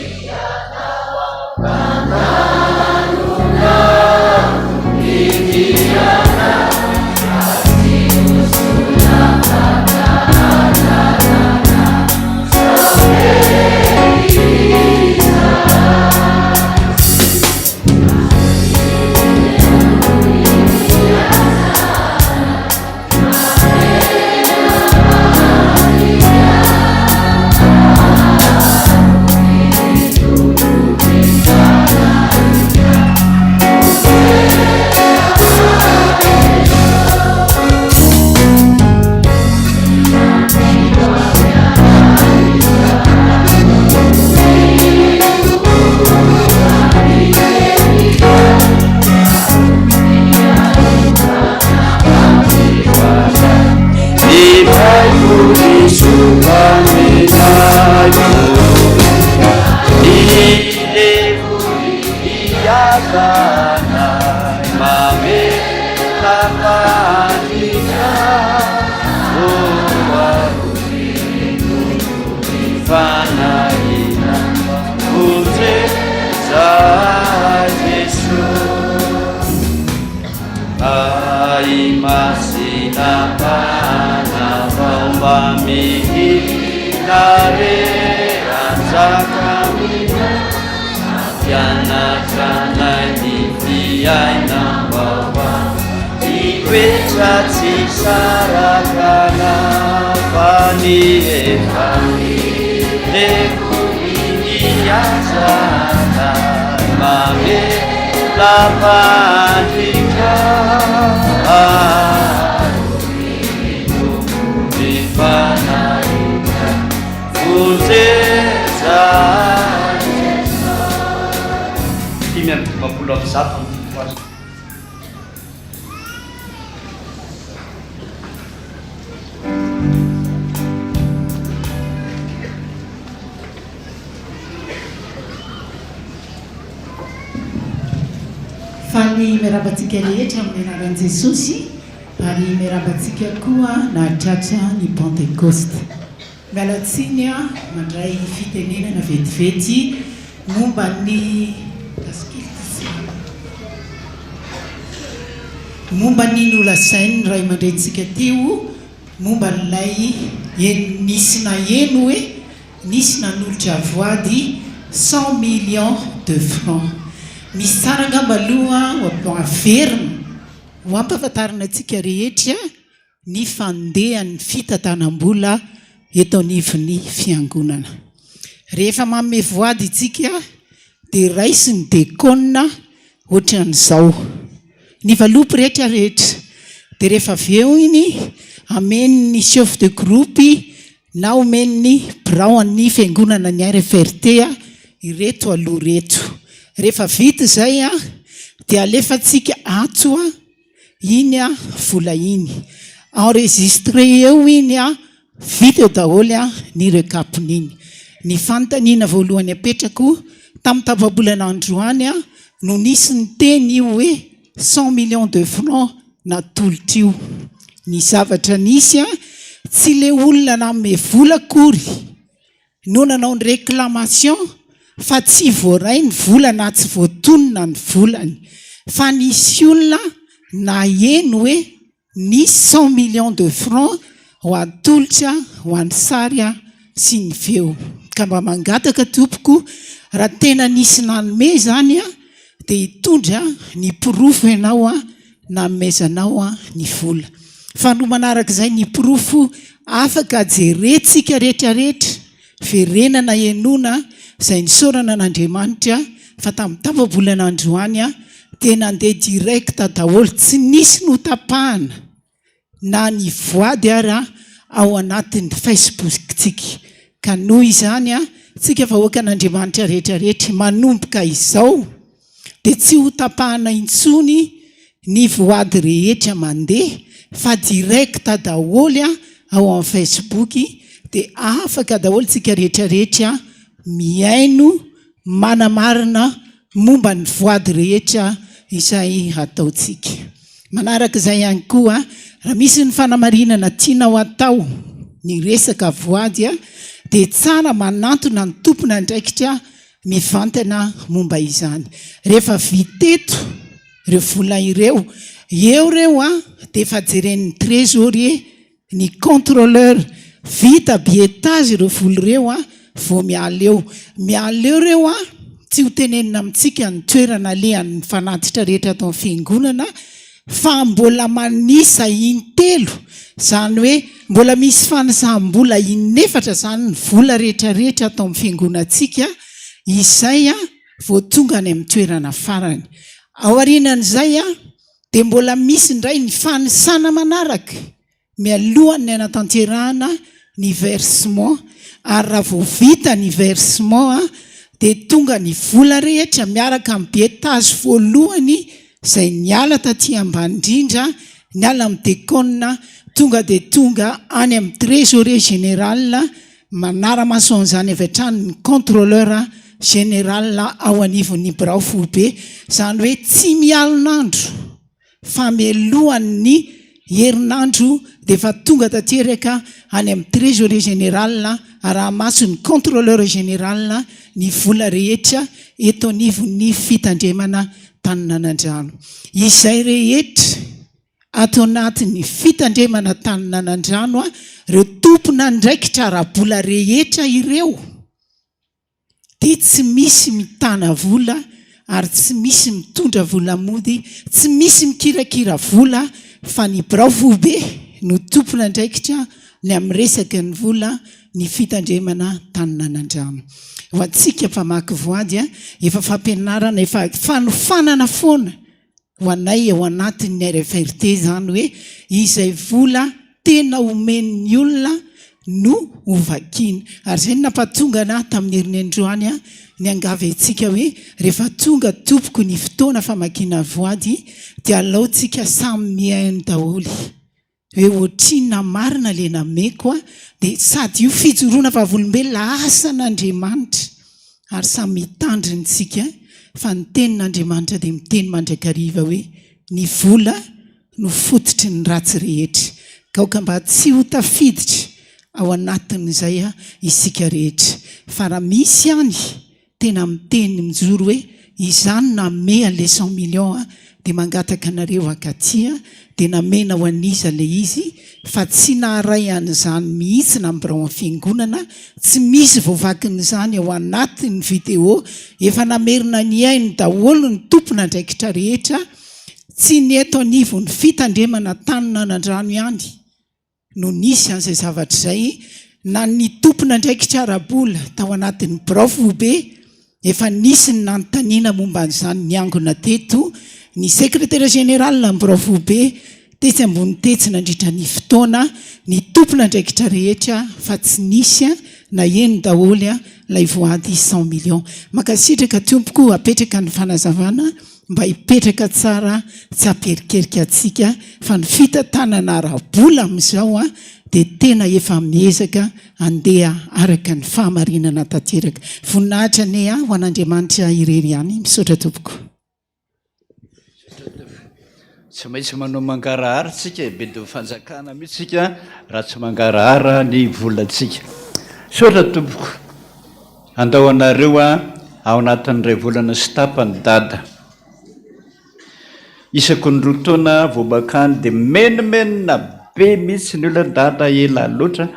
Faly miarahaba antsika rehetra amin'ny anaran'i Jesosy ary miarahaba antsika koa nahatratra ny Pantekosta. Miala tsiny aho mandray fitenenana vetivety momba ny momba ny nolazain'ny ray aman-drenintsika teo momba an'ilay nisy naheno hoe nisy nanolotra voady 100 millions de francs. Misy tsara angamba aloha ho averina ho ampahafantarina antsika rehetra ny fandehan'ny fitantanam-bola eto anivon'ny fiangonana. Rehefa manome voady isika dia raisin'ny dekona ohatran'izao ny valopy rehetra rehetra dia rehefa avy eo iny amen'ny chef de groupe na omen'ny birao an'ny fiangonana ny RFRT ireto aloha ireto. Rehefa vita izay dia alefantsika ato iny vola iny. Enregistré eo iny, vita eo daholo ny recap-n'iny. Ny fanontaniana voalohany apetrako, tamin'ny tapa-bolana androany no nisy niteny io hoe 100 millions de francs natolotra io. Ny zavatra nisy, tsy ilay olona nanome vola akory no nanao ny réclamation fa tsy voaray ny vola na tsy voatonona ny volany fa nisy olona naheno hoe nisy 100 millions de francs. Ho atolotra ho an'ny sary sy ny feo. Ka mba mangataka tompoko raha tena nisy nanome izany dia hitondra ny porofo ianao nanomezanao ny vola. Faharoa manaraka izay ny porofo afaka jerentsika rehetrarehetra, verenana henoina izay nisaorana an'Andriamanitra fa tamin'ny tapa-bolana androany dia nandeha direct daholo tsy nisy notapahana. na ny voady ara ao anatin'ny Facebook-tsika. Ka noho izany, tsika vahoakan'Andriamanitra rehetra rehetra, manomboka izao dia tsy ho tapahana intsony ny voady rehetra mandeha fa direct daholo ao amin'ny Facebook dia afaka daholo tsika rehetra rehetra mihaino manamarina momba ny voady rehetra izay hataontsika. Manaraka izay ihany koa, raha misy ny fanamarinana tianao hatao ny resaka voady dia tsara manantona ny tompon'andraikitra mivantana momba izany. Rehefa vita eto ireo vola ireo, eo ireo dia efa jeren'ny trésorier Ny contrôleur, vita billetage ireo vola ireo an, vao miala eo. Miala eo ireo an, tsy ho tenenina amintsika ny toerana alehan'ny fanatitra rehetra ato amin'ny fiangonana fa mbola manisa intelo, izany hoe mbola misy fanisam-bola inefatra izany ny vola rehetra rehetra ato amin'ny fiangonantsika izay an vao tonga any amin'ny toerana farany. Aorianan'izay an, Dia mbola misy indray ny fanisana manaraka mialohan'ny hanatanterahana ny versement ary raha vao vita ny versement dia tonga ny vola rehetra miaraka amin'ny billetage voalohany izay niala taty ambany indrindra, niala amin'ny dekona tonga dia tonga any amin'ny trésorier général manara-maso an'izany avy hatrany ny contrôleur général ao anivon'ny birao foibe, izany hoe tsy mialon'andro fa mialohan'ny herinandro dia efa tonga tanteraka any amin'ny trésorier général araha-maso ny contrôleur général ny vola rehetra eto anivon'ny fitandremana Taninanandrano. Izay rehetra Ato anatin'ny fitandremana tanin'Anandrano ireo tompon'andraikitra ara-bola rehetra ireo dia tsy misy mitana vola ary tsy misy mitondra vola mody, tsy misy mikirakira vola fa ny birao foibe no tompon'andraikitra ny amin'ny resaky ny vola ny fitandremana tanin'Anandrano. Ho antsika mpamaky voady, efa fampianarana, efa fanofanana foana Ho anay ao anatin'ny RFRT izany hoe izay vola tena omen'ny olona no ho vakiana. Ary izay no nampahatonga anà tamin'ny herinandroany niangavy antsika hoe rehefa tonga tompoko ny fotoana famakiana voady dia alao tsika samy mihaino daholo. Hoe ohatrinona marina le nameko a, dia sady io fijoroana vavolombelona asan'Andriamanitra ary samy mitandrina isika fa ny tenin'Andriamanitra dia miteny mandrakariva hoe ny vola no fototry ny ratsy rehetra ka aoka mba tsy ho tafiditra ao anatin'izay isika rehetra fa raha misy ihany Tena miteny mijoro hoe izany namea le cent millions a dia mangataka anareo hakaty a dia namena ho an'iza le izy fa tsy naharay an'izany mihitsy na ny birao fiangonana tsy misy voavakin'izany ao anatin'ny vidéo efa namerina nihaino daholo ny tompon'andraikitra rehetra tsy ny eto anivon'ny fitandremana tanin'Anandrano ihany no nisy an'izay zavatra izay na ny tompon'andraikitra ara-bola tao anatin'ny birao foibe efa nisy ny nanontaniana momba an'izany niangona teto ny sekretera général ny birao foibe tetsy ambony tetsy nandritra ny fotoana ny tompon'andraikitra rehetra fa tsy nisy na heno daholo ilay voady cent millions. Mankasitraka tompoko apetraka ny fanazavana. Mba hipetraka tsara tsy hampierikerika antsika fa ny fitantanana ara-bola amin'izao dia tena efa miezaka handeha araka ny fahamarinana tanteraka. Voninahitra anie ho an'Andriamanitra irery ihany. Misaotra tompoko. Tsy maintsy manao mangarahara tsika e, bedin'ny fanjakana mihitsy tsika raha tsy mangarahara ny volantsika. Misaotra tompoko. Handao anareo aho ao anatin'ny iray volana sy tapany Dada. Isaky ny roa taona vao mankany dia mimenomenona. be mihitsy ny olona Dada ela loatra,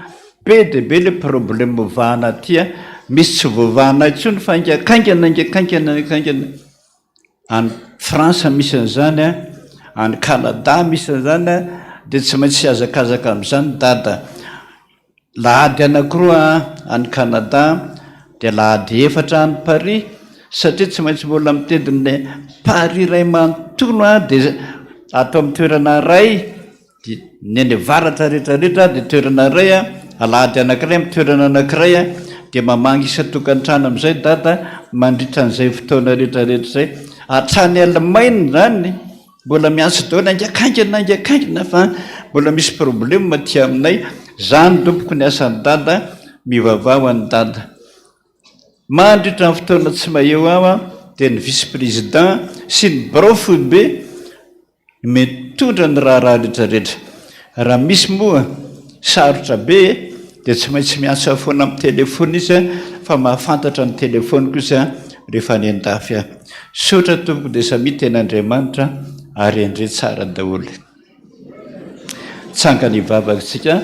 be dia be le problème vahana aty a, misy tsy voavahana intsony fa haingakaingana haingakaingana haingakaingana. Any France misy an'izany a, any Canada misy an'izany a, dia tsy maintsy hihazakazaka amin'izany Dada. Lahady anankiroa any Canada dia lahady efatra any Paris satria tsy maintsy mbola mitety ny Paris iray manontolo aho dia ato amin'ny toerana iray dia ny any avaratra rehetra rehetra dia toerana iray a, alahady anankiray amin'ny toerana anankiray a, dia mamangy isan-tokantrano amin'izay dada mandritra an'izay fotoana rehetra rehetra izay. Hatrany Allemagne izany. Mbola miantso daholo haingakaingana haingakaingana fa mbola misy problème aty aminay, zany tompoko ny asan'i dada, mivavaha ho an'i dada. Mandritra ny fotoana tsy maheo aho dia ny vice président sy ny birao foibe mitondra ny raharaha rehetra rehetra. Raha misy moa sarotra be dia tsy maintsy miantso ahy foana amin'ny téléphone izy fa mahafantatra ny téléphone-ko izy rehefa any an-dafy aho. Misaotra tompoko dia samia tena Andriamanitra ary endre tsara daholo. Tsangana hivavaka tsika.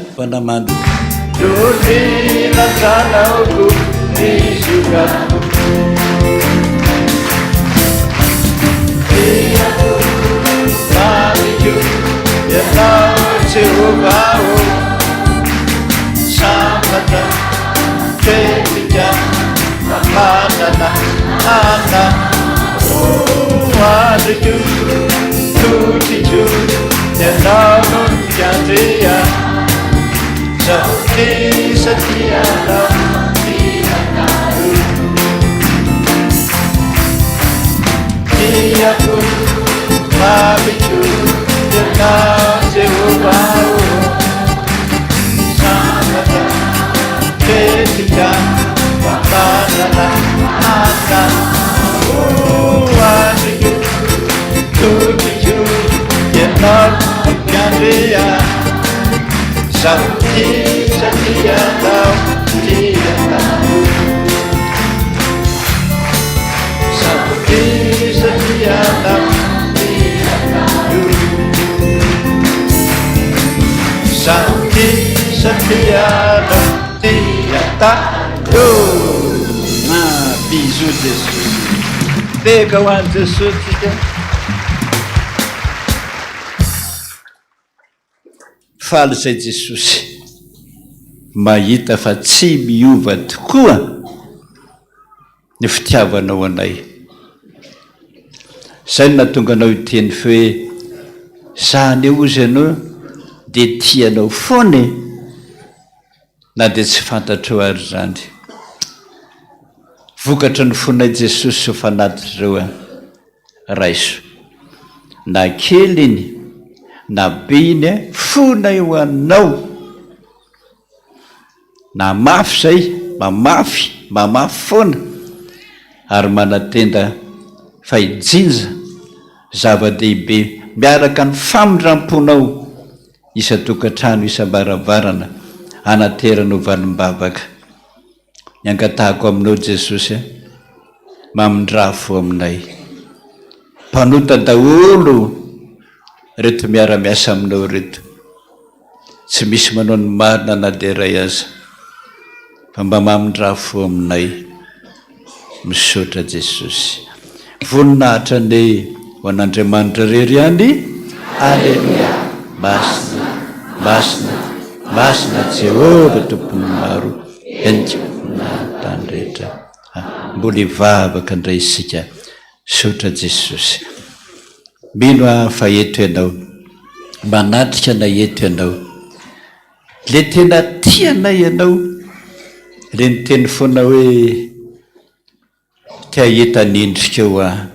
Bisous Jesosy. Teka ho an'i Jesosy tsika. Faly izay Jesosy mahita fa tsy miova tokoa ny fitiavanao anay. Izay no nahatonga anao hiteny hoe za anie hozy ianao dia tia anao foana e! Na dia tsy fantatrao ary izany. Vokatry ny fonay Jesosy ho fanatitra ireo a! Raiso. Na kely iny na be iny a, fonay ho anao! Na mafy izay, mamafy, mamafy foana ary manatenda fa hijinja zava-dehibe miaraka ny famindram-ponao isan-tokantrano, isam-baravarana, anateranao valim-bavaka. Ny angatahako aminao Jesosy a, mamindrà fo aminay. Mpanota daholo reto miara-miasa aminao reto. Tsy misy manao ny marina na dia iray aza. Fa mba mamindrà fo aminay. Misaotra Jesosy. Voninahitra anie ho an'Andriamanitra irery ihany. Aleloia. Masina, masina, masina Jehovah Tompon'ny maro, henika na tany rehetra. Mbola hivavaka indray isika. Misaotra Jesosy. Mino aho fa eto ianao. Manatrika anay eto ianao. Le tena tia anay ianao. Le niteny foana hoe te hahita ny endrikao aho.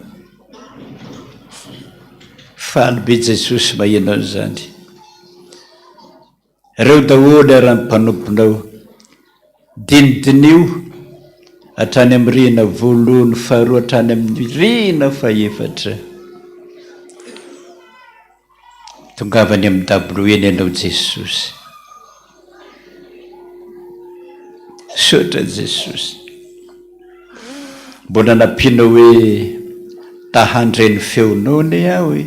Faly be Jesosy maheno an'izany. Reo daholo ary ny mpanomponao. Dinidiniho hatrany amin'ny rihana voalohany faharoa hatrany amin'ny rihana fahefatra. Tongava any amin'ny dabilio eny ianao Jesosy. Misaotra Jesosy. Mbola nampianao hoe ta handre ny feonao anie aho e.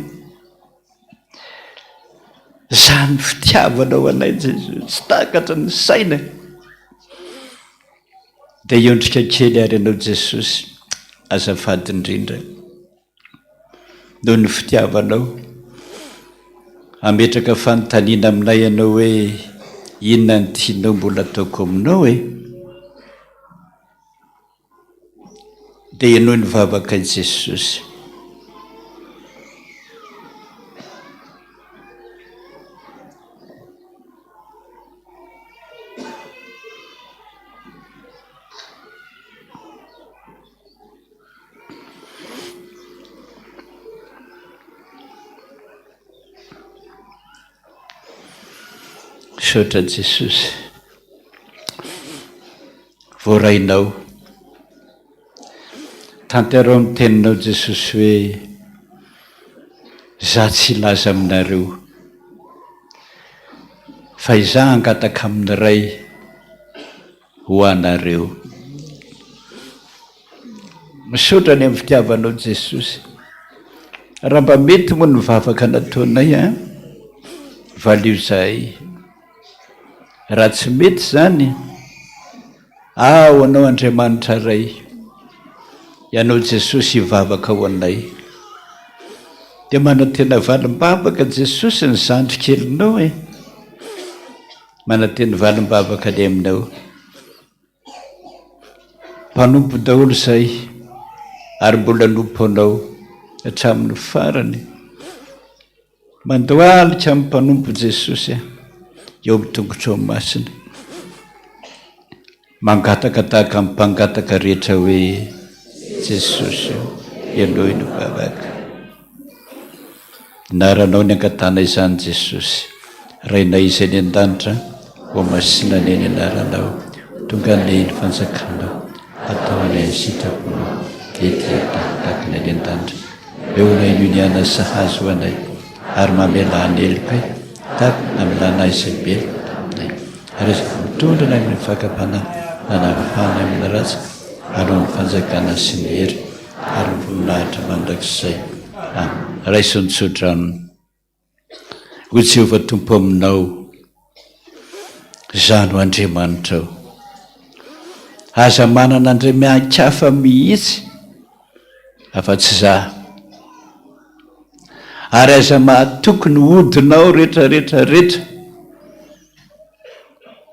Izany fitiavanao anay Jesosy, tsy takatry ny saina. Dia hiondrika kely ary ianao Jesosy, azafady indrindra. Noho ny fitiavanao, hametraka fanontaniana aminay ianao hoe inona no tianao mbola ataoko aminao e? Dia henoy ny vavaka i Jesosy. Misaotra Jesosy. Voarainao. Tanteraho ny teninao Jesosy hoe za tsy hilaza aminareo fa izaho hangataka amin'ny Ray ho anareo. Misaotra ny amin'ny fitiavanao Jesosy. Raha mba mety moa ny vavaka nataonay an, valio izahay. Raha tsy mety izany, aho anao Andriamanitra Ray, Ianao Jesosy hivavaka ho anay. Dia manantena valim-bavaka Jesosy ny zandry kelinao e. Manantena valim-bavaka any aminao. Mpanompo daholo izay ary mbola hanompo anao hatramin'ny farany. Mandohalika amin'ny mpanompo Jesosy a, eo amin'ny tongotrao masina. Mangataka tahaka ny mpangataka rehetra hoe Jesosy o, henoy ny vavaka. Anaranao ny angatahana izany Jesosy. Rainay izay any an-danitra, hohamasina anie ny anaranao. Tonga anie ny fanjakanao. Atao anie ny sitraponao ety an-tany tahaka ny any an-danitra. Eo anay no iniana sahaza ho anay ary mamelà ny helokay tahaka ny namelanay izay meloka taminay. Ary aza mitondra anay amin'ny fakam-panahy, manafana amin'ny ratsy, hanao ny fanjakana sy ny hery ary ny voninahitra mandrakizay. Amen. Raiso ny tsodrano. Hoy Jehovah Tompo aminao, Izaho no Andriamanitrao. Aza manana andriamiankafa mihitsy afa-tsy Izaho. Ary aza mahatoky ny odinao rehetra rehetra rehetra.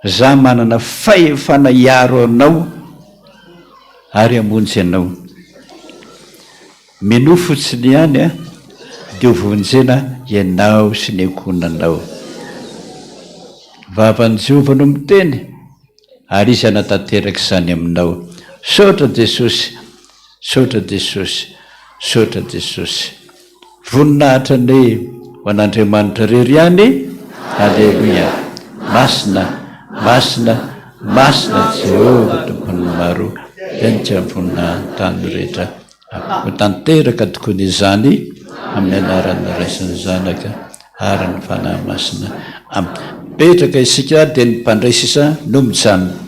Izaho manana fahefana hiaro anao ary hamonjy anao. Minoa fotsiny ihany dia ho vonjena ianao sy ny ankohonanao. Vavan'i Jehovah no miteny ary Izy hanatanteraka izany aminao. Misaotra Jesosy, misaotra Jesosy, misaotra Jesosy. Voninahitra anie ho an'Andriamanitra irery ihany, Aleloia! Masina, masina, masina Jehovah Tompon'ny maro, henika ny voninahiny tany rehetra. Ho tanteraka tokoa ny izany amin'ny anaran'ny Ray sy ny Zanaka ary ny Fanahy Masina. Amen. Mipetraka isika dia ny mpandray sisa no mijanona.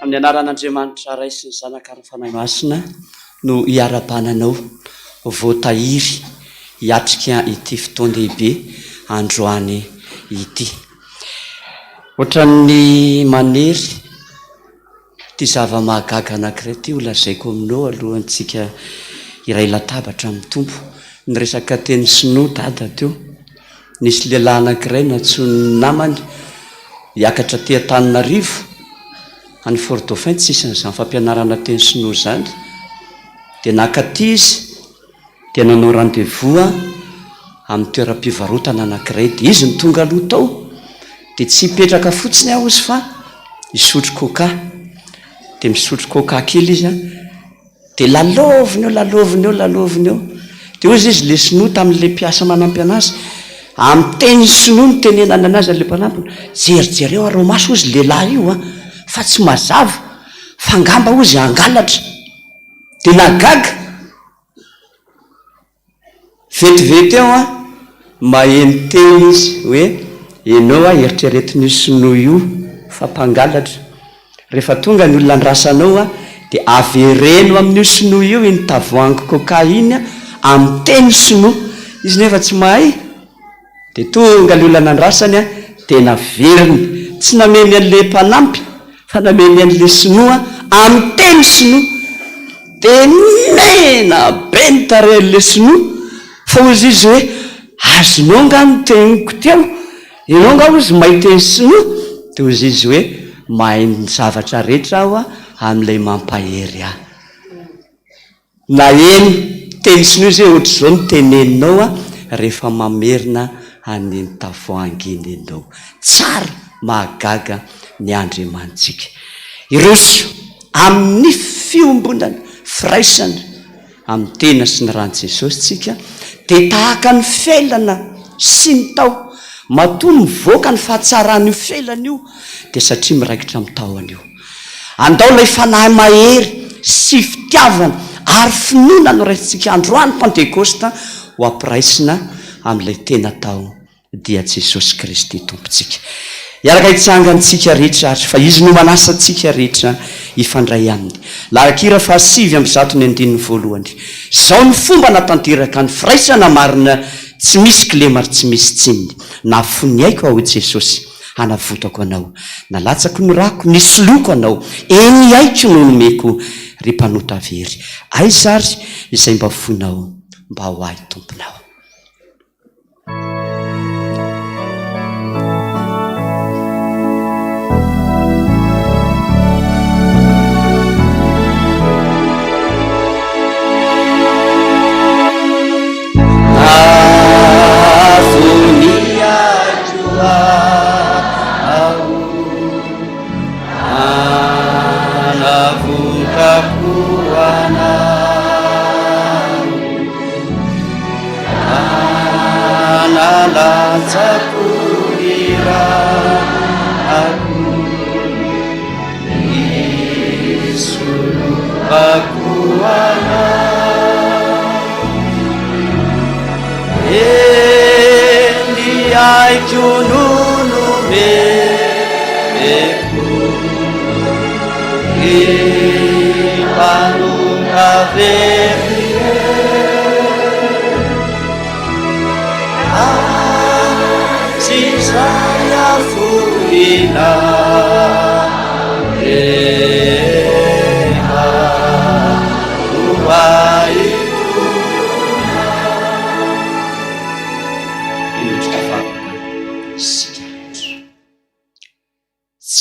Amin'ny anaran'Andriamanitra Ray sy ny Zanaka ary ny Fanahy Masina no iarahabana anao voatahiry hiatrika ity fotoan-dehibe androany ity. Ohatran'ny manery ity zava-mahagaga anankiray ity ho lazaiko aminao alohantsika hiray latabatra amin'ny Tompo. Niresaka teny sinoa Dada teo. Nisy lehilahy anankiray nantsoin'ny namany hiakatra aty Antananarivo, any Fort Dauphin, tsisy an'izany fampianarana teny sinoa izany. Dia nankaty izy. Dia nanao rendez-vous aho amin'ny toeram-pivarotana anankiray dia izy no tonga aloha tao dia tsy hipetraka fotsiny aho hozy fa hisotro coca, dia misotro coca kely izy an, dia lalaoviny eo lalaoviny eo lalaoviny eo, dia hozy izy le sinoa tamin'ilay mpiasa manampy anazy, amin'ny teny sinoa no nitenenany anazy an'ilay mpanampiny, jerijereo areo maso hozy lehilahy io an, fa tsy mazava, fa angamba hozy hangalatra, dia nahagaga. Vetivety eo an, maheno teny izy hoe enao an eritreretin'io sinoa io fa mpangalatra. Rehefa tonga ny olona andrasanao an, dia avereno amin'io sinoa io iny tavoahangy coca iny an, amin'ny teny sinoa. Izy nefa tsy mahay. Dia tonga ilay olona nandrasany an, dia naveriny. Tsy nameny an'ilay mpanampy fa nameny an'ilay sinoa amin'ny teny sinoa. Dia mena be ny tarehin'ilay sinoa fa hozy izy hoe, azonao angaha ny teniko teo? Ianao angaha hozy mahay teny sinoa? Dia hozy izy hoe, mahay ny zavatra rehetra aho amin'ilay mampahery ahy. Naheno teny sinoa izy hoe ohatr'izao no teneninao a rehefa mamerina an'iny tavoahangy iny ianao. Tsara mahagaga ny Andriamanitsika. Hiroso amin'ny fiombonana, firaisana amin'ny tena sy ny ran'i Jesosy tsika dia tahaka ny felana sy ny taho. Matoa mivoaka ny fahatsaran'io felana io dia satria miraikitra amin'ny tahony io. Andao ilay Fanahy mahery sy fitiavana ary finoana noraisintsika androany Pantekosta ho ampiraisina amin'ilay tena tao. Dia Jesosy Kristy Tompontsika. Hiaraka hitsangana isika rehetra ary fa Izy no manasa antsika rehetra hifandray Aminy. Laharan-kira faha 109 ny andininy voalohany. Izao no fomba natanteraka ny firaisana marina tsy misy kilema ary tsy misy tsininy. Nahafoy ny aiko aho Jesosy hanavotako anao. Nalatsako ny rako, nisoloako anao. Eny aiko no nomeko ry mpanota very. Aiza ary izay mba fonao mba ho ahy Tomponao.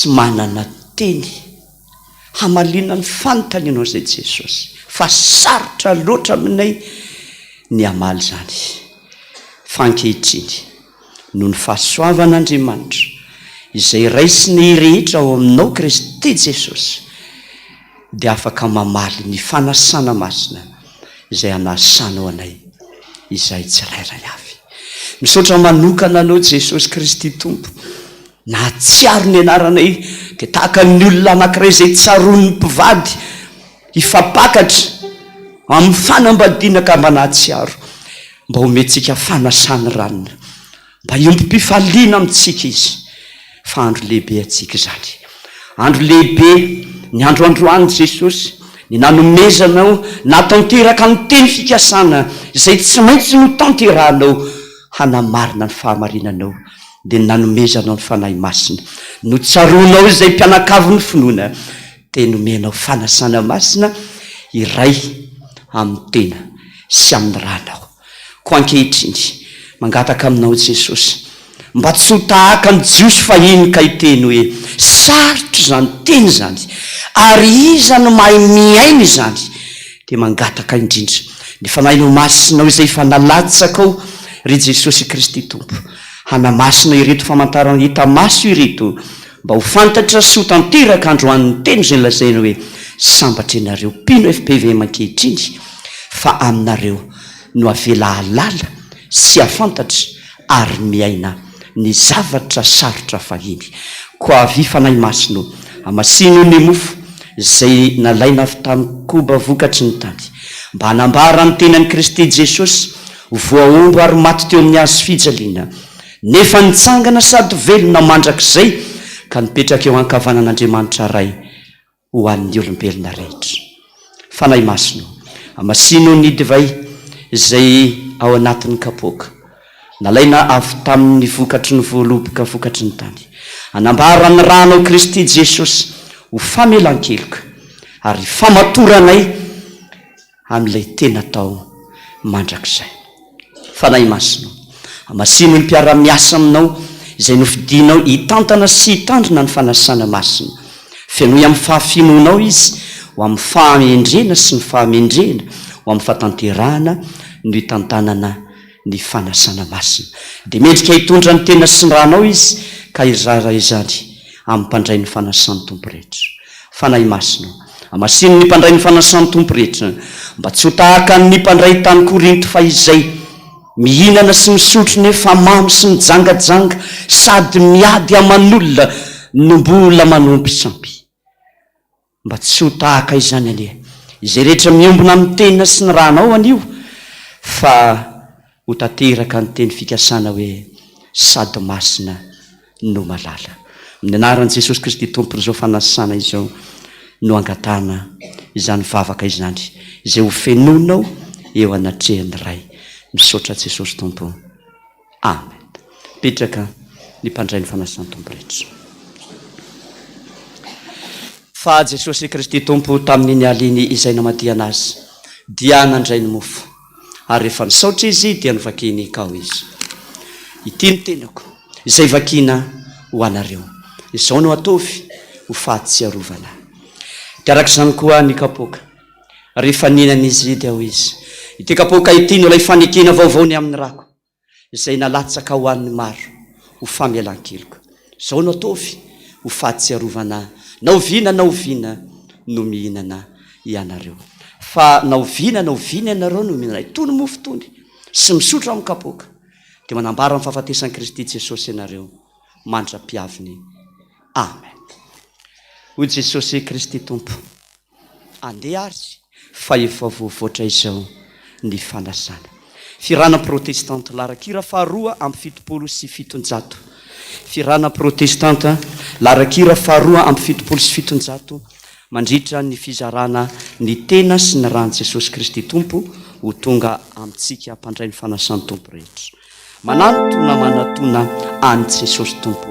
Tsy manana teny hamaliana ny fanontanianao izay Jesosy fa sarotra loatra aminay ny hamaly izany. Fa ankehitriny, noho ny fahasoavan'Andriamanitra izay raisinay rehetra ao aminao Kristy Jesosy, dia afaka mamaly ny fanasana masina izay anasanao anay izahay tsirairay avy. Misaotra manokana Anao Jesosy Kristy Tompo, nahatsiaro ny anaranay dia tahaka ny olona anankiray izay tsaroan'ny mpivady hifampakatra amin'ny fanambadiana ka mba nahatsiaro mba homentsika fanasany ranona mba hiombom-pifaliana amintsika izy fa andro lehibe antsika izany andro lehibe ny andro androany Jesosy ny nanomezanao natanteraka ny teny fikasana izay tsy maintsy notanterahanao hanamarina ny fahamarinanao dia ny nanomezanao ny Fanahy Masina notsaroanao izay mpianakavin'ny finoana dia nomenao fanasana masina iray amin'ny tena sy amin'ny ranao. Koa ankehitriny, mangataka aminao Jesosy, mba tsy ho tahaka ny Jiosy fahiny ka hiteny hoe, Sarotra izany teny izany, ary iza no mahay mihaino izany? Dia mangataka indrindra ny Fanahinao Masinao izay efa nalatsakao, ry Jesosy Kristy Tompo, hanamasina ireto famantarana hita maso ireto, Mba ho fantatra sy ho tanteraka androany ny teny izay nolazainy hoe, Sambatra ianareo mpino fpvm ankehitriny fa aminareo no avela hahalala sy hahafantatra ary miaina ny zavatra sarotra fahiny. Koa avia Fanahy Masina o, hamasino ny mofo izay nalaina avy tamin'ny koba vokatry ny tany, mba hanambara ny tenan'i Kristy Jesosy voahombo ary maty teo amin'ny hazo fijaliana, Nefa nitsangana sady velona mandrakizay ka nipetraka eo ankavanan'Andriamanitra Ray ho an'ny olombelona rehetra. Fanahy Masina o, hamasino ny divay izay ao anatin'ny kapoaka, nalaina avy tamin'ny vokatry ny voaloboka vokatry ny tany. Hanambara ny ranao Kristy Jesosy ho famelan-keloka ary famatoranay amin'ilay tena atao mandrakizay. Fanahy Masina o, hamasino ny mpiara-miasa aminao izay nofidinao hitantana sy hitandrina ny fanasana masina. Fenoy amin'ny fahafenoanao izy ho amin'ny fahamendrena sy ny fahamendrehana ho amin'ny fahatanterahana no hitantanana ny fanasana masina. Dia mendrika hitondra ny tena sy ny ranao izy ka hizara izany amin'ny mpandray ny fanasan'ny Tompo rehetra. Fanahy Masina ô, hamasino ny mpandray ny fanasan'ny Tompo rehetra, mba tsy ho tahaka ny mpandray tany Korinto fahizay, mihinana sy misotro nefa mamo sy mijangajanga sady miady aman'olona no mbola manompo sampy. Mba tsy ho tahaka izany anie izay rehetra miombona amin'ny tena sy ny ranao anio fa ho tanteraka ny teny fikasana hoe. sady masina no malala. Amin'ny anaran'i Jesosy Kristy Tompon'izao fanasana izao no angatahana izany vavaka izany, izay ho fenoinao eo anatrehan'ny Ray. Misaotra Jesosy Tompo. Amen. Mipetraka ny mpandray ny fanasan'ny Tompo rehetra. Fa Jesosy Kristy Tompo tamin'iny aliny izay namadihana Azy dia nandray ny mofo, ary rehefa nisaotra Izy dia novakiny ka hoy Izy, Ity ny tenako, izay vakiana ho anareo. Izao no ataovy ho fahatsiarovana Ahy. Dia araka izany koa ny kapoaka, rehefa nihinana Izy dia hoy Izy, Ity kapoaka ity no ilay fanekena vaovao ny amin'ny rako. izay nalatsaka ho an'ny maro ho famelan-keloka. Izao no ataovy ho fahatsiarovana ahy, na oviana na oviana no mihinana ianareo. Fa na oviana na oviana ianareo no mihinana itony mofo itony sy misotro amin'ny kapoaka, dia manambara ny fahafatesan'i Kristy Jesosy ianareo mandra-piaviny. Amen. Hoy Jesosy Kristy Tompo. Andeha ary fa efa voavoatra izao ny fanasana. Fihirana Protestanta, laharan-kira faharoa 770. Fihirana Protestanta, laharan-kira faharoa 770, mandritra ny fizarana ny tena sy ny ran'i Jesosy Kristy Tompo ho tonga amintsika mpandray ny fanasan'ny Tompo rehetra. Manantona manatona an'i Jesosy Tompo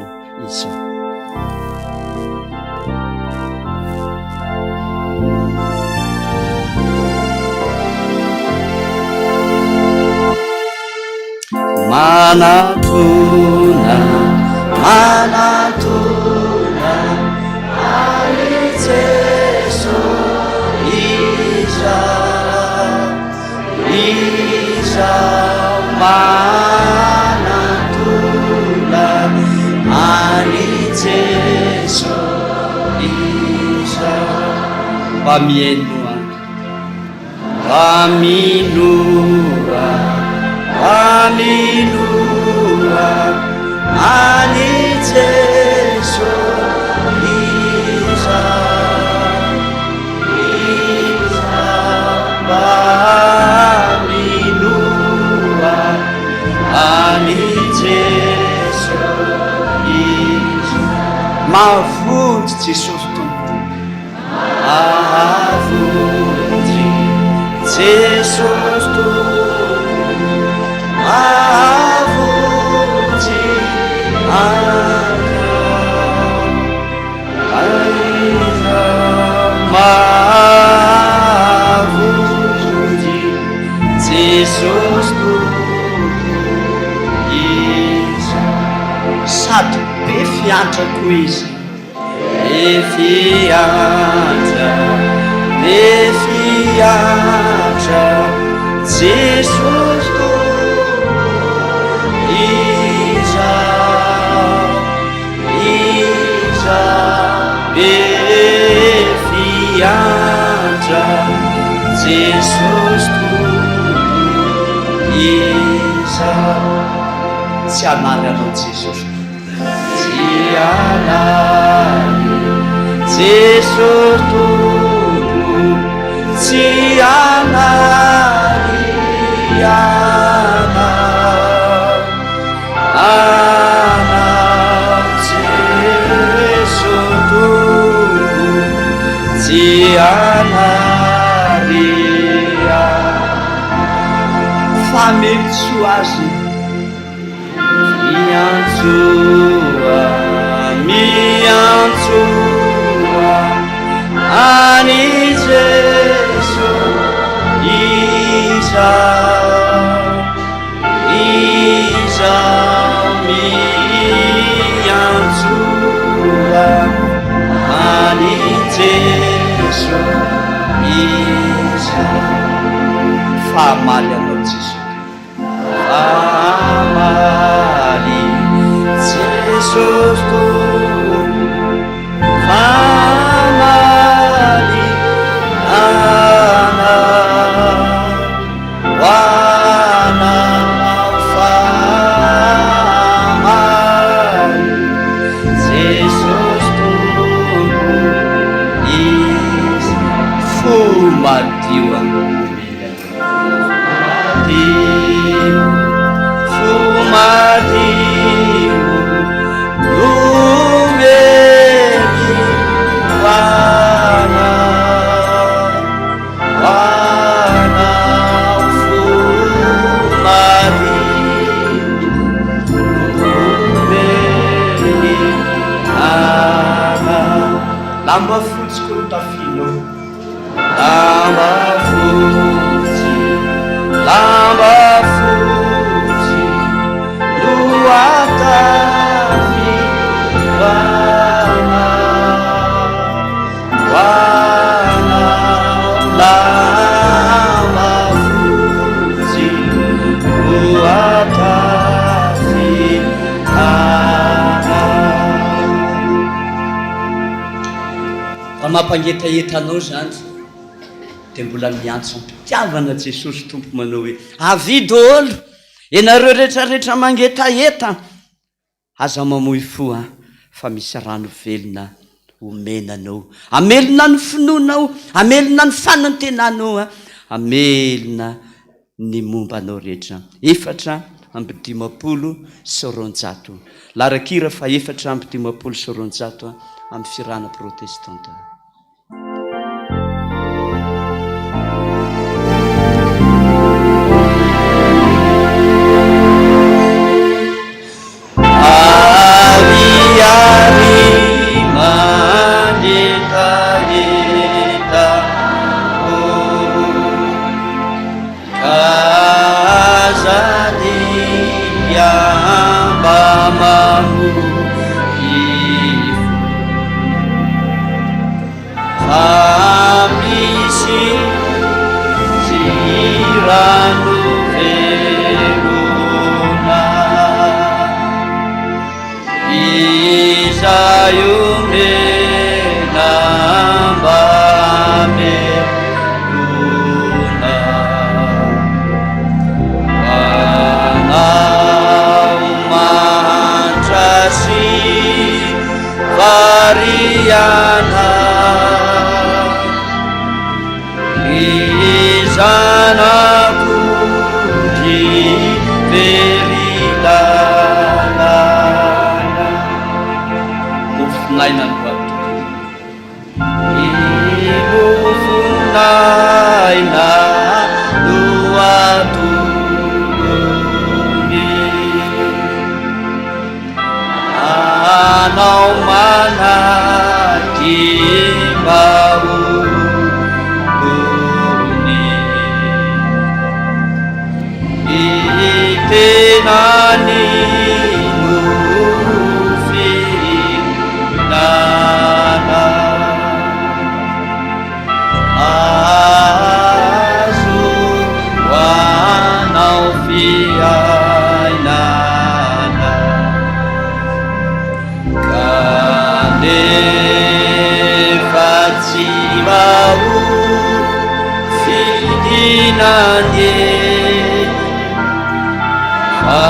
izao. Manatona, manatona an'i Jesosy izao. Izaho manatona an'i Jeso Izaho mba mihainoa mba minoa mba minoa an'i Jeso Izaho Mahavonjy Jesosy Tompo Mahavonjy Jesosy Tompo Mahavonjy anao Aiza mahavonjy Jesosy Tompo iza Sady be fiantra koa izy Be fiantra, be fiantra Jesosy Tompo iza Iza be fiantra Jesosy Tompo Iza Tsy hanary anao Jesosy Tsy hanary Jesosy Tompo Tsy hanary anao Anao Jeso Tompo tsy hanary ahy fa miantsoa azy miantsoa miantsoa an'i Jeso izaho Izaho miantsoa an'i Jeso Izaho fa hamaly anao Jeso Fa hamaly Jesosy Tompo Fa hamaly anao Ho anao famaly Jesosy Tompo Izy Fo madio Madio Fo madio. Lamba fotsy koa no tafianao. Lamba fotsy, lamba fotsy no atafy ho anao, ho anao. Lamba fotsy no atafy anao. Raha mampangetaheta anao izany dia mbola miantso am-pitiavana Jesosy Tompo manao hoe, Avia daholo ianareo rehetra rehetra mangetaheta, aza mamoy fo an, fa misy rano velona omena anao, hamelona ny finoanao, hamelona ny fanantenanao an, hamelona ny momba anao rehetra. 254. Laharan-kira faha-254 amin'ny fihirana protestanta. Ariary mangetaheta ô. Aza dia mba mamoy fo Fa misy tsy rano velona Izay omena mba hamelona Ho anao mahantra sy variana Ny zanak'ondry very lalana. Mofon'aina no atolony. Ny mofon'aina no atolony. Anao manaky mba ho tony. Ny tenany no fihinana. Azo ho anao fiainana Kanefa tsy mba ho fidina anie Fa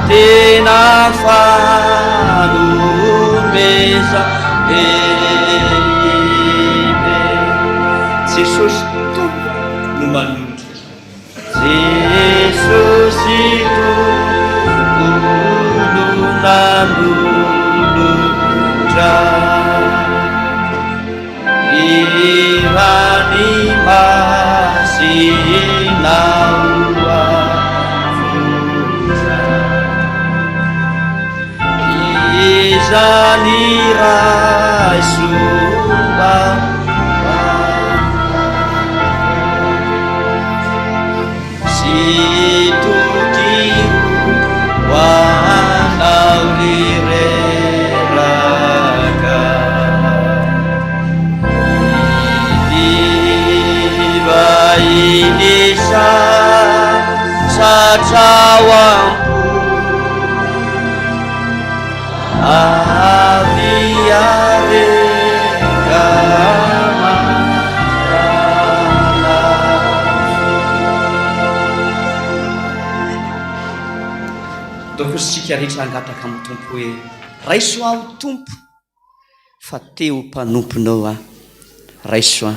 tena fanomezan-dehibe. Jesosy Tompo no manolotra izany. Jesosy Tompo no nanolotra. Ny rany masina ho avotra. Izany raiso mba Sy toky ho anao ry reraka. Ity vahiny sasatra ao am-po. Avia re ka manala. Ndao kosa isika rehetra hangataka amin'ny Tompo hoe, Raiso aho Tompo, fa te ho mpanomponao aho. Raiso aho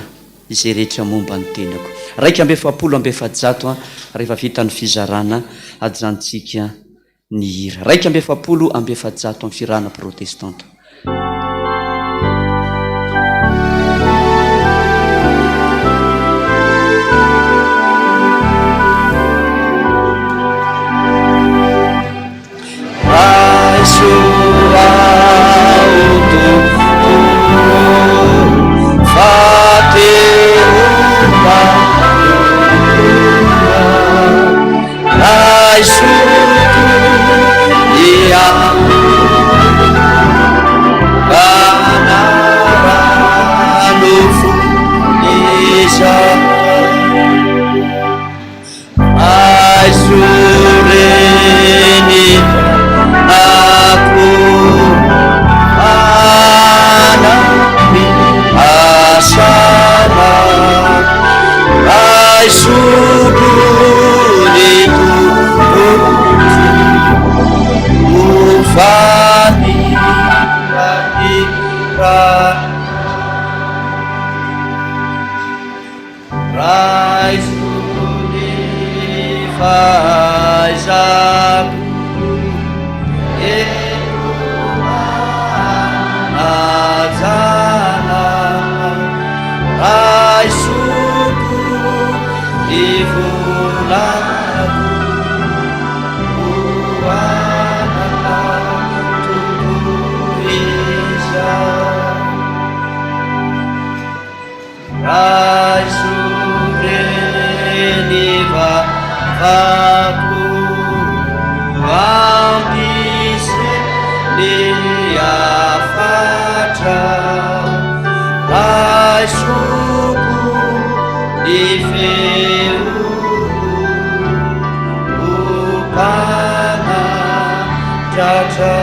izay rehetra momba ny tenako. 441 rehefa vita ny fizarana, ajanontsika ny hira. 441 amin'ny fihirana protestanta. Raiso aho Tompo. Raiso re ny vavako, ampiseho ny hafatrao. Raisoko ny feoko, ho mpanatratra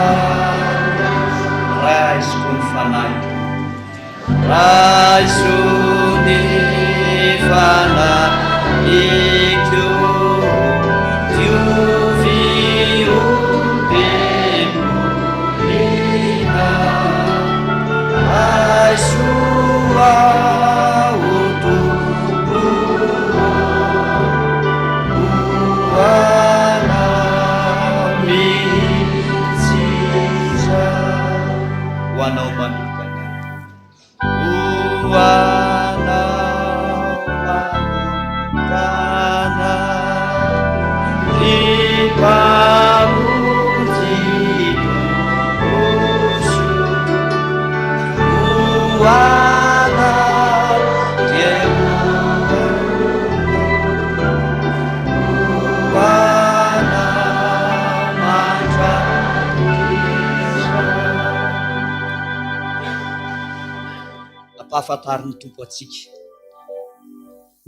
ahy. Raisiko ny fanahiko. Raiso ny fanahiko, diovy ho demoniana. Raiso aho Tompo ô, ho Anao mihitsy izaho. Ho Anao manokana. Ho anao manokana, ry Mpamonjy Tomposoa. Ho anao dia ho Ho anao mandrakizay. Ampahafantarin'ny Tompo antsika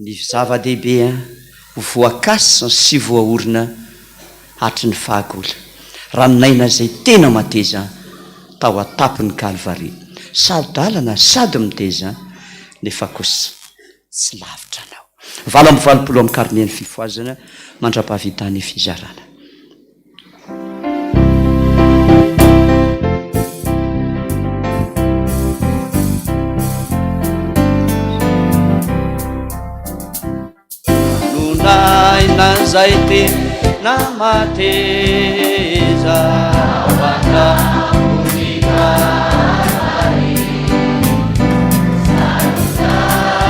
ny zava-dehibe ho voakasina sy voaorina hatry ny fahagola, ranon'aina izay tena mateza tao an-tampon'i Kalvary. Saro-dalana sady miteza, nefa kosa tsy lavitra anao. 88 amin'ny karnean'ny fifohazana mandra-pahavitan'ny fizarana. Non'aina izay tena mateza ho an-tampon'i Kalvary.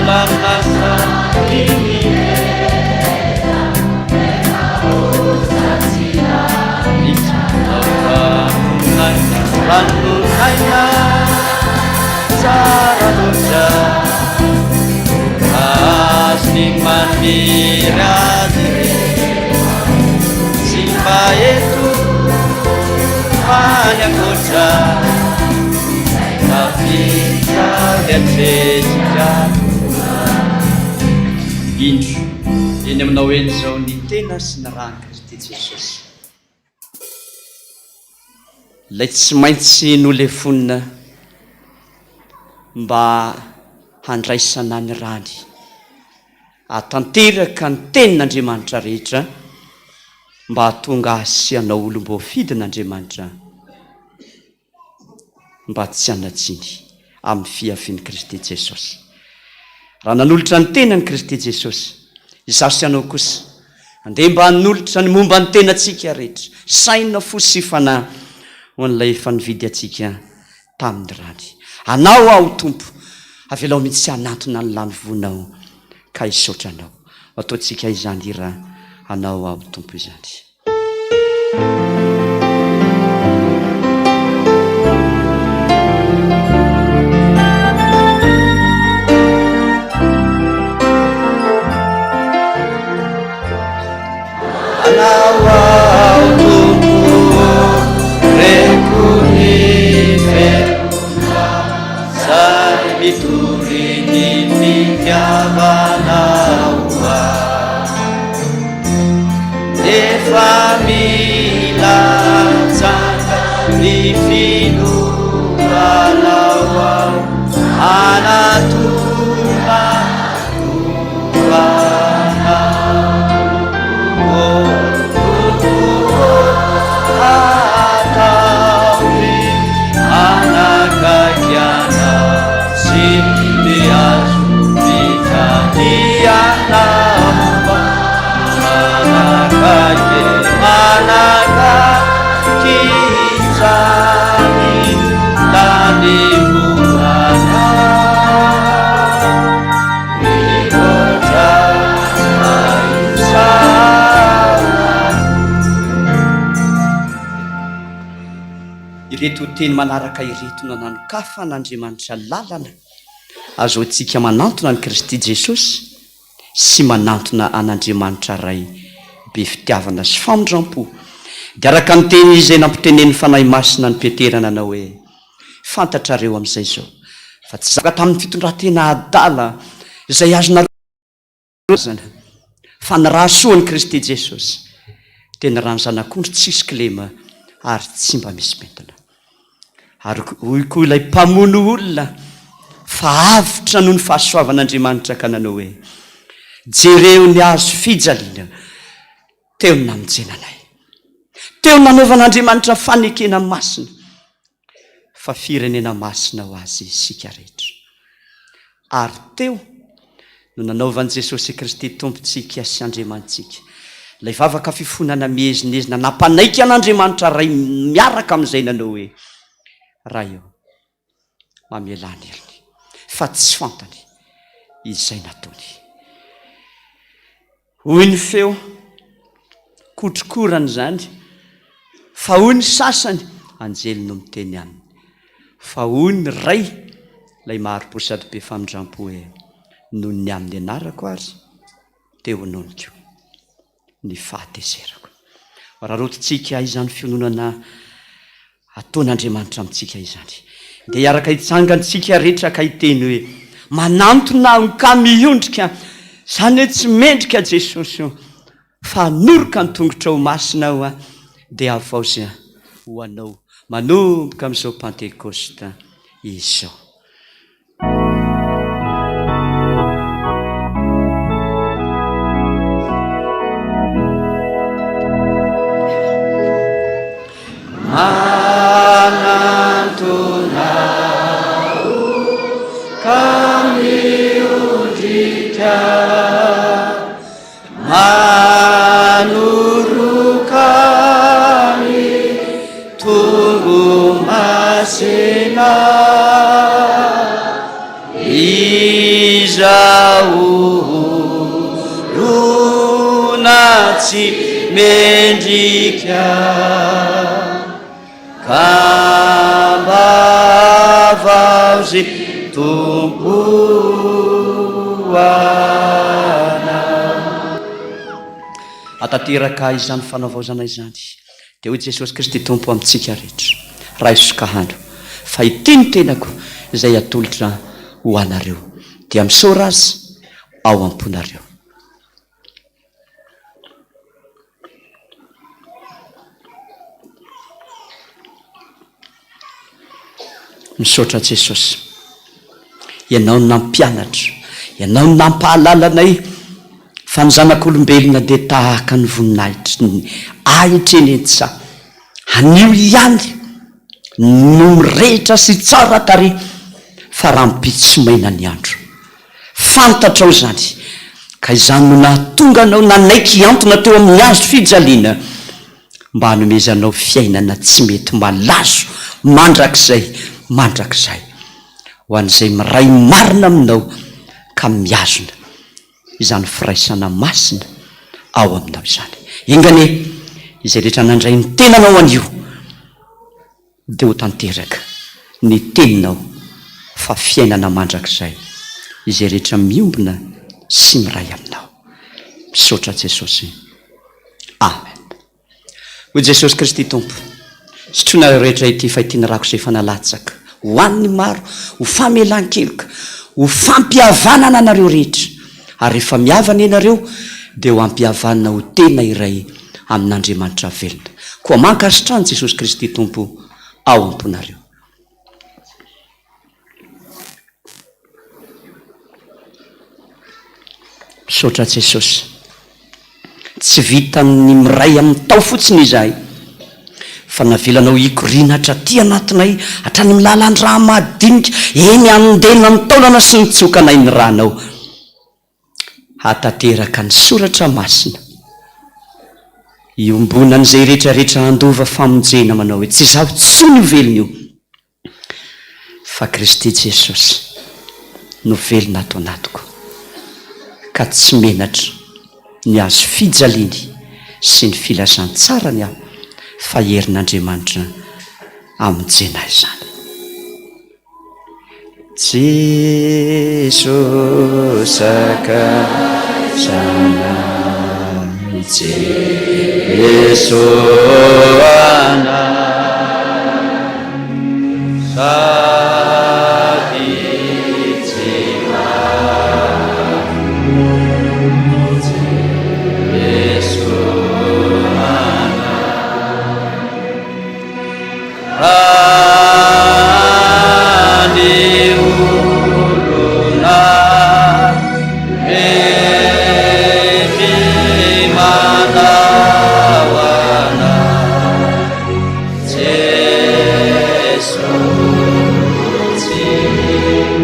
Lalana sady miteza, Ranon'aina tsara loatra Azo ny maniry azy ireny Tsy mba eto fa any ankoatra Tafiditra avy atrehintsika Indro, eny aminao eny izao ny tena sy ny ran'i Kristy Jesosy. Ilay tsy maintsy nolefonina mba handraisana ny rany, hahatanteraka ny tenin'Andriamanitra rehetra, mba hahatonga ahy sy anao olom-boafidin'Andriamanitra. mba tsy hanan-tsiny amin'ny fiavian'i Kristy Jesosy. Raha nanolotra ny tenany Kristy Jesosy, izaho sy ianao kosa, andeha mba hanolotra ny momba ny tenantsika rehetra, saina, fo sy fanahy, ho an'Ilay efa nividy antsika tamin'ny rany. Anao aho, Tompo, avelao mihitsy hanantona ny lanivoanao ka hisaotra Anao. Ataontsika izany hira Anao aho, Tompo izany. Anao aho Tompo reko ny feonao Zay mitory ny fitiavanao ahy Nefa mila atsanga ny finoanao aho Hanatona Ireto teny manaraka ireto no nanokafan'Andriamanitra lalana. ahazoantsika manantona an'i Kristy Jesosy sy manantona an'Andriamanitra Ray be fitiavana sy famindram-po, dia araka ny teny izay nampitenenin'ny Fanahy Masina an'i Petera nanao hoe, Fantatrareo amin'izay izao fa tsy zaka tamin'ny fitondran-tena adala izay azonareo razana, fa ny ra soan'i Kristy Jesosy dia ny ran'ny Zanak'ondry tsisy kilema ary tsy mba misy pentina. Ary hoy koa ilay mpamono olona fa avotra noho ny fahasoavan'Andriamanitra ka nanao hoe, Jereo ny hazo fijaliana teo namonjena anay. Teo nanaovan'Andriamanitra fanekena masina fa firenena masina ho Azy isika rehetra. Ary teo no nanaovan'i Jesosy Kristy Tompontsika sy Andriamanitsika ilay vavaka fifonana miezinezina nampanaiky an'Andriamanitra Ray miaraka amin'izay nanao hoe, Ray ô, mamelà ny heriny, fa tsy fantany izay nataony. Hoy ny feo, kotrokorana izany, fa hoy ny sasany, anjely no miteny aminy. Fa hoy ny Ray, ilay mahari-po sady be famindram-po hoe, Noho ny amin'ny anarako ary, dia hononiko ny fahatezerako. Rarotintsika izany fiononana Ataon'Andriamanitra amintsika izany. Dia hiaraka hitsangana isika rehetra ka hiteny hoe, Manantona aho ka miondrika, izany hoe tsy mendrika Jesosy o, fa hanoroka ny tongotrao masina aho dia havaozy ho anao manomboka amin'izao Pantekosta izao. Manantona aho ka miondrika Manoroka ny tongo-masina Izaho olona tsy mendrika Ka mba havaozy Tompo anao. Hatanteraka izany fanavaozana izany, dia hoy Jesosy Kristy Tompo amintsika rehetra, Raiso ka hano, fa ity ny tenako izay atolotra ho anareo. Dia misaora Azy ao am-ponareo. Misaotra Jesosy. Ianao no nampianatra, Ianao no nampahalala anay fa ny zanak'olombelona dia tahaka ny voninahitry ny ahitra eny an-tsaha. Anio ihany no mirehitra sy tsara tarehy fa rahampitso maina ny andro. Fantatrao izany, ka izany no nahatonga anao nanaiky hihantona teo amin'ny hazo fijaliana, mba hanomezanao fiainana tsy mety malazo mandrakizay mandrakizay, ho an'izay miray marina aminao ka mihazona izany firaisana masina ao aminao izany. Enga anie izay rehetra nandray ny tenanao anio, Dia ho tanteraka ny teninao fa fiainana mandrakizay izay rehetra miombona sy miray aminao. Misaotra Jesosy. Amen. Hoy Jesosy Kristy Tompo, Sotroinareo rehetra ity fa ity ny rako izay efa nalatsaka ho an'ny maro ho famelan-keloka, ho fampihavanana anareo rehetra. Ary rehefa mihavana ianareo dia ho ampihavanina ho tena iray amin'Andriamanitra velona. Koa mankasitraha an'i Jesosy Kristy Tompo ao am-ponareo. Misaotra Jesosy. Tsy vitan'ny miray amin'ny tao fotsiny izahay, fa navelanao hikoriana hatraty anatinay, hatrany amin'ny lalan-drà madinika, eny handena ny taolana sy ny tsokanay ny rànao. Hahatanteraka ny soratra masina iombonan'izay rehetra rehetra handova famonjena manao hoe, Tsy izaho intsony io velona io, fa Kristy Jesosy no velona ato anatiko, ka tsy menatra ny hazo fijaliany sy ny filazantsarany aho, fa herin'Andriamanitra hamonjena ahy izany. Jeso sakaizanay Jeso anay Sady tsy mahafoy Jeso anay. Raha ny olona mety manao anao Jeso tsy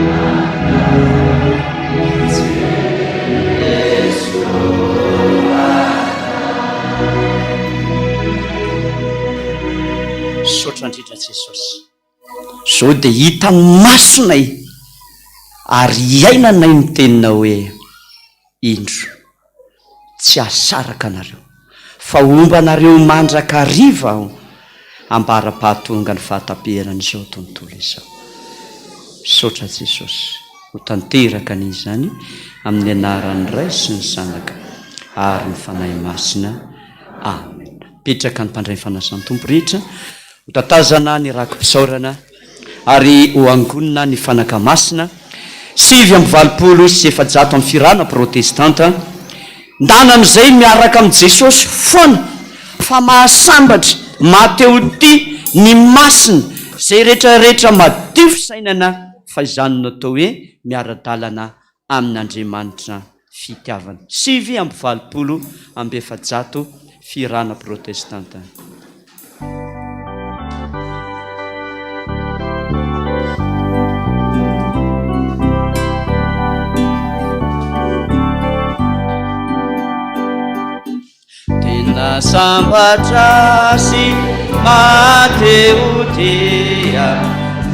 manao Jeso Misaotra indrindra Jesosy. Zao dia hitan'ny masonay ary iainanay ny teninao hoe, Indro, tsy hahasaraka anareo, fa homba anareo mandrakariva Aho, ambara-pahatonga ny fahataperan'izao tontolo izao. Misaotra Jesosy. Ho tanteraka anie izany amin'ny anaran'ny Ray sy ny Zanaka ary ny Fanahy Masina. Amen. Mipetraka ny mpandray ny fanasan'ny Tompo rehetra, ho tatazana ny raki-pisaorana ary ho angonina ny fanaka masina, 489 amin'ny fihirana protestanta, ndana amin'izay miaraka amin'i Jesosy foana fa mahasambatra, maha-te-ho tia ny masina, izay rehetra rehetra madio fisainana fa izany no atao hoe miara-dalana amin'Andriamanitra fitiavana. 489 Fihirana Protestanta. Tena sambatra sy maha-te ho tia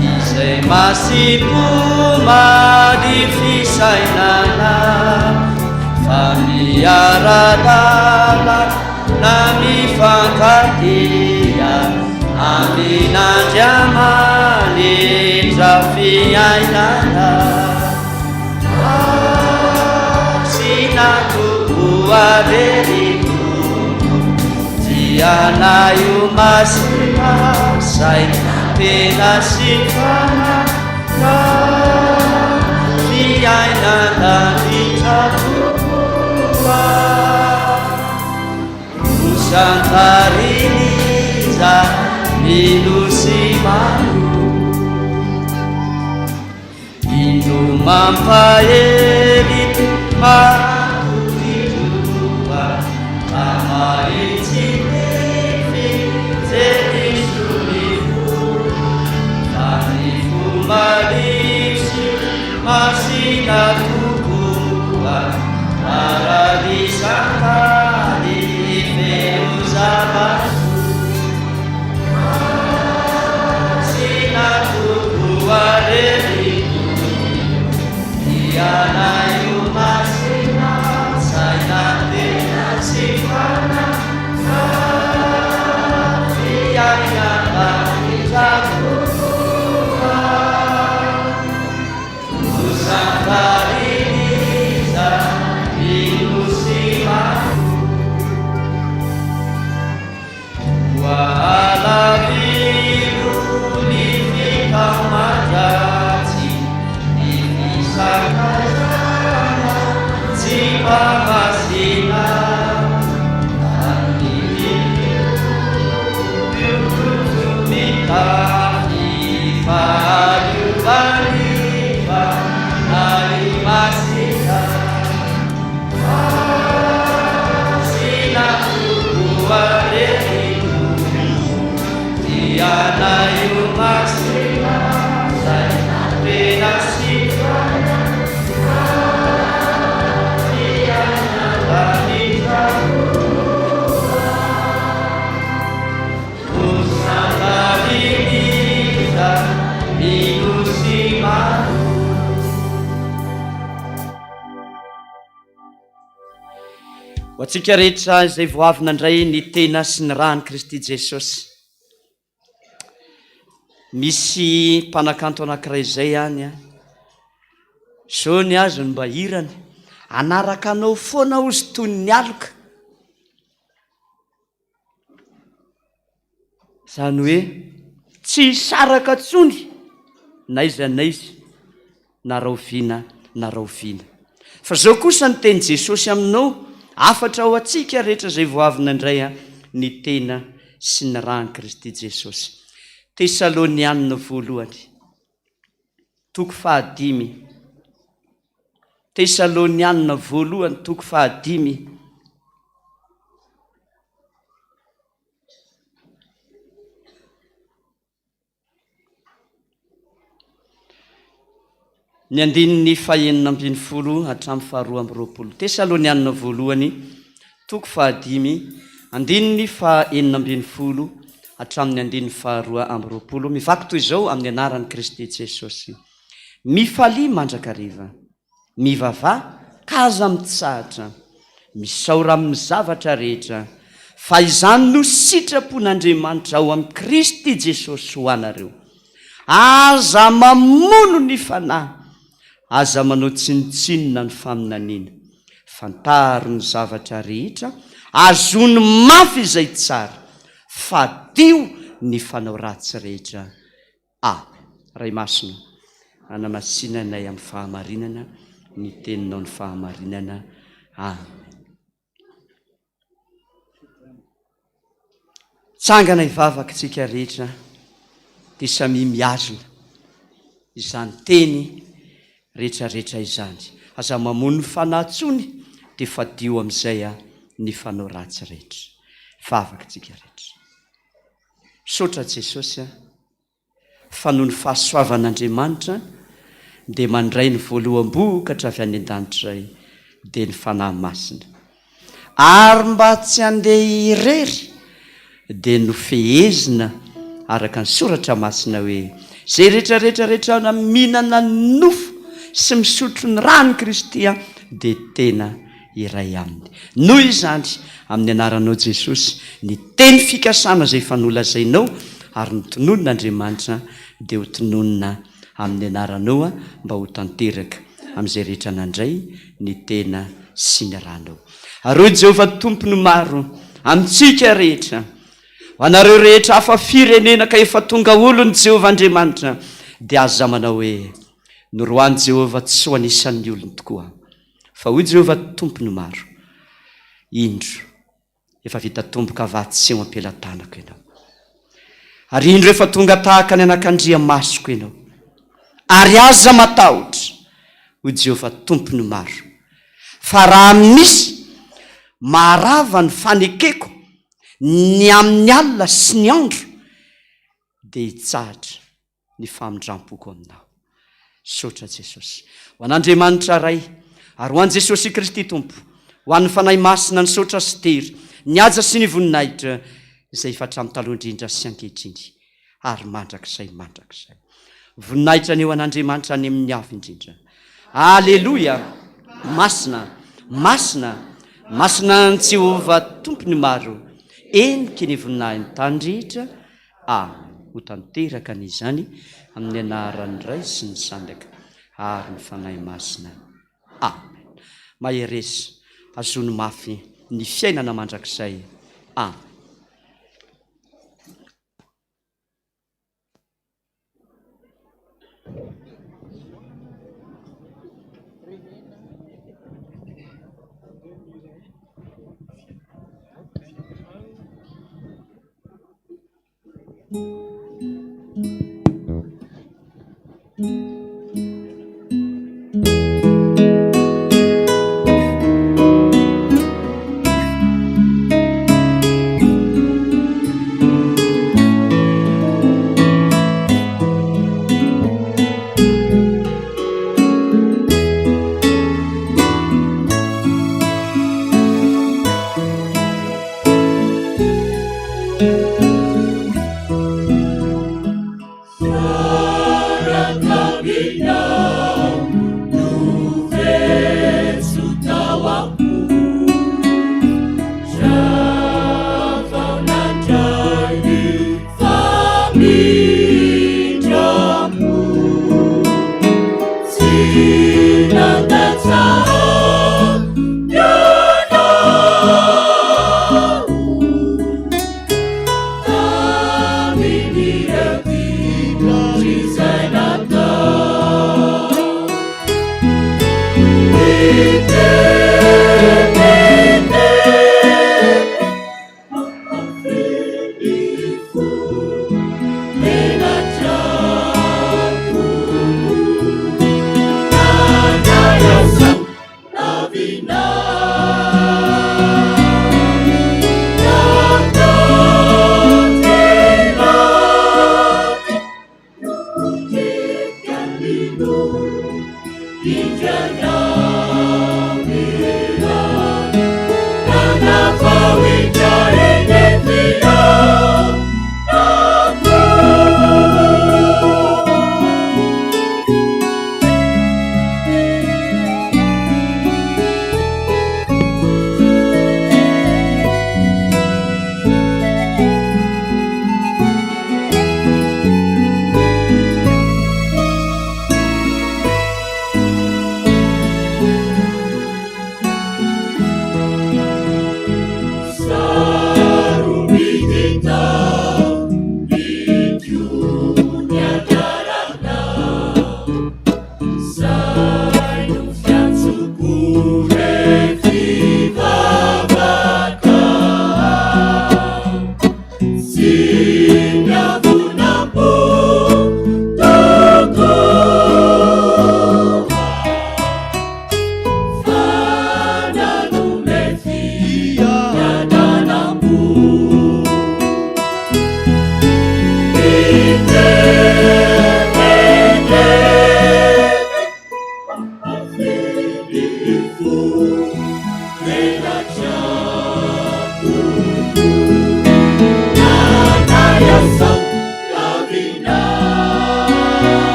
Izay masim-po madio fisainana Fa miara-dalana mifankatia Amin'Andriamanitra fiainana. Masina tokoa re ry Tompo, Tianay ho masina saina, tena sy fanahy ka fiainan-danitra tokoa. Rosantarin'iza mino sy mano. Indro mampahery matoky tokoa fa mahitsy ny fijery ny fo fa ny fo malio sy masina tokoa paradisa an-tany feno zava-tsoa. Masina tokoa re ry Tompo, Tianay ho masina, saina, tena sy fanahy, ka fiainam-banitra tokoa. Nosantarin'iza mino sy matoky. Koa alaviro ny fitaoman-dratsy, ny fisakaizana tsy mba masina, ary ny mitoto mitafy fahadiovan'ny Fanahy Masina. Masina tokoa re ry Tompo, Tianay ho masina, saina, tena sy fanahy, fiainam-banitra tokoa. Hosantarin'iza mino sy matoky. Ho antsika rehetra izay vao avy nandray ny tena sy ny ràn'i Kristy Jesosy. Misy mpanakanto anankiray izay any an. Zao ny azy no mba hirany, Hanaraka anao foana ozy toy ny aloka. Izany hoe tsy hisaraka intsony n'aiza n'aiza na rahoviana na rahoviana. Fa izao kosa ny tenin'i Jesosy aminao, hafatra ho antsika rehetra izay vao avy nandray ny tena sy ny ran'i Kristy Jesosy. Tesalonianina voalohany, toko fahadimy. Tesalonianina voalohany, toko fahadimy. Ny andininy fahenina ambin'ny folo hatramin'ny faharoa amby roapolo. Tesalonianina voalohany, toko fahadimy, andininy fahenina ambin'ny folo hatramin'ny andininy faharoa amby roapolo. Mivaky toy izao amin'ny anaran'i Kristy Jesosy. Mifalia mandrakariva. Mivavaha ka aza mitsahatra. Misaora amin'ny zavatra rehetra, fa izany no sitrapon'Andriamanitra ao amin'i Kristy Jesosy ho anareo. Aza mamono ny fanahy, aza manao tsinontsinona ny faminaniana. Fantaro ny zavatra rehetra, azony mafy izay tsara, fadio ny fanao ratsy rehetra. Amen. Ray Masina, anamasina anay amin'ny fahamarinana, ny Teninao ny fahamarinana. Amen. Tsangana hivavaka isika rehetra dia samia mihazona izany teny rehetra rehetra izany. Aza mamono ny fanahy tsony dia fadio amin'izay ny fanao ratsy rehetra. Vavaka isika rehetra. Misaotra Jesosy a, fa noho ny fahasoavan'Andriamanitra dia mandray ny voaloham-bokatra avy any an-danitra izay dia ny Fanahy Masina. Ary mba tsy handeha irery dia nofehezina araka ny Soratra Masina hoe, Izay rehetra rehetra rehetra mihinana ny nofo sy misotro ny ran'i Kristy dia tena iray aminy. Noho izany, amin'ny anaranao Jesosy, ny teny fikasana izay efa nolazainao ary notononina Andriamanitra dia ho tononina amin'ny anaranao mba ho tanteraka amin'izay rehetra nandray ny tena sy ny ranao. Ary hoy Jehovah Tompon'ny maro amintsika rehetra, Ho anareo rehetra hafa firenena ka efa tonga olon'i Jehovah Andriamanitra, dia aza manao hoe, Noroahin'i Jehovah tsy ho anisan'ny olony tokoa aho. Fa hoy Jehovah Tompon'ny maro, Indro, efa vita tomboka vatsy eo am-pelatanako ianao, ary indro efa tonga tahaka ny anakandriamasoko ianao, ary aza matahotra, hoy Jehovah Tompon'ny maro, fa raha misy maharava ny fanekeko ny amin'ny alina sy ny andro, dia hitsahatra ny famindram-poko aminao. Misaotra Jesosy. Ho an'Andriamanitra Ray, ary ho an'i Jesosy Kristy Tompo, ho an'ny Fanahy Masina ny saotra sy tery, ny haja sy ny voninahitra, izay efa hatramin'ny taloha indrindra sy ankehitriny, ary mandrakizay mandrakizay. Voninahitra anie ho an'Andriamanitra any amin'ny avo indrindra. Aleloia! Masina, masina, masina an'i Jehovah Tompon'ny maro, eniky ny voninahiny tany rehetra, Amen. Ho tanteraka anie izany amin'ny anaran'ny Ray sy ny Zanaka ary ny Fanahy Masina. Amen. Mahereza, azony mafy ny fiainana mandrakizay. Amen.